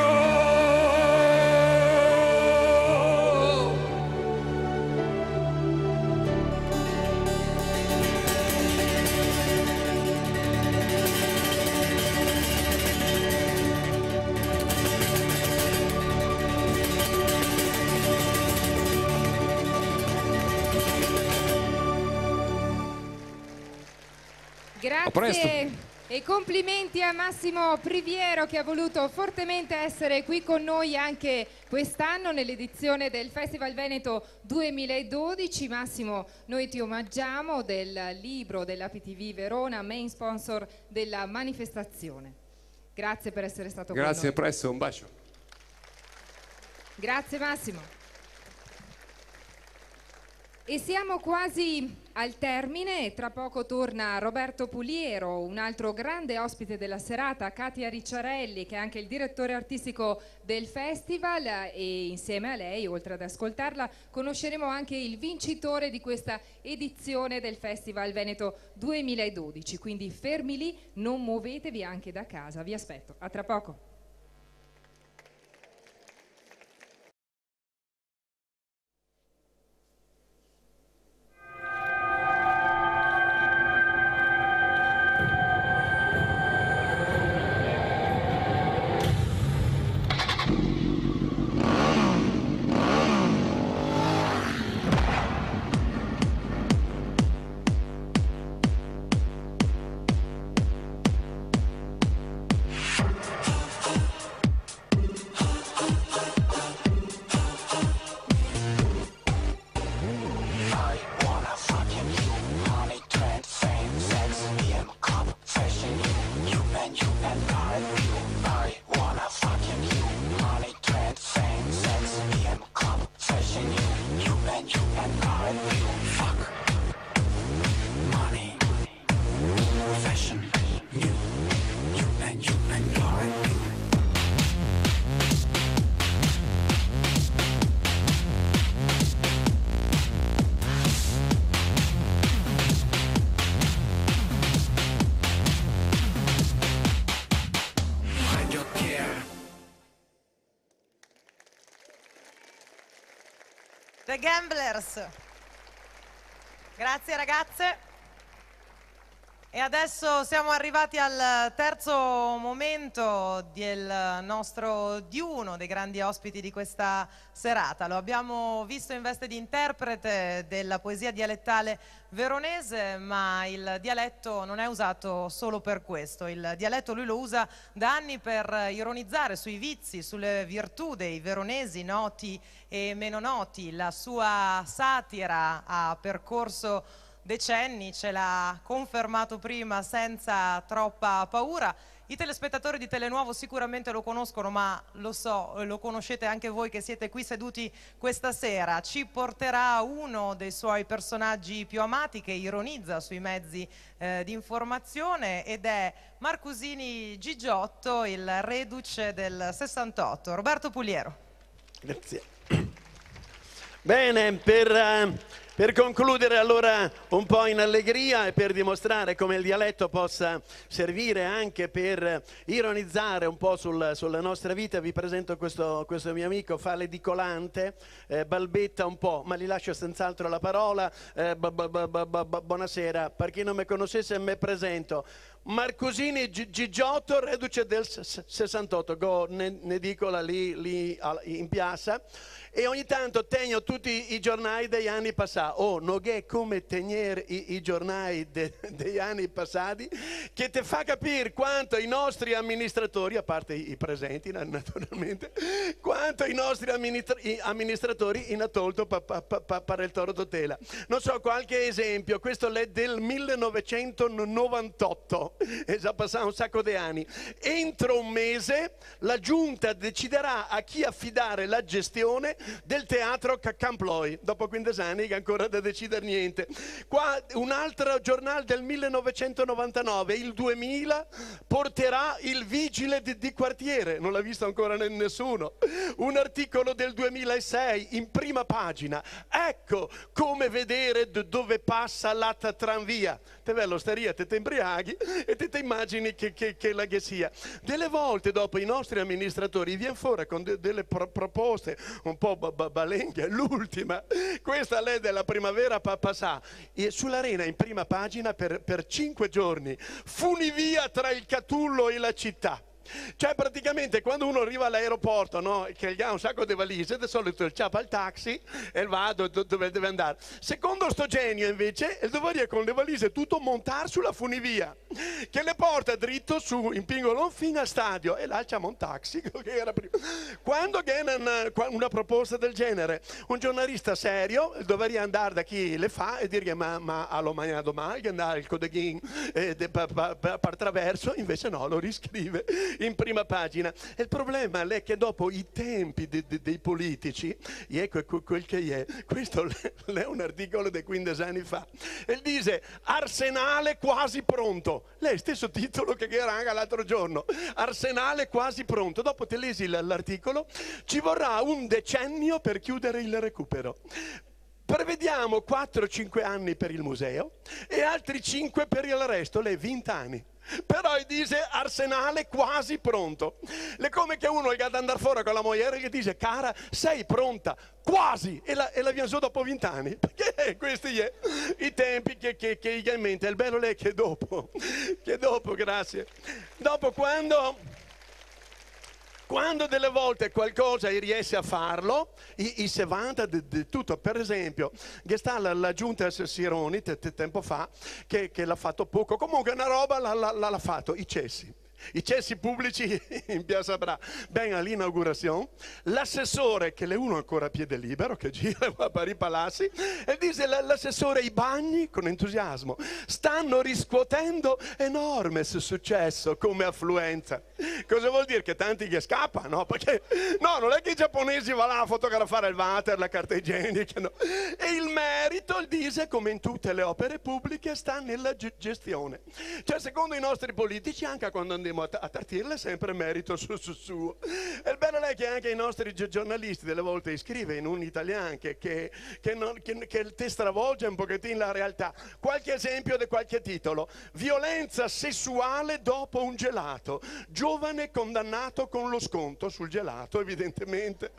Grazie. A presto. E complimenti a Massimo Priviero, che ha voluto fortemente essere qui con noi anche quest'anno nell'edizione del Festival Veneto duemiladodici. Massimo, noi ti omaggiamo del libro dell'A P T V Verona, main sponsor della manifestazione. Grazie per essere stato con noi. Grazie, a presto, un bacio. Grazie, Massimo. E siamo quasi al termine, tra poco torna Roberto Puliero, un altro grande ospite della serata, Katia Ricciarelli, che è anche il direttore artistico del festival, e insieme a lei, oltre ad ascoltarla, conosceremo anche il vincitore di questa edizione del Festival Veneto duemiladodici. Quindi fermi lì, non muovetevi anche da casa, vi aspetto. A tra poco. The Gamblers. Grazie, ragazze. E adesso siamo arrivati al terzo momento del nostro, di uno dei grandi ospiti di questa serata. Lo abbiamo visto in veste di interprete della poesia dialettale veronese, ma il dialetto non è usato solo per questo. Il dialetto lui lo usa da anni per ironizzare sui vizi, sulle virtù dei veronesi, noti e meno noti. La sua satira ha percorso decenni, ce l'ha confermato prima senza troppa paura. I telespettatori di Telenuovo sicuramente lo conoscono, ma lo so, lo conoscete anche voi che siete qui seduti questa sera. Ci porterà uno dei suoi personaggi più amati, che ironizza sui mezzi, eh, di informazione, ed è Marcusini Gigiotto, il reduce del sessantotto. Roberto Puliero. Grazie. Bene, per, eh, per concludere allora un po' in allegria e per dimostrare come il dialetto possa servire anche per ironizzare un po' sul, sulla nostra vita, vi presento questo, questo mio amico, fa l'edicolante, eh, balbetta un po', ma gli lascio senz'altro la parola. Eh, bu-, bu-, bu-, bu-, bu-, bu-, buonasera, per chi non me conoscesse, me presento. Marcusini Gi-, Gigiotto, reduce del s-, s-, sessantotto, go ne-, n'edicola lì, lì al-, in piazza, e ogni tanto tegno tuti i giornai dei ani pasà. Oh, no gh'è come tegner i, i giornai de-, dei ani pasadi, che te fa capir quanto i nostri aministratori, a parte i, i presenti, na-, naturalmente, quanto i nostri aministra-, i aministratori i n'à tolto pa-, pa-, pa-, pa-, par el toro Totela. No so, qualche esempio, questo l'è del millenovecentonovantotto, xe za pasà un saco de ani. Entro un mese la Giunta deciderà a chi affidare la gestione del teatro Ca-, Camploi. Dopo quindese ani che ancora da decider gnente. Qua un altro giornal del millenovecentonovantanove, il duemila, porterà il vigile di, di quartiere, non l'ha visto ancora ne-, nessuno. Un articolo del duemilasei in prima pagina. Ecco come vedere d-, dove passa la t-, tranvia. Te vè a l'ostaria, te, te imbriaghi e te, te imagini che, che, che la ghe sia. Dele volte dopo i nostri aministratori vien fora con de-, dele pro-, proposte un po' ba-, ba-, balenghe. L'ultima, questa l'è dela primavera pa-, pasà, e su l'Arena in prima pagina per, per cinque giorni: funivia tra il Catullo e la città. Cioè, praticamente, quando uno riva a l'aeroporto, no, che el ga un saco de valise, de solito el ciapa el taxi e el va do-, do-, dove el deve andar. Secondo sto genio, invece, el dovaria con le valise tuto montar su la funivia, che le porta drito su in pingolon fin al stadio, e là el ciama un taxi, che era prima. Quando che xe na, na, qua-, una proposta del genere, un giornalista serio dovaria andar da chi le fa e dirghe: "Ma, ma a lo magnà mal, che andar el codeghin, eh, de, pa, pa, pa, par traverso?" Invece no, lo riscrive in prima pagina. E el problema l'è che dopo i tempi de, de, dei politici, e eco que-, quel che xe, questo l'è, l'è un articolo de quindese ani fa, el dixe: "Arsenale quasi pronto". L'è el steso titolo che ghe era anca l'altro giorno, "Arsenale quasi pronto". Dopo te lesi l-, l'articolo: "Ci vorrà un decennio per chiudere il recupero. Prevediamo quattro cinque anni per il museo e altri cinque per il resto", l'è vinte ani. Però el dixe: "Arsenale quasi pronto". L'è come che uno el ga da andar fora co la mojer e ghe dixe: "Cara, sei pronta?" "Quasi!" E la, e la vien zo dopo vinte ani. Parché questi xe i tempi che, che, che i ga in mente. El belo l'è che dopo, che dopo, grazie. Dopo, quando, quando dele volte qualcosa i riese a farlo, i, i se vanta de, de tuto. Per esempio, ghe sta la, la giunta S-, Sironi, te, te, tempo fa, che, che l'à fato poco. Comunque na roba l'à, l'à, l'à, l'à fato, i cesi. I cesi publici in Piazza Bra. Ben, a l'inaugurasion, l'asesore, che l'è uno ancora a piede libero, che gira qua par i palasi, e dixe l-, l'asesore: "I bagni", con entusiasmo, "stanno riscuotendo enorme su-, successo come affluenza". Cosa vol dir? Che tanti ghe scapa, no? Parché, no, no l'è che i giaponesi va là a fotografar el water, la carta igienica, no? E el merito, el dixe, come in tute le opere publiche, sta nela ge-, gestione. Cioè, secondo i nostri politici, anca quando a, a tartirle, sempre merito su, su, suo. E el bel l'è che anca i nostri gi-, giornalisti dele volte i scrive in un italian che, che, che no, che, che te stravolge un pochetin la realtà. Qualche esempio de qualche titolo. Violenza sessuale dopo un gelato. Giovane condannato con lo sconto sul gelato, evidentemente.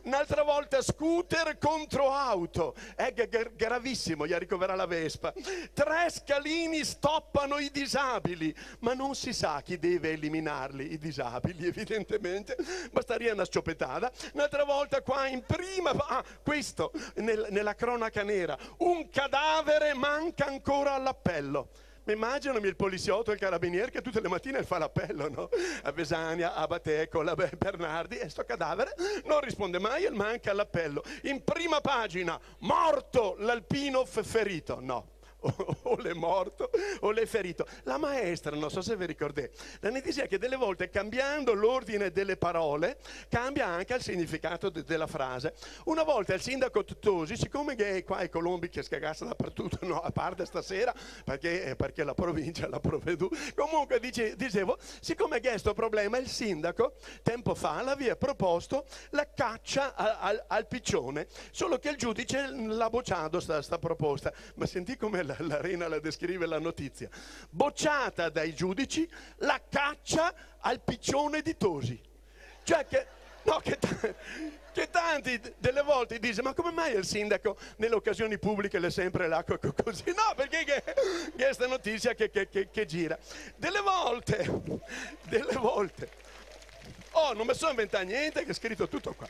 N'altra volta scooter contro auto. Eh, g-, g-, gravissimo, i ga ricoverà la Vespa. Tre scalini stoppano i disabili, ma non si sa chi deve eliminarli, i disabili, evidentemente. Bastaria na sciopetada. N'altra volta qua in prima, ah, questo, nel-, nela cronaca nera, un cadavere manca ancora all'appello. Me imagino mi el polisioto e el carabinier che tute le matine el fa l'apelo, no? A Vesania, a Bateco, la Be-, Bernardi, e sto cadavere non risponde mai, el manca all'apelo. In prima pagina, morto l'alpino fe-, ferito, no. O, o l'è morto, o l'è ferito. La maestra, no so se ve ricordè, la ne disea che dele volte, cambiando l'ordine dele parole, cambia anca el significato de-, dela frase. Una volta el sindaco T-, Tosi, sicome che qua i colombi che scagasa dapartuto, no, a parte stasera, parché, eh, parché la provincia l'à provedù. Comunque, dice, disevo, sicome che sto problema, el sindaco, tempo fa, l'avea proposto la cacia a-, al, al picione, solo che el giudice l'à bocià sta, sta proposta. Ma sentì come la, la Rena la descrive la notizia. Bocciata dai giudici la caccia al picione di Tosi. Cioè che, no, che ta-, che tanti dele volte i dixe: "Ma come mai el sindaco nele ocasioni publiche l'è sempre là co-, co-, cusì?" No, parché che, che sta notizia che, che, che, che gira. Dele volte, dele volte. Oh, no me so inventà gnente, che xe scrito tuto qua.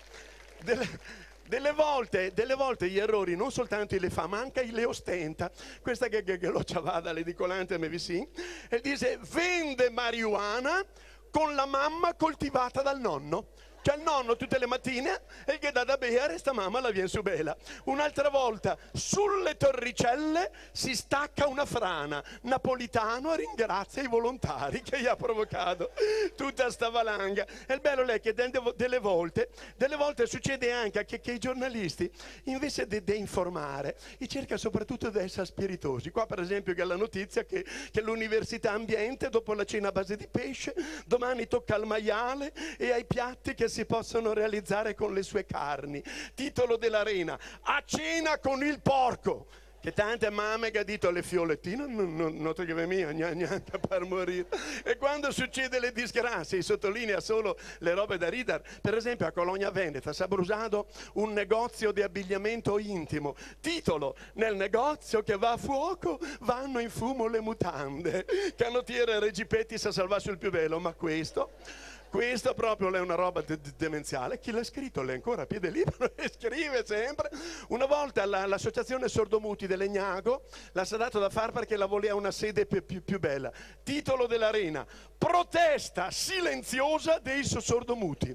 Dele, dele volte, dele volte i erori no soltanto i le fa, ma anca i le ostenta. Questa che, che, che l'ò ciavada, l'edicolante me visin, e dixe: "Vende marijuana con la mamma coltivata dal nonno." Cioè el nono tute le matine el ghe dà da beare, sta mama la vien su bela. Un'altra volta, sulle torricelle si stacca una frana. Napolitano ringrazia i volontari che i ha provocato tuta sta valanga. E el bel l'è che de-, de-, dele volte, dele volte sucede anca che, che i giornalisti, invese de, de informare, i cerca sopratuto de esare spiritosi. Qua, par esempio, gh'è la notizia che, che l'Università Ambiente, dopo la cena a base di pesce, domani tocca al maiale e ai piatti che si possono realizzare con le sue carni. Titolo dela Rena: "A cena con il porco". Che tante mame che ga dito: "Le fiole, ti no, no, no, no te ghe ve mia, gna-, gnanca par morir." E quando sucede le disgrasie, i sotolinea solo le robe da rider. Par esempio, a Colonia Veneta s'à brusà un negozio de abigliamento intimo. Titolo: "Nel negozio che va a fuoco vanno in fumo le mutande." Canotiere Regipeti s'à salvà sul più belo, ma questo, questo proprio l'è una roba de-, de-, demenziale. Chi l'à scrito l'è ancora a piede libero e scrive sempre. Una volta la, l'Associazione Sordomuti de Legnago la s'à dato da far parché la volea una sede più, più, più bela. Titolo dela Rena: "Protesta silenziosa dei so-, sordomuti".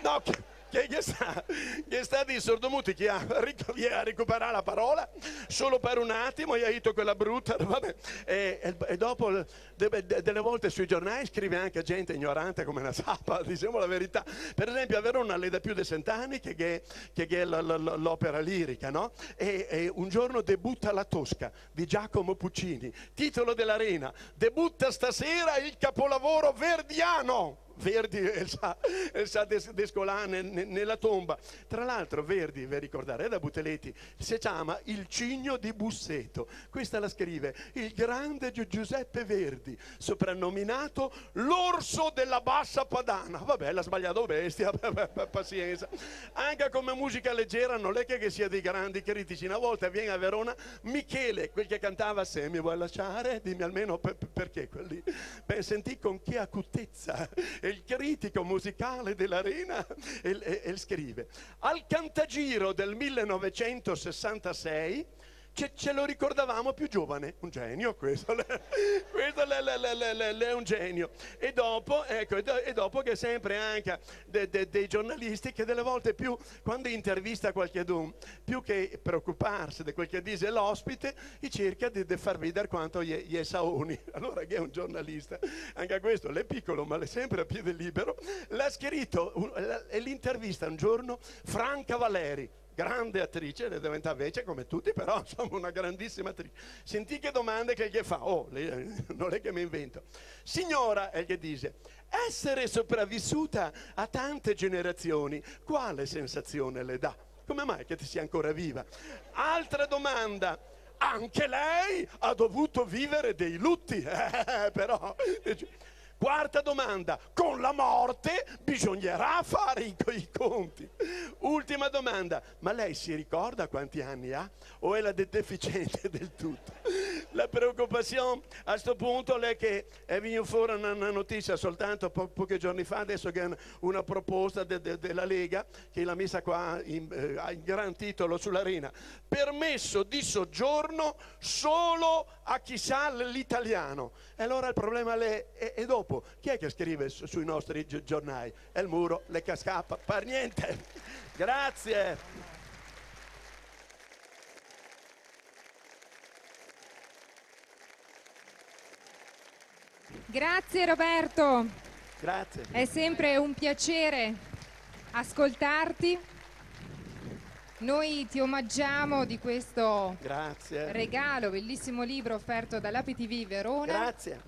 No, che, che, che sta, che sta dei sordomuti che i à ric-, i à ricuperà la parola solo par un atimo, i à dito quela bruta, va ben. E, e, e dopo, de-, de-, dele volte sui giornai scrive anca gente ignorante come na sapa, disemo la verità. Par esempio, a Verona l'è da più de sent'ani che, che, che, che la, la, la, l'opera lirica, no? E, e un giorno debuta La Tosca di Giacomo Puccini. Titolo dela Rena: "Debutta stasera il capolavoro verdiano". Verdi el s'à, el s'à des-, descolà ne-, ne-, nela tomba. Tra l'altro Verdi, ve ricordarè da Buteletti, se ciama il Cigno di Busseto. Questa la scrive il grande Giu-, Giuseppe Verdi, soprannominato l'orso della Bassa Padana. Va ben, l'à sbalià bestia, pasiensa. Anca come musica legera no l'è che, che sia dei grandi critici. Na volta vien a Verona Michele, quel che cantava "Se mi vuoi lasciare, dimmi almeno pe-, pe-, perché", quel lì. Ben, sentì con che acutezza el critico musicale dela Rena el, el, el scrive: "Al Cantagiro del millenovecentosessantasei ce, ce lo ricordavamo più giovane". Un genio questo, questo l'è, l'è, l'è un genio. E dopo, eco, e do-, e dopo gh'è sempre anca de-, de-, dei giornalisti che dele volte più, quando intervista qualchedun, più che preocuparse de quel che dixe l'ospite, i cerca de, de far vider quanto i è, i è saoni. Alora, gh'è un giornalista, anca questo, l'è picolo, ma l'è sempre a piede libero, l'à scrito, un, la, e l'intervista un giorno Franca Valeri, grande attrice, l'è deventà vecia come tuti, però, insoma, una grandisima attrice. Sentì che domande che el ghe fa. Oh, le-, no l'è che me invento. "Signora", el ghe dixe, "essere sopravvissuta a tante generazioni, quale sensazione le dà? Come mai che te sia ancora viva?" Altra domanda: "Anche lei ha dovuto vivere dei lutti?" Eh, però. Quarta domanda: "Con la morte bisognerà fare i co-, i conti." Ultima domanda: "Ma lei si ricorda quanti anni ha? O è la de-, deficiente del tutto?" La preocupasion a sto punto l'è che è vegnù fora una, una notisia soltanto po-, pochi giorni fa, deso, che è una, una proposta de-, de-, dela Lega, che l'à mesa qua in, eh, in gran titolo su l'Arena: "Permesso di soggiorno solo a chi sa l-, l'italiano." E alora el problema l'è, e, e dopo, chi è che scrive su-, sui nostri gi-, giornai? E el muro l'è cascà par gnente. Grazie. Grazie, Roberto. Grazie. È sempre un piacere ascoltarti. Noi ti omaggiamo di questo, grazie, regalo, bellissimo libro offerto dall'A P T V Verona. Grazie.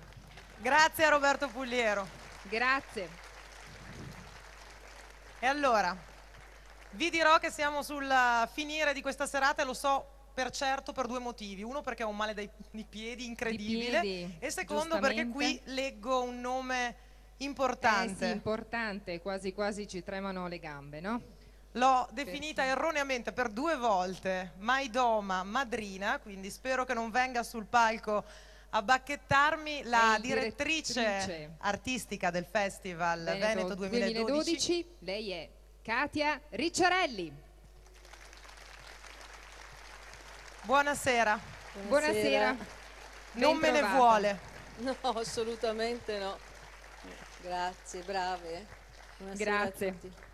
Grazie a Roberto Puliero. Grazie. E allora, vi dirò che siamo sul finire di questa serata e lo so per certo per due motivi. Uno, perché ho un male dai, di piedi incredibile, di piedi, e secondo, perché qui leggo un nome importante. Eh sì, importante, quasi quasi ci tremano le gambe, no? L'ho definita erroneamente per due volte Maidoma madrina, quindi spero che non venga sul palco a bacchettarmi la direttrice artistica del Festival Veneto duemiladodici. Lei è Katia Ricciarelli. Buonasera. Buonasera. Buonasera. Non me ne vuole. No, assolutamente no. Grazie, brave. Buonasera a tutti. Grazie.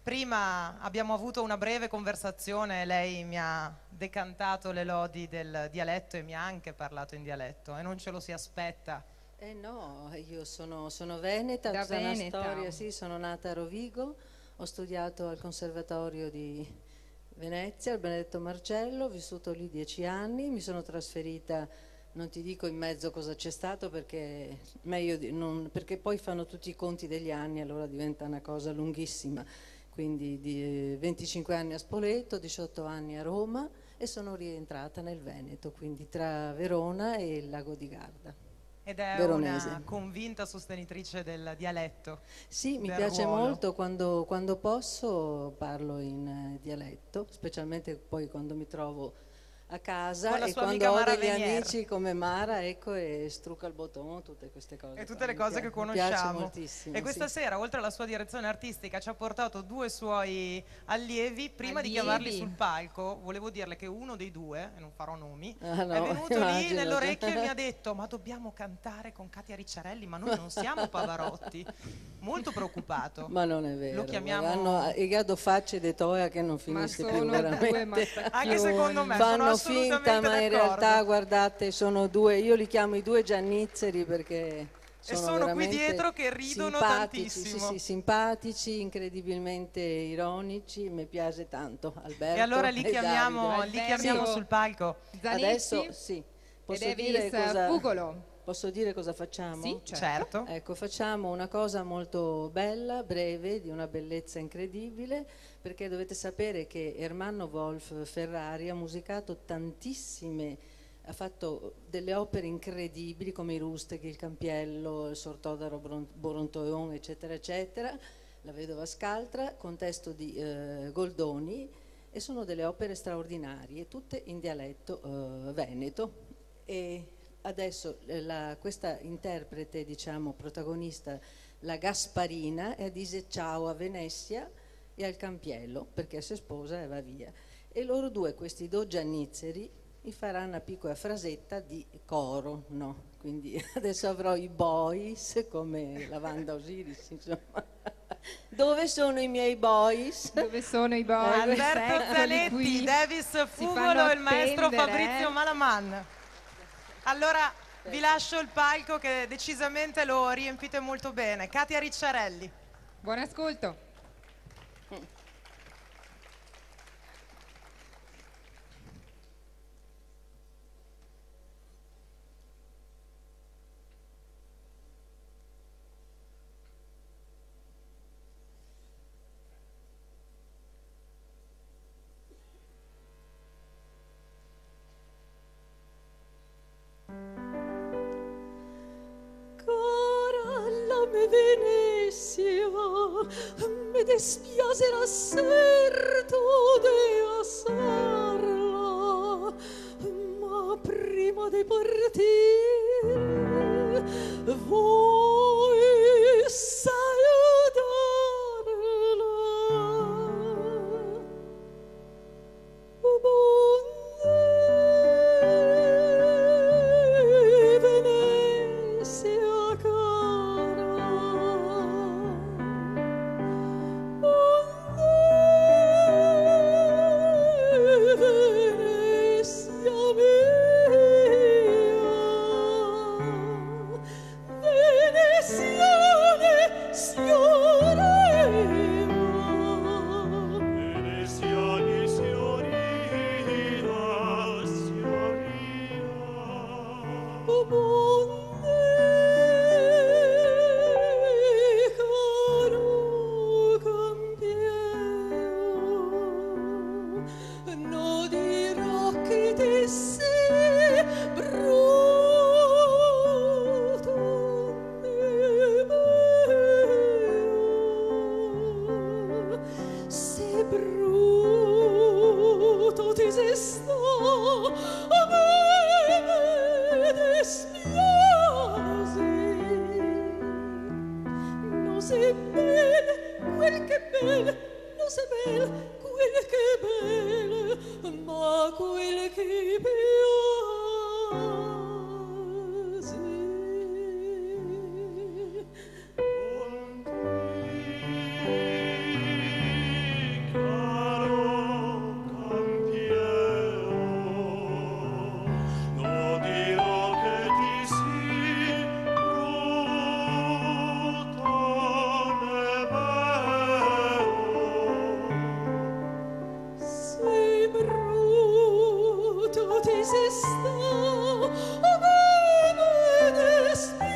Prima abbiamo avuto una breve conversazione, lei mi ha decantato le lodi del dialetto e mi ha anche parlato in dialetto, e non ce lo si aspetta. Eh no, io sono, sono veneta, da Veneta. Tutta una storia, sì, sono nata a Rovigo, ho studiato al Conservatorio di Venezia, al Benedetto Marcello, ho vissuto lì dieci anni, mi sono trasferita, non ti dico in mezzo cosa c'è stato, perché meglio di, non, perché poi fanno tutti i conti degli anni, allora diventa una cosa lunghissima. Quindi di, eh, venticinque anni a Spoleto, diciotto anni a Roma e sono rientrata nel Veneto, quindi tra Verona e il Lago di Garda. Ed è una convinta sostenitrice del dialetto, del ruolo. Sì, mi piace molto, quando, quando posso parlo in, eh, dialetto, specialmente poi quando mi trovo a casa e quando ho degli amici come Mara, ecco, e Struca il boton, tutte queste cose qua. E tutte le cose che conosciamo. Mi pia-, mi piace moltissimo, sì. E questa sera, oltre alla sua direzione artistica, ci ha portato due suoi allievi. Prima di chiamarli sul palco, volevo dirle che uno dei due, e non farò nomi, è venuto lì nell'orecchio e mi ha detto: "Ma dobbiamo cantare con Katia Ricciarelli, ma noi non siamo Pavarotti." Molto preoccupato. Ma non è vero, lo chiamiamo, guarda, hanno, i ga do facie de toła che non finisce più, veramente. Ma sono due mattacchioni. Anche secondo me, sono assolutamente d'accordo. Fanno finta, ma in realtà, guardate, sono due, io li chiamo i due giannizzeri perché sono veramente simpatici. E sono qui dietro che ridono tantissimo. Sì, sì, simpatici, incredibilmente ironici, mi piace tanto. Alberto e Davide. E allora li chiamiamo, li chiamiamo sul palco. Alberto Zanetti. Adesso, sì. Posso dire cosa, posso dire cosa facciamo? Sì, certo. Ecco, facciamo una cosa molto bella, breve, di una bellezza incredibile, perché dovete sapere che Ermanno Wolf Ferrari ha musicato tantissime, ha fatto delle opere incredibili come i Rusteghi, il Campiello, il Sor Todaro Bron-, Borontojon, eccetera, eccetera, La vedova Scaltra, con testo di, eh, Goldoni, e sono delle opere straordinarie, tutte in dialetto, eh, veneto. E adesso, eh, la, questa interprete, diciamo, protagonista, la Gasparina, e dice ciao a Venezia e al Campiello, perché se sposa e va via. E loro due, questi do giannizzeri, i farà na picoła fraseta di coro, no? Quindi adesso avrò i boys, come la Wanda Osiris, insomma. Dove sono i miei boys? Dove sono i boys? Eccoli qui. Alberto Zanetti, Davis Fugolo e il maestro Fabrizio Malaman. Si fanno attendere, eh. Allora, vi lascio il palco che decisamente lo riempite molto bene. Katia Ricciarelli. Buon ascolto. Spiaserà serto de asarla, ma prima de partir voi saludarla. O bon Dé, Venesia cara, bon Dé, Venesia mia, Venesiani siorina. Venesiani siorina, siorina. O bon Dé, caro Campieu, no dirò che te si bruto e bel. Se bruto te si stà, a me me despiasi. No xe bel quel che bel, no xe bel quel che bel, ma quel che piasi. Bon dì, caro Campieu, no dirò che ti si bruto né bel. Se bruto te si stà, a me me despiasi.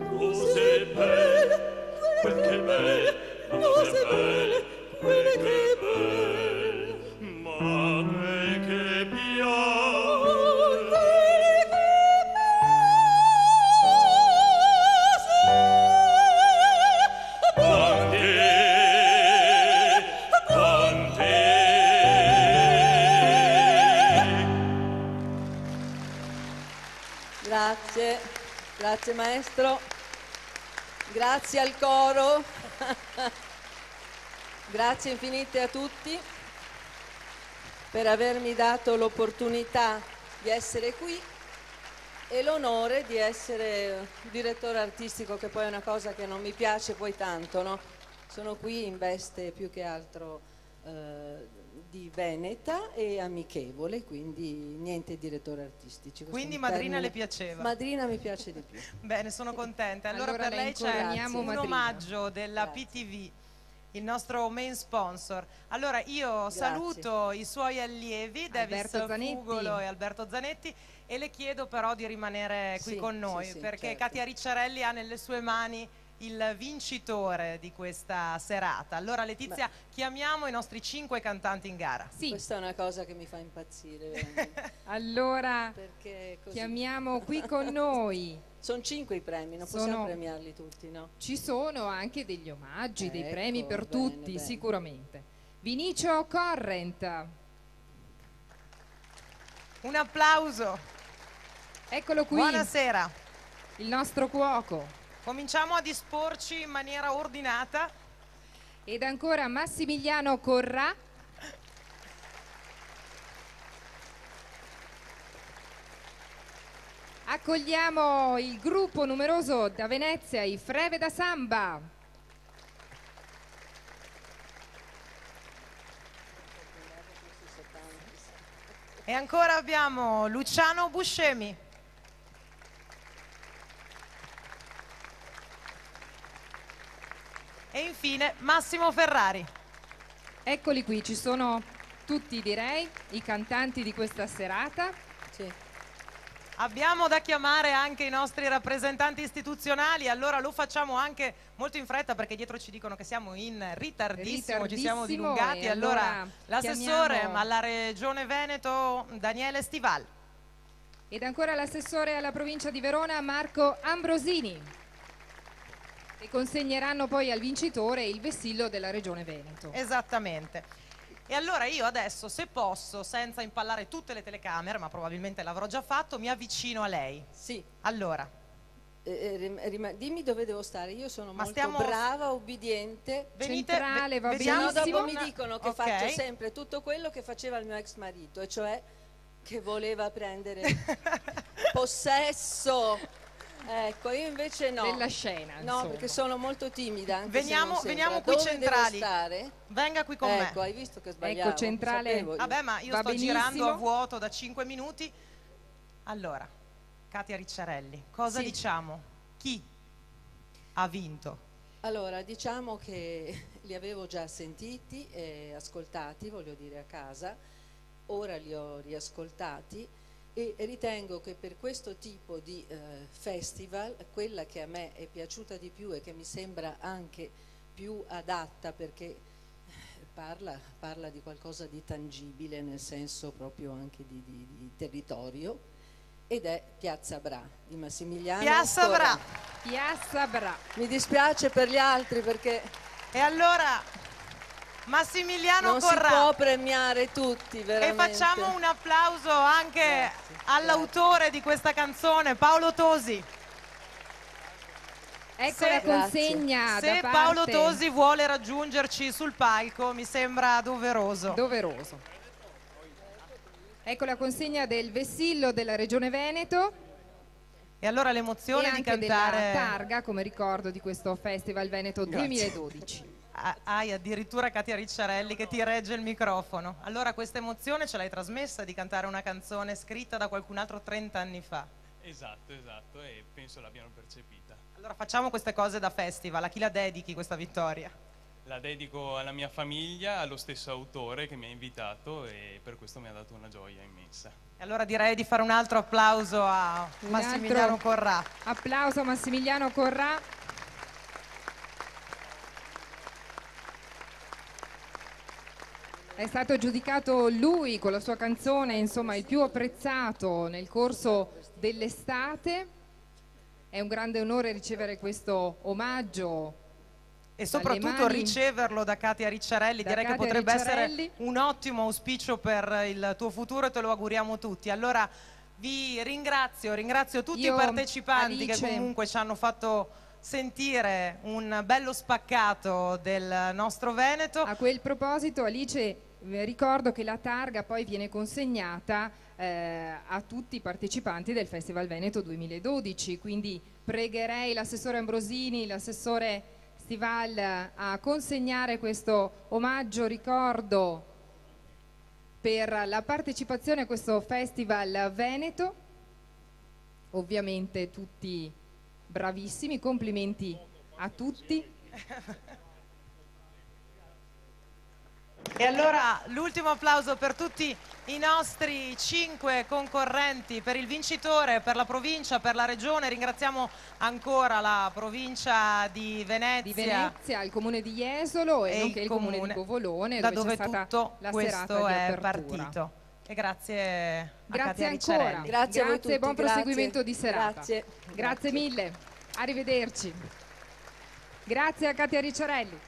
No xe bel quel che bel, no xe bel quel che bel. Ma quel che piasi, bon dì, bon dì. Grazie, grazie maestro, grazie al coro. Grazie infinite a tutti per avermi dato l'opportunità di essere qui e l'onore di essere direttore artistico, che poi è una cosa che non mi piace poi tanto, no? Sono qui in veste più che altro, eh, di veneta e amichevole, quindi niente direttori artistici. Questo è un termine. Quindi madrina le piaceva? Madrina mi piace di più. Bene, sono contenta. Allora, per lei c'è un omaggio della P T V. Grazie. Il nostro main sponsor. Allora, io saluto i suoi allievi, Davis Fugolo e Alberto Zanetti, e le chiedo però di rimanere qui con noi, perché Katia Ricciarelli ha nelle sue mani il vincitore di questa serata. Allora, Letizia, chiamiamo i nostri cinque cantanti in gara. Sì. Questa è una cosa che mi fa impazzire, veramente. Allora, chiamiamo qui con noi. Son cinque i premi, non possiamo premiarli tutti, no? Ci sono anche degli omaggi, dei premi per tutti, sicuramente. Ecco, bene, bene. Vinicio Corrent. Un applauso. Eccolo qui. Buonasera. Il nostro cuoco. Cominciamo a disporci in maniera ordinata. Ed ancora Massimiliano Corrà. Accogliamo il gruppo numeroso da Venezia, i Freve da Samba. E ancora abbiamo Luciano Buscemi. E infine Massimo Ferrari. Eccoli qui, ci sono tutti, direi, i cantanti di questa serata. Sì. Abbiamo da chiamare anche i nostri rappresentanti istituzionali, allora lo facciamo anche molto in fretta perché dietro ci dicono che siamo in ritardissimo, ci siamo dilungati, e allora l'assessore alla Regione Veneto, Daniele Stival. Ed ancora l'assessore alla provincia di Verona, Marco Ambrosini. E consegneranno poi al vincitore il vessillo della Regione Veneto. Esattamente. E allora io adesso, se posso, senza impallare tutte le telecamere, ma probabilmente l'avrò già fatto, mi avvicino a lei. Sì. Allora. Eh, eh, rim-, rima-, dimmi dove devo stare, io sono molto brava, ubbidiente. Ma stiamo... Venite, centrale, ve-, va benissimo. Se no dopo mi dicono che faccio sempre tutto quello che faceva il mio ex marito, e cioè che voleva prendere possesso. Ecco, io invece no. Della scena, insomma. No, perché sono molto timida, anche se non sembra. Veniamo, veniamo qui centrali. Dove devo stare? Venga qui con me. Ecco, hai visto che sbagliavo? Ecco, centrale. Lo sapevo io. Vabbè, ma io sto girando a vuoto da cinque minuti. Allora, Katia Ricciarelli, cosa diciamo? Sì. Chi ha vinto? Allora, diciamo che li avevo già sentiti e ascoltati, voglio dire, a casa. Ora li ho riascoltati e ritengo che per questo tipo di, eh, festival, quella che a me è piaciuta di più e che mi sembra anche più adatta, perché, eh, parla, parla di qualcosa di tangibile, nel senso proprio anche di, di, di territorio, ed è Piazza Bra di Massimiliano Corrà. Piazza Bra. Piazza Bra. Mi dispiace per gli altri perché... E allora, Massimiliano Corrà. Non si può premiare tutti, veramente. E facciamo un applauso anche all'autore di questa canzone, Paolo Tosi. Grazie, grazie. Ecco la consegna da parte... Se Paolo Tosi vuole raggiungerci sul palco, mi sembra doveroso. Doveroso. Ecco la consegna del vessillo della Regione Veneto. E allora l'emozione di cantare... E anche della targa, come ricordo di questo Festival Veneto duemiladodici. Grazie. Ah, hai addirittura Katia Ricciarelli che ti regge il microfono. Allora questa emozione ce l'hai trasmessa di cantare una canzone scritta da qualcun altro trenta anni fa? Esatto, esatto, e penso l'abbiano percepita. Allora facciamo queste cose da festival, a chi la dedichi questa vittoria? La dedico alla mia famiglia, allo stesso autore che mi ha invitato e per questo mi ha dato una gioia immensa. E allora direi di fare un altro applauso a Massimiliano Corrà. Un altro applauso a Massimiliano Corrà. È stato giudicato lui con la sua canzone, insomma, il più apprezzato nel corso dell'estate. È un grande onore ricevere questo omaggio dalle mani... E soprattutto riceverlo da Katia Ricciarelli, direi che potrebbe essere un ottimo auspicio per il tuo futuro e te lo auguriamo tutti. Allora vi ringrazio, ringrazio tutti i partecipanti che comunque ci hanno fatto sentire un bello spaccato del nostro Veneto. A quel proposito, Alice, eh, ricordo che la targa poi viene consegnata, eh, a tutti i partecipanti del Festival Veneto duemiladodici, quindi pregherei l'assessore Ambrosini, l'assessore Stival a consegnare questo omaggio ricordo per la partecipazione a questo Festival Veneto. Ovviamente tutti bravissimi, complimenti a tutti. E allora l'ultimo applauso per tutti i nostri cinque concorrenti, per il vincitore, per la provincia, per la regione. Ringraziamo ancora la provincia di Venezia. Di Venezia, il comune di Jesolo e nonché il comune di Covolone, dove c'è stata la serata di apertura. E grazie a Katia Ricciarelli. Grazie a voi tutti, grazie. Grazie e buon proseguimento di serata. Grazie. Grazie mille. Arrivederci. Grazie a Katia Ricciarelli.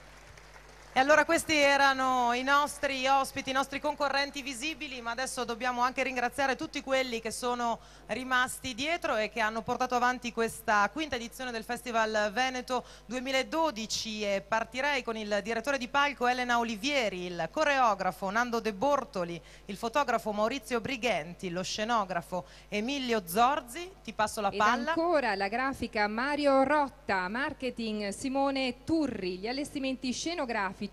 E allora questi erano i nostri ospiti, i nostri concorrenti visibili, ma adesso dobbiamo anche ringraziare tutti quelli che sono rimasti dietro e che hanno portato avanti questa quinta edizione del Festival Veneto duemiladodici. E partirei con il direttore di palco Elena Olivieri, il coreografo Nando De Bortoli, il fotografo Maurizio Brighenti, lo scenografo Emilio Zorzi, ti passo la palla. Ed ancora la grafica Mario Rotta, marketing Simone Turri, gli allestimenti scenografici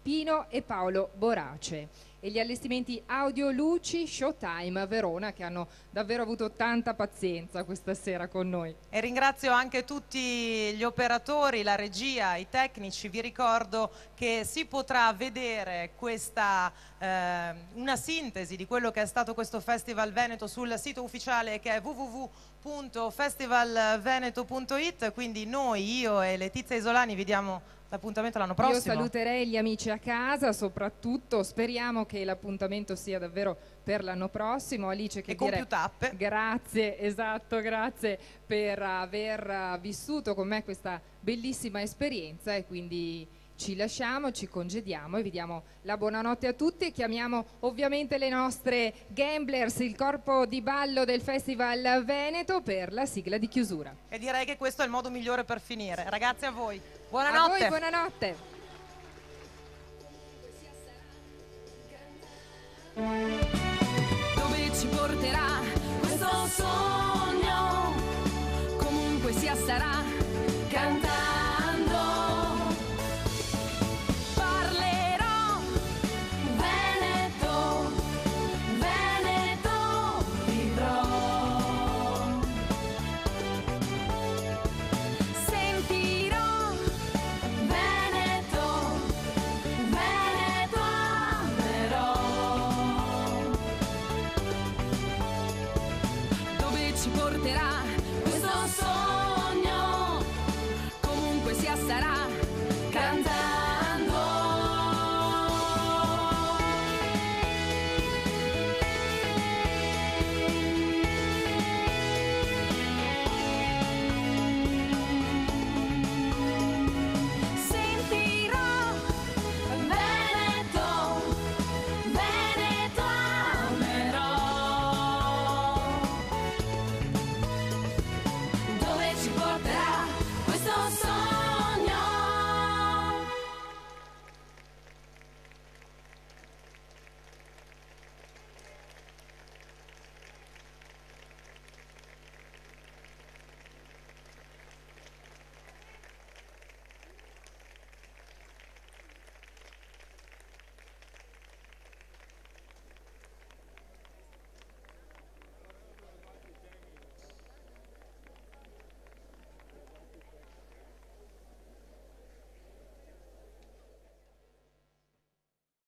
Pino e Paolo Borace e gli allestimenti audio Luci Showtime Verona, che hanno davvero avuto tanta pazienza questa sera con noi. E ringrazio anche tutti gli operatori, la regia, i tecnici. Vi ricordo che si potrà vedere questa, eh, una sintesi di quello che è stato questo Festival Veneto sul sito ufficiale, che è w w w punto festival veneto punto i t. Quindi noi, io e Letizia Isolani, vi diamo l'appuntamento l'anno prossimo. Io saluterei gli amici a casa soprattutto. Speriamo che l'appuntamento sia davvero per l'anno prossimo. Alice, che dire, con più tappe. Grazie, esatto, grazie per aver, eh, vissuto con me questa bellissima esperienza, e quindi ci lasciamo, ci congediamo e vi diamo la buonanotte a tutti e chiamiamo ovviamente le nostre gamblers, il corpo di ballo del Festival Veneto, per la sigla di chiusura. E direi che questo è il modo migliore per finire. Ragazzi, a voi. Buonanotte. A voi, buonanotte. Dove ci porterà questo sogno?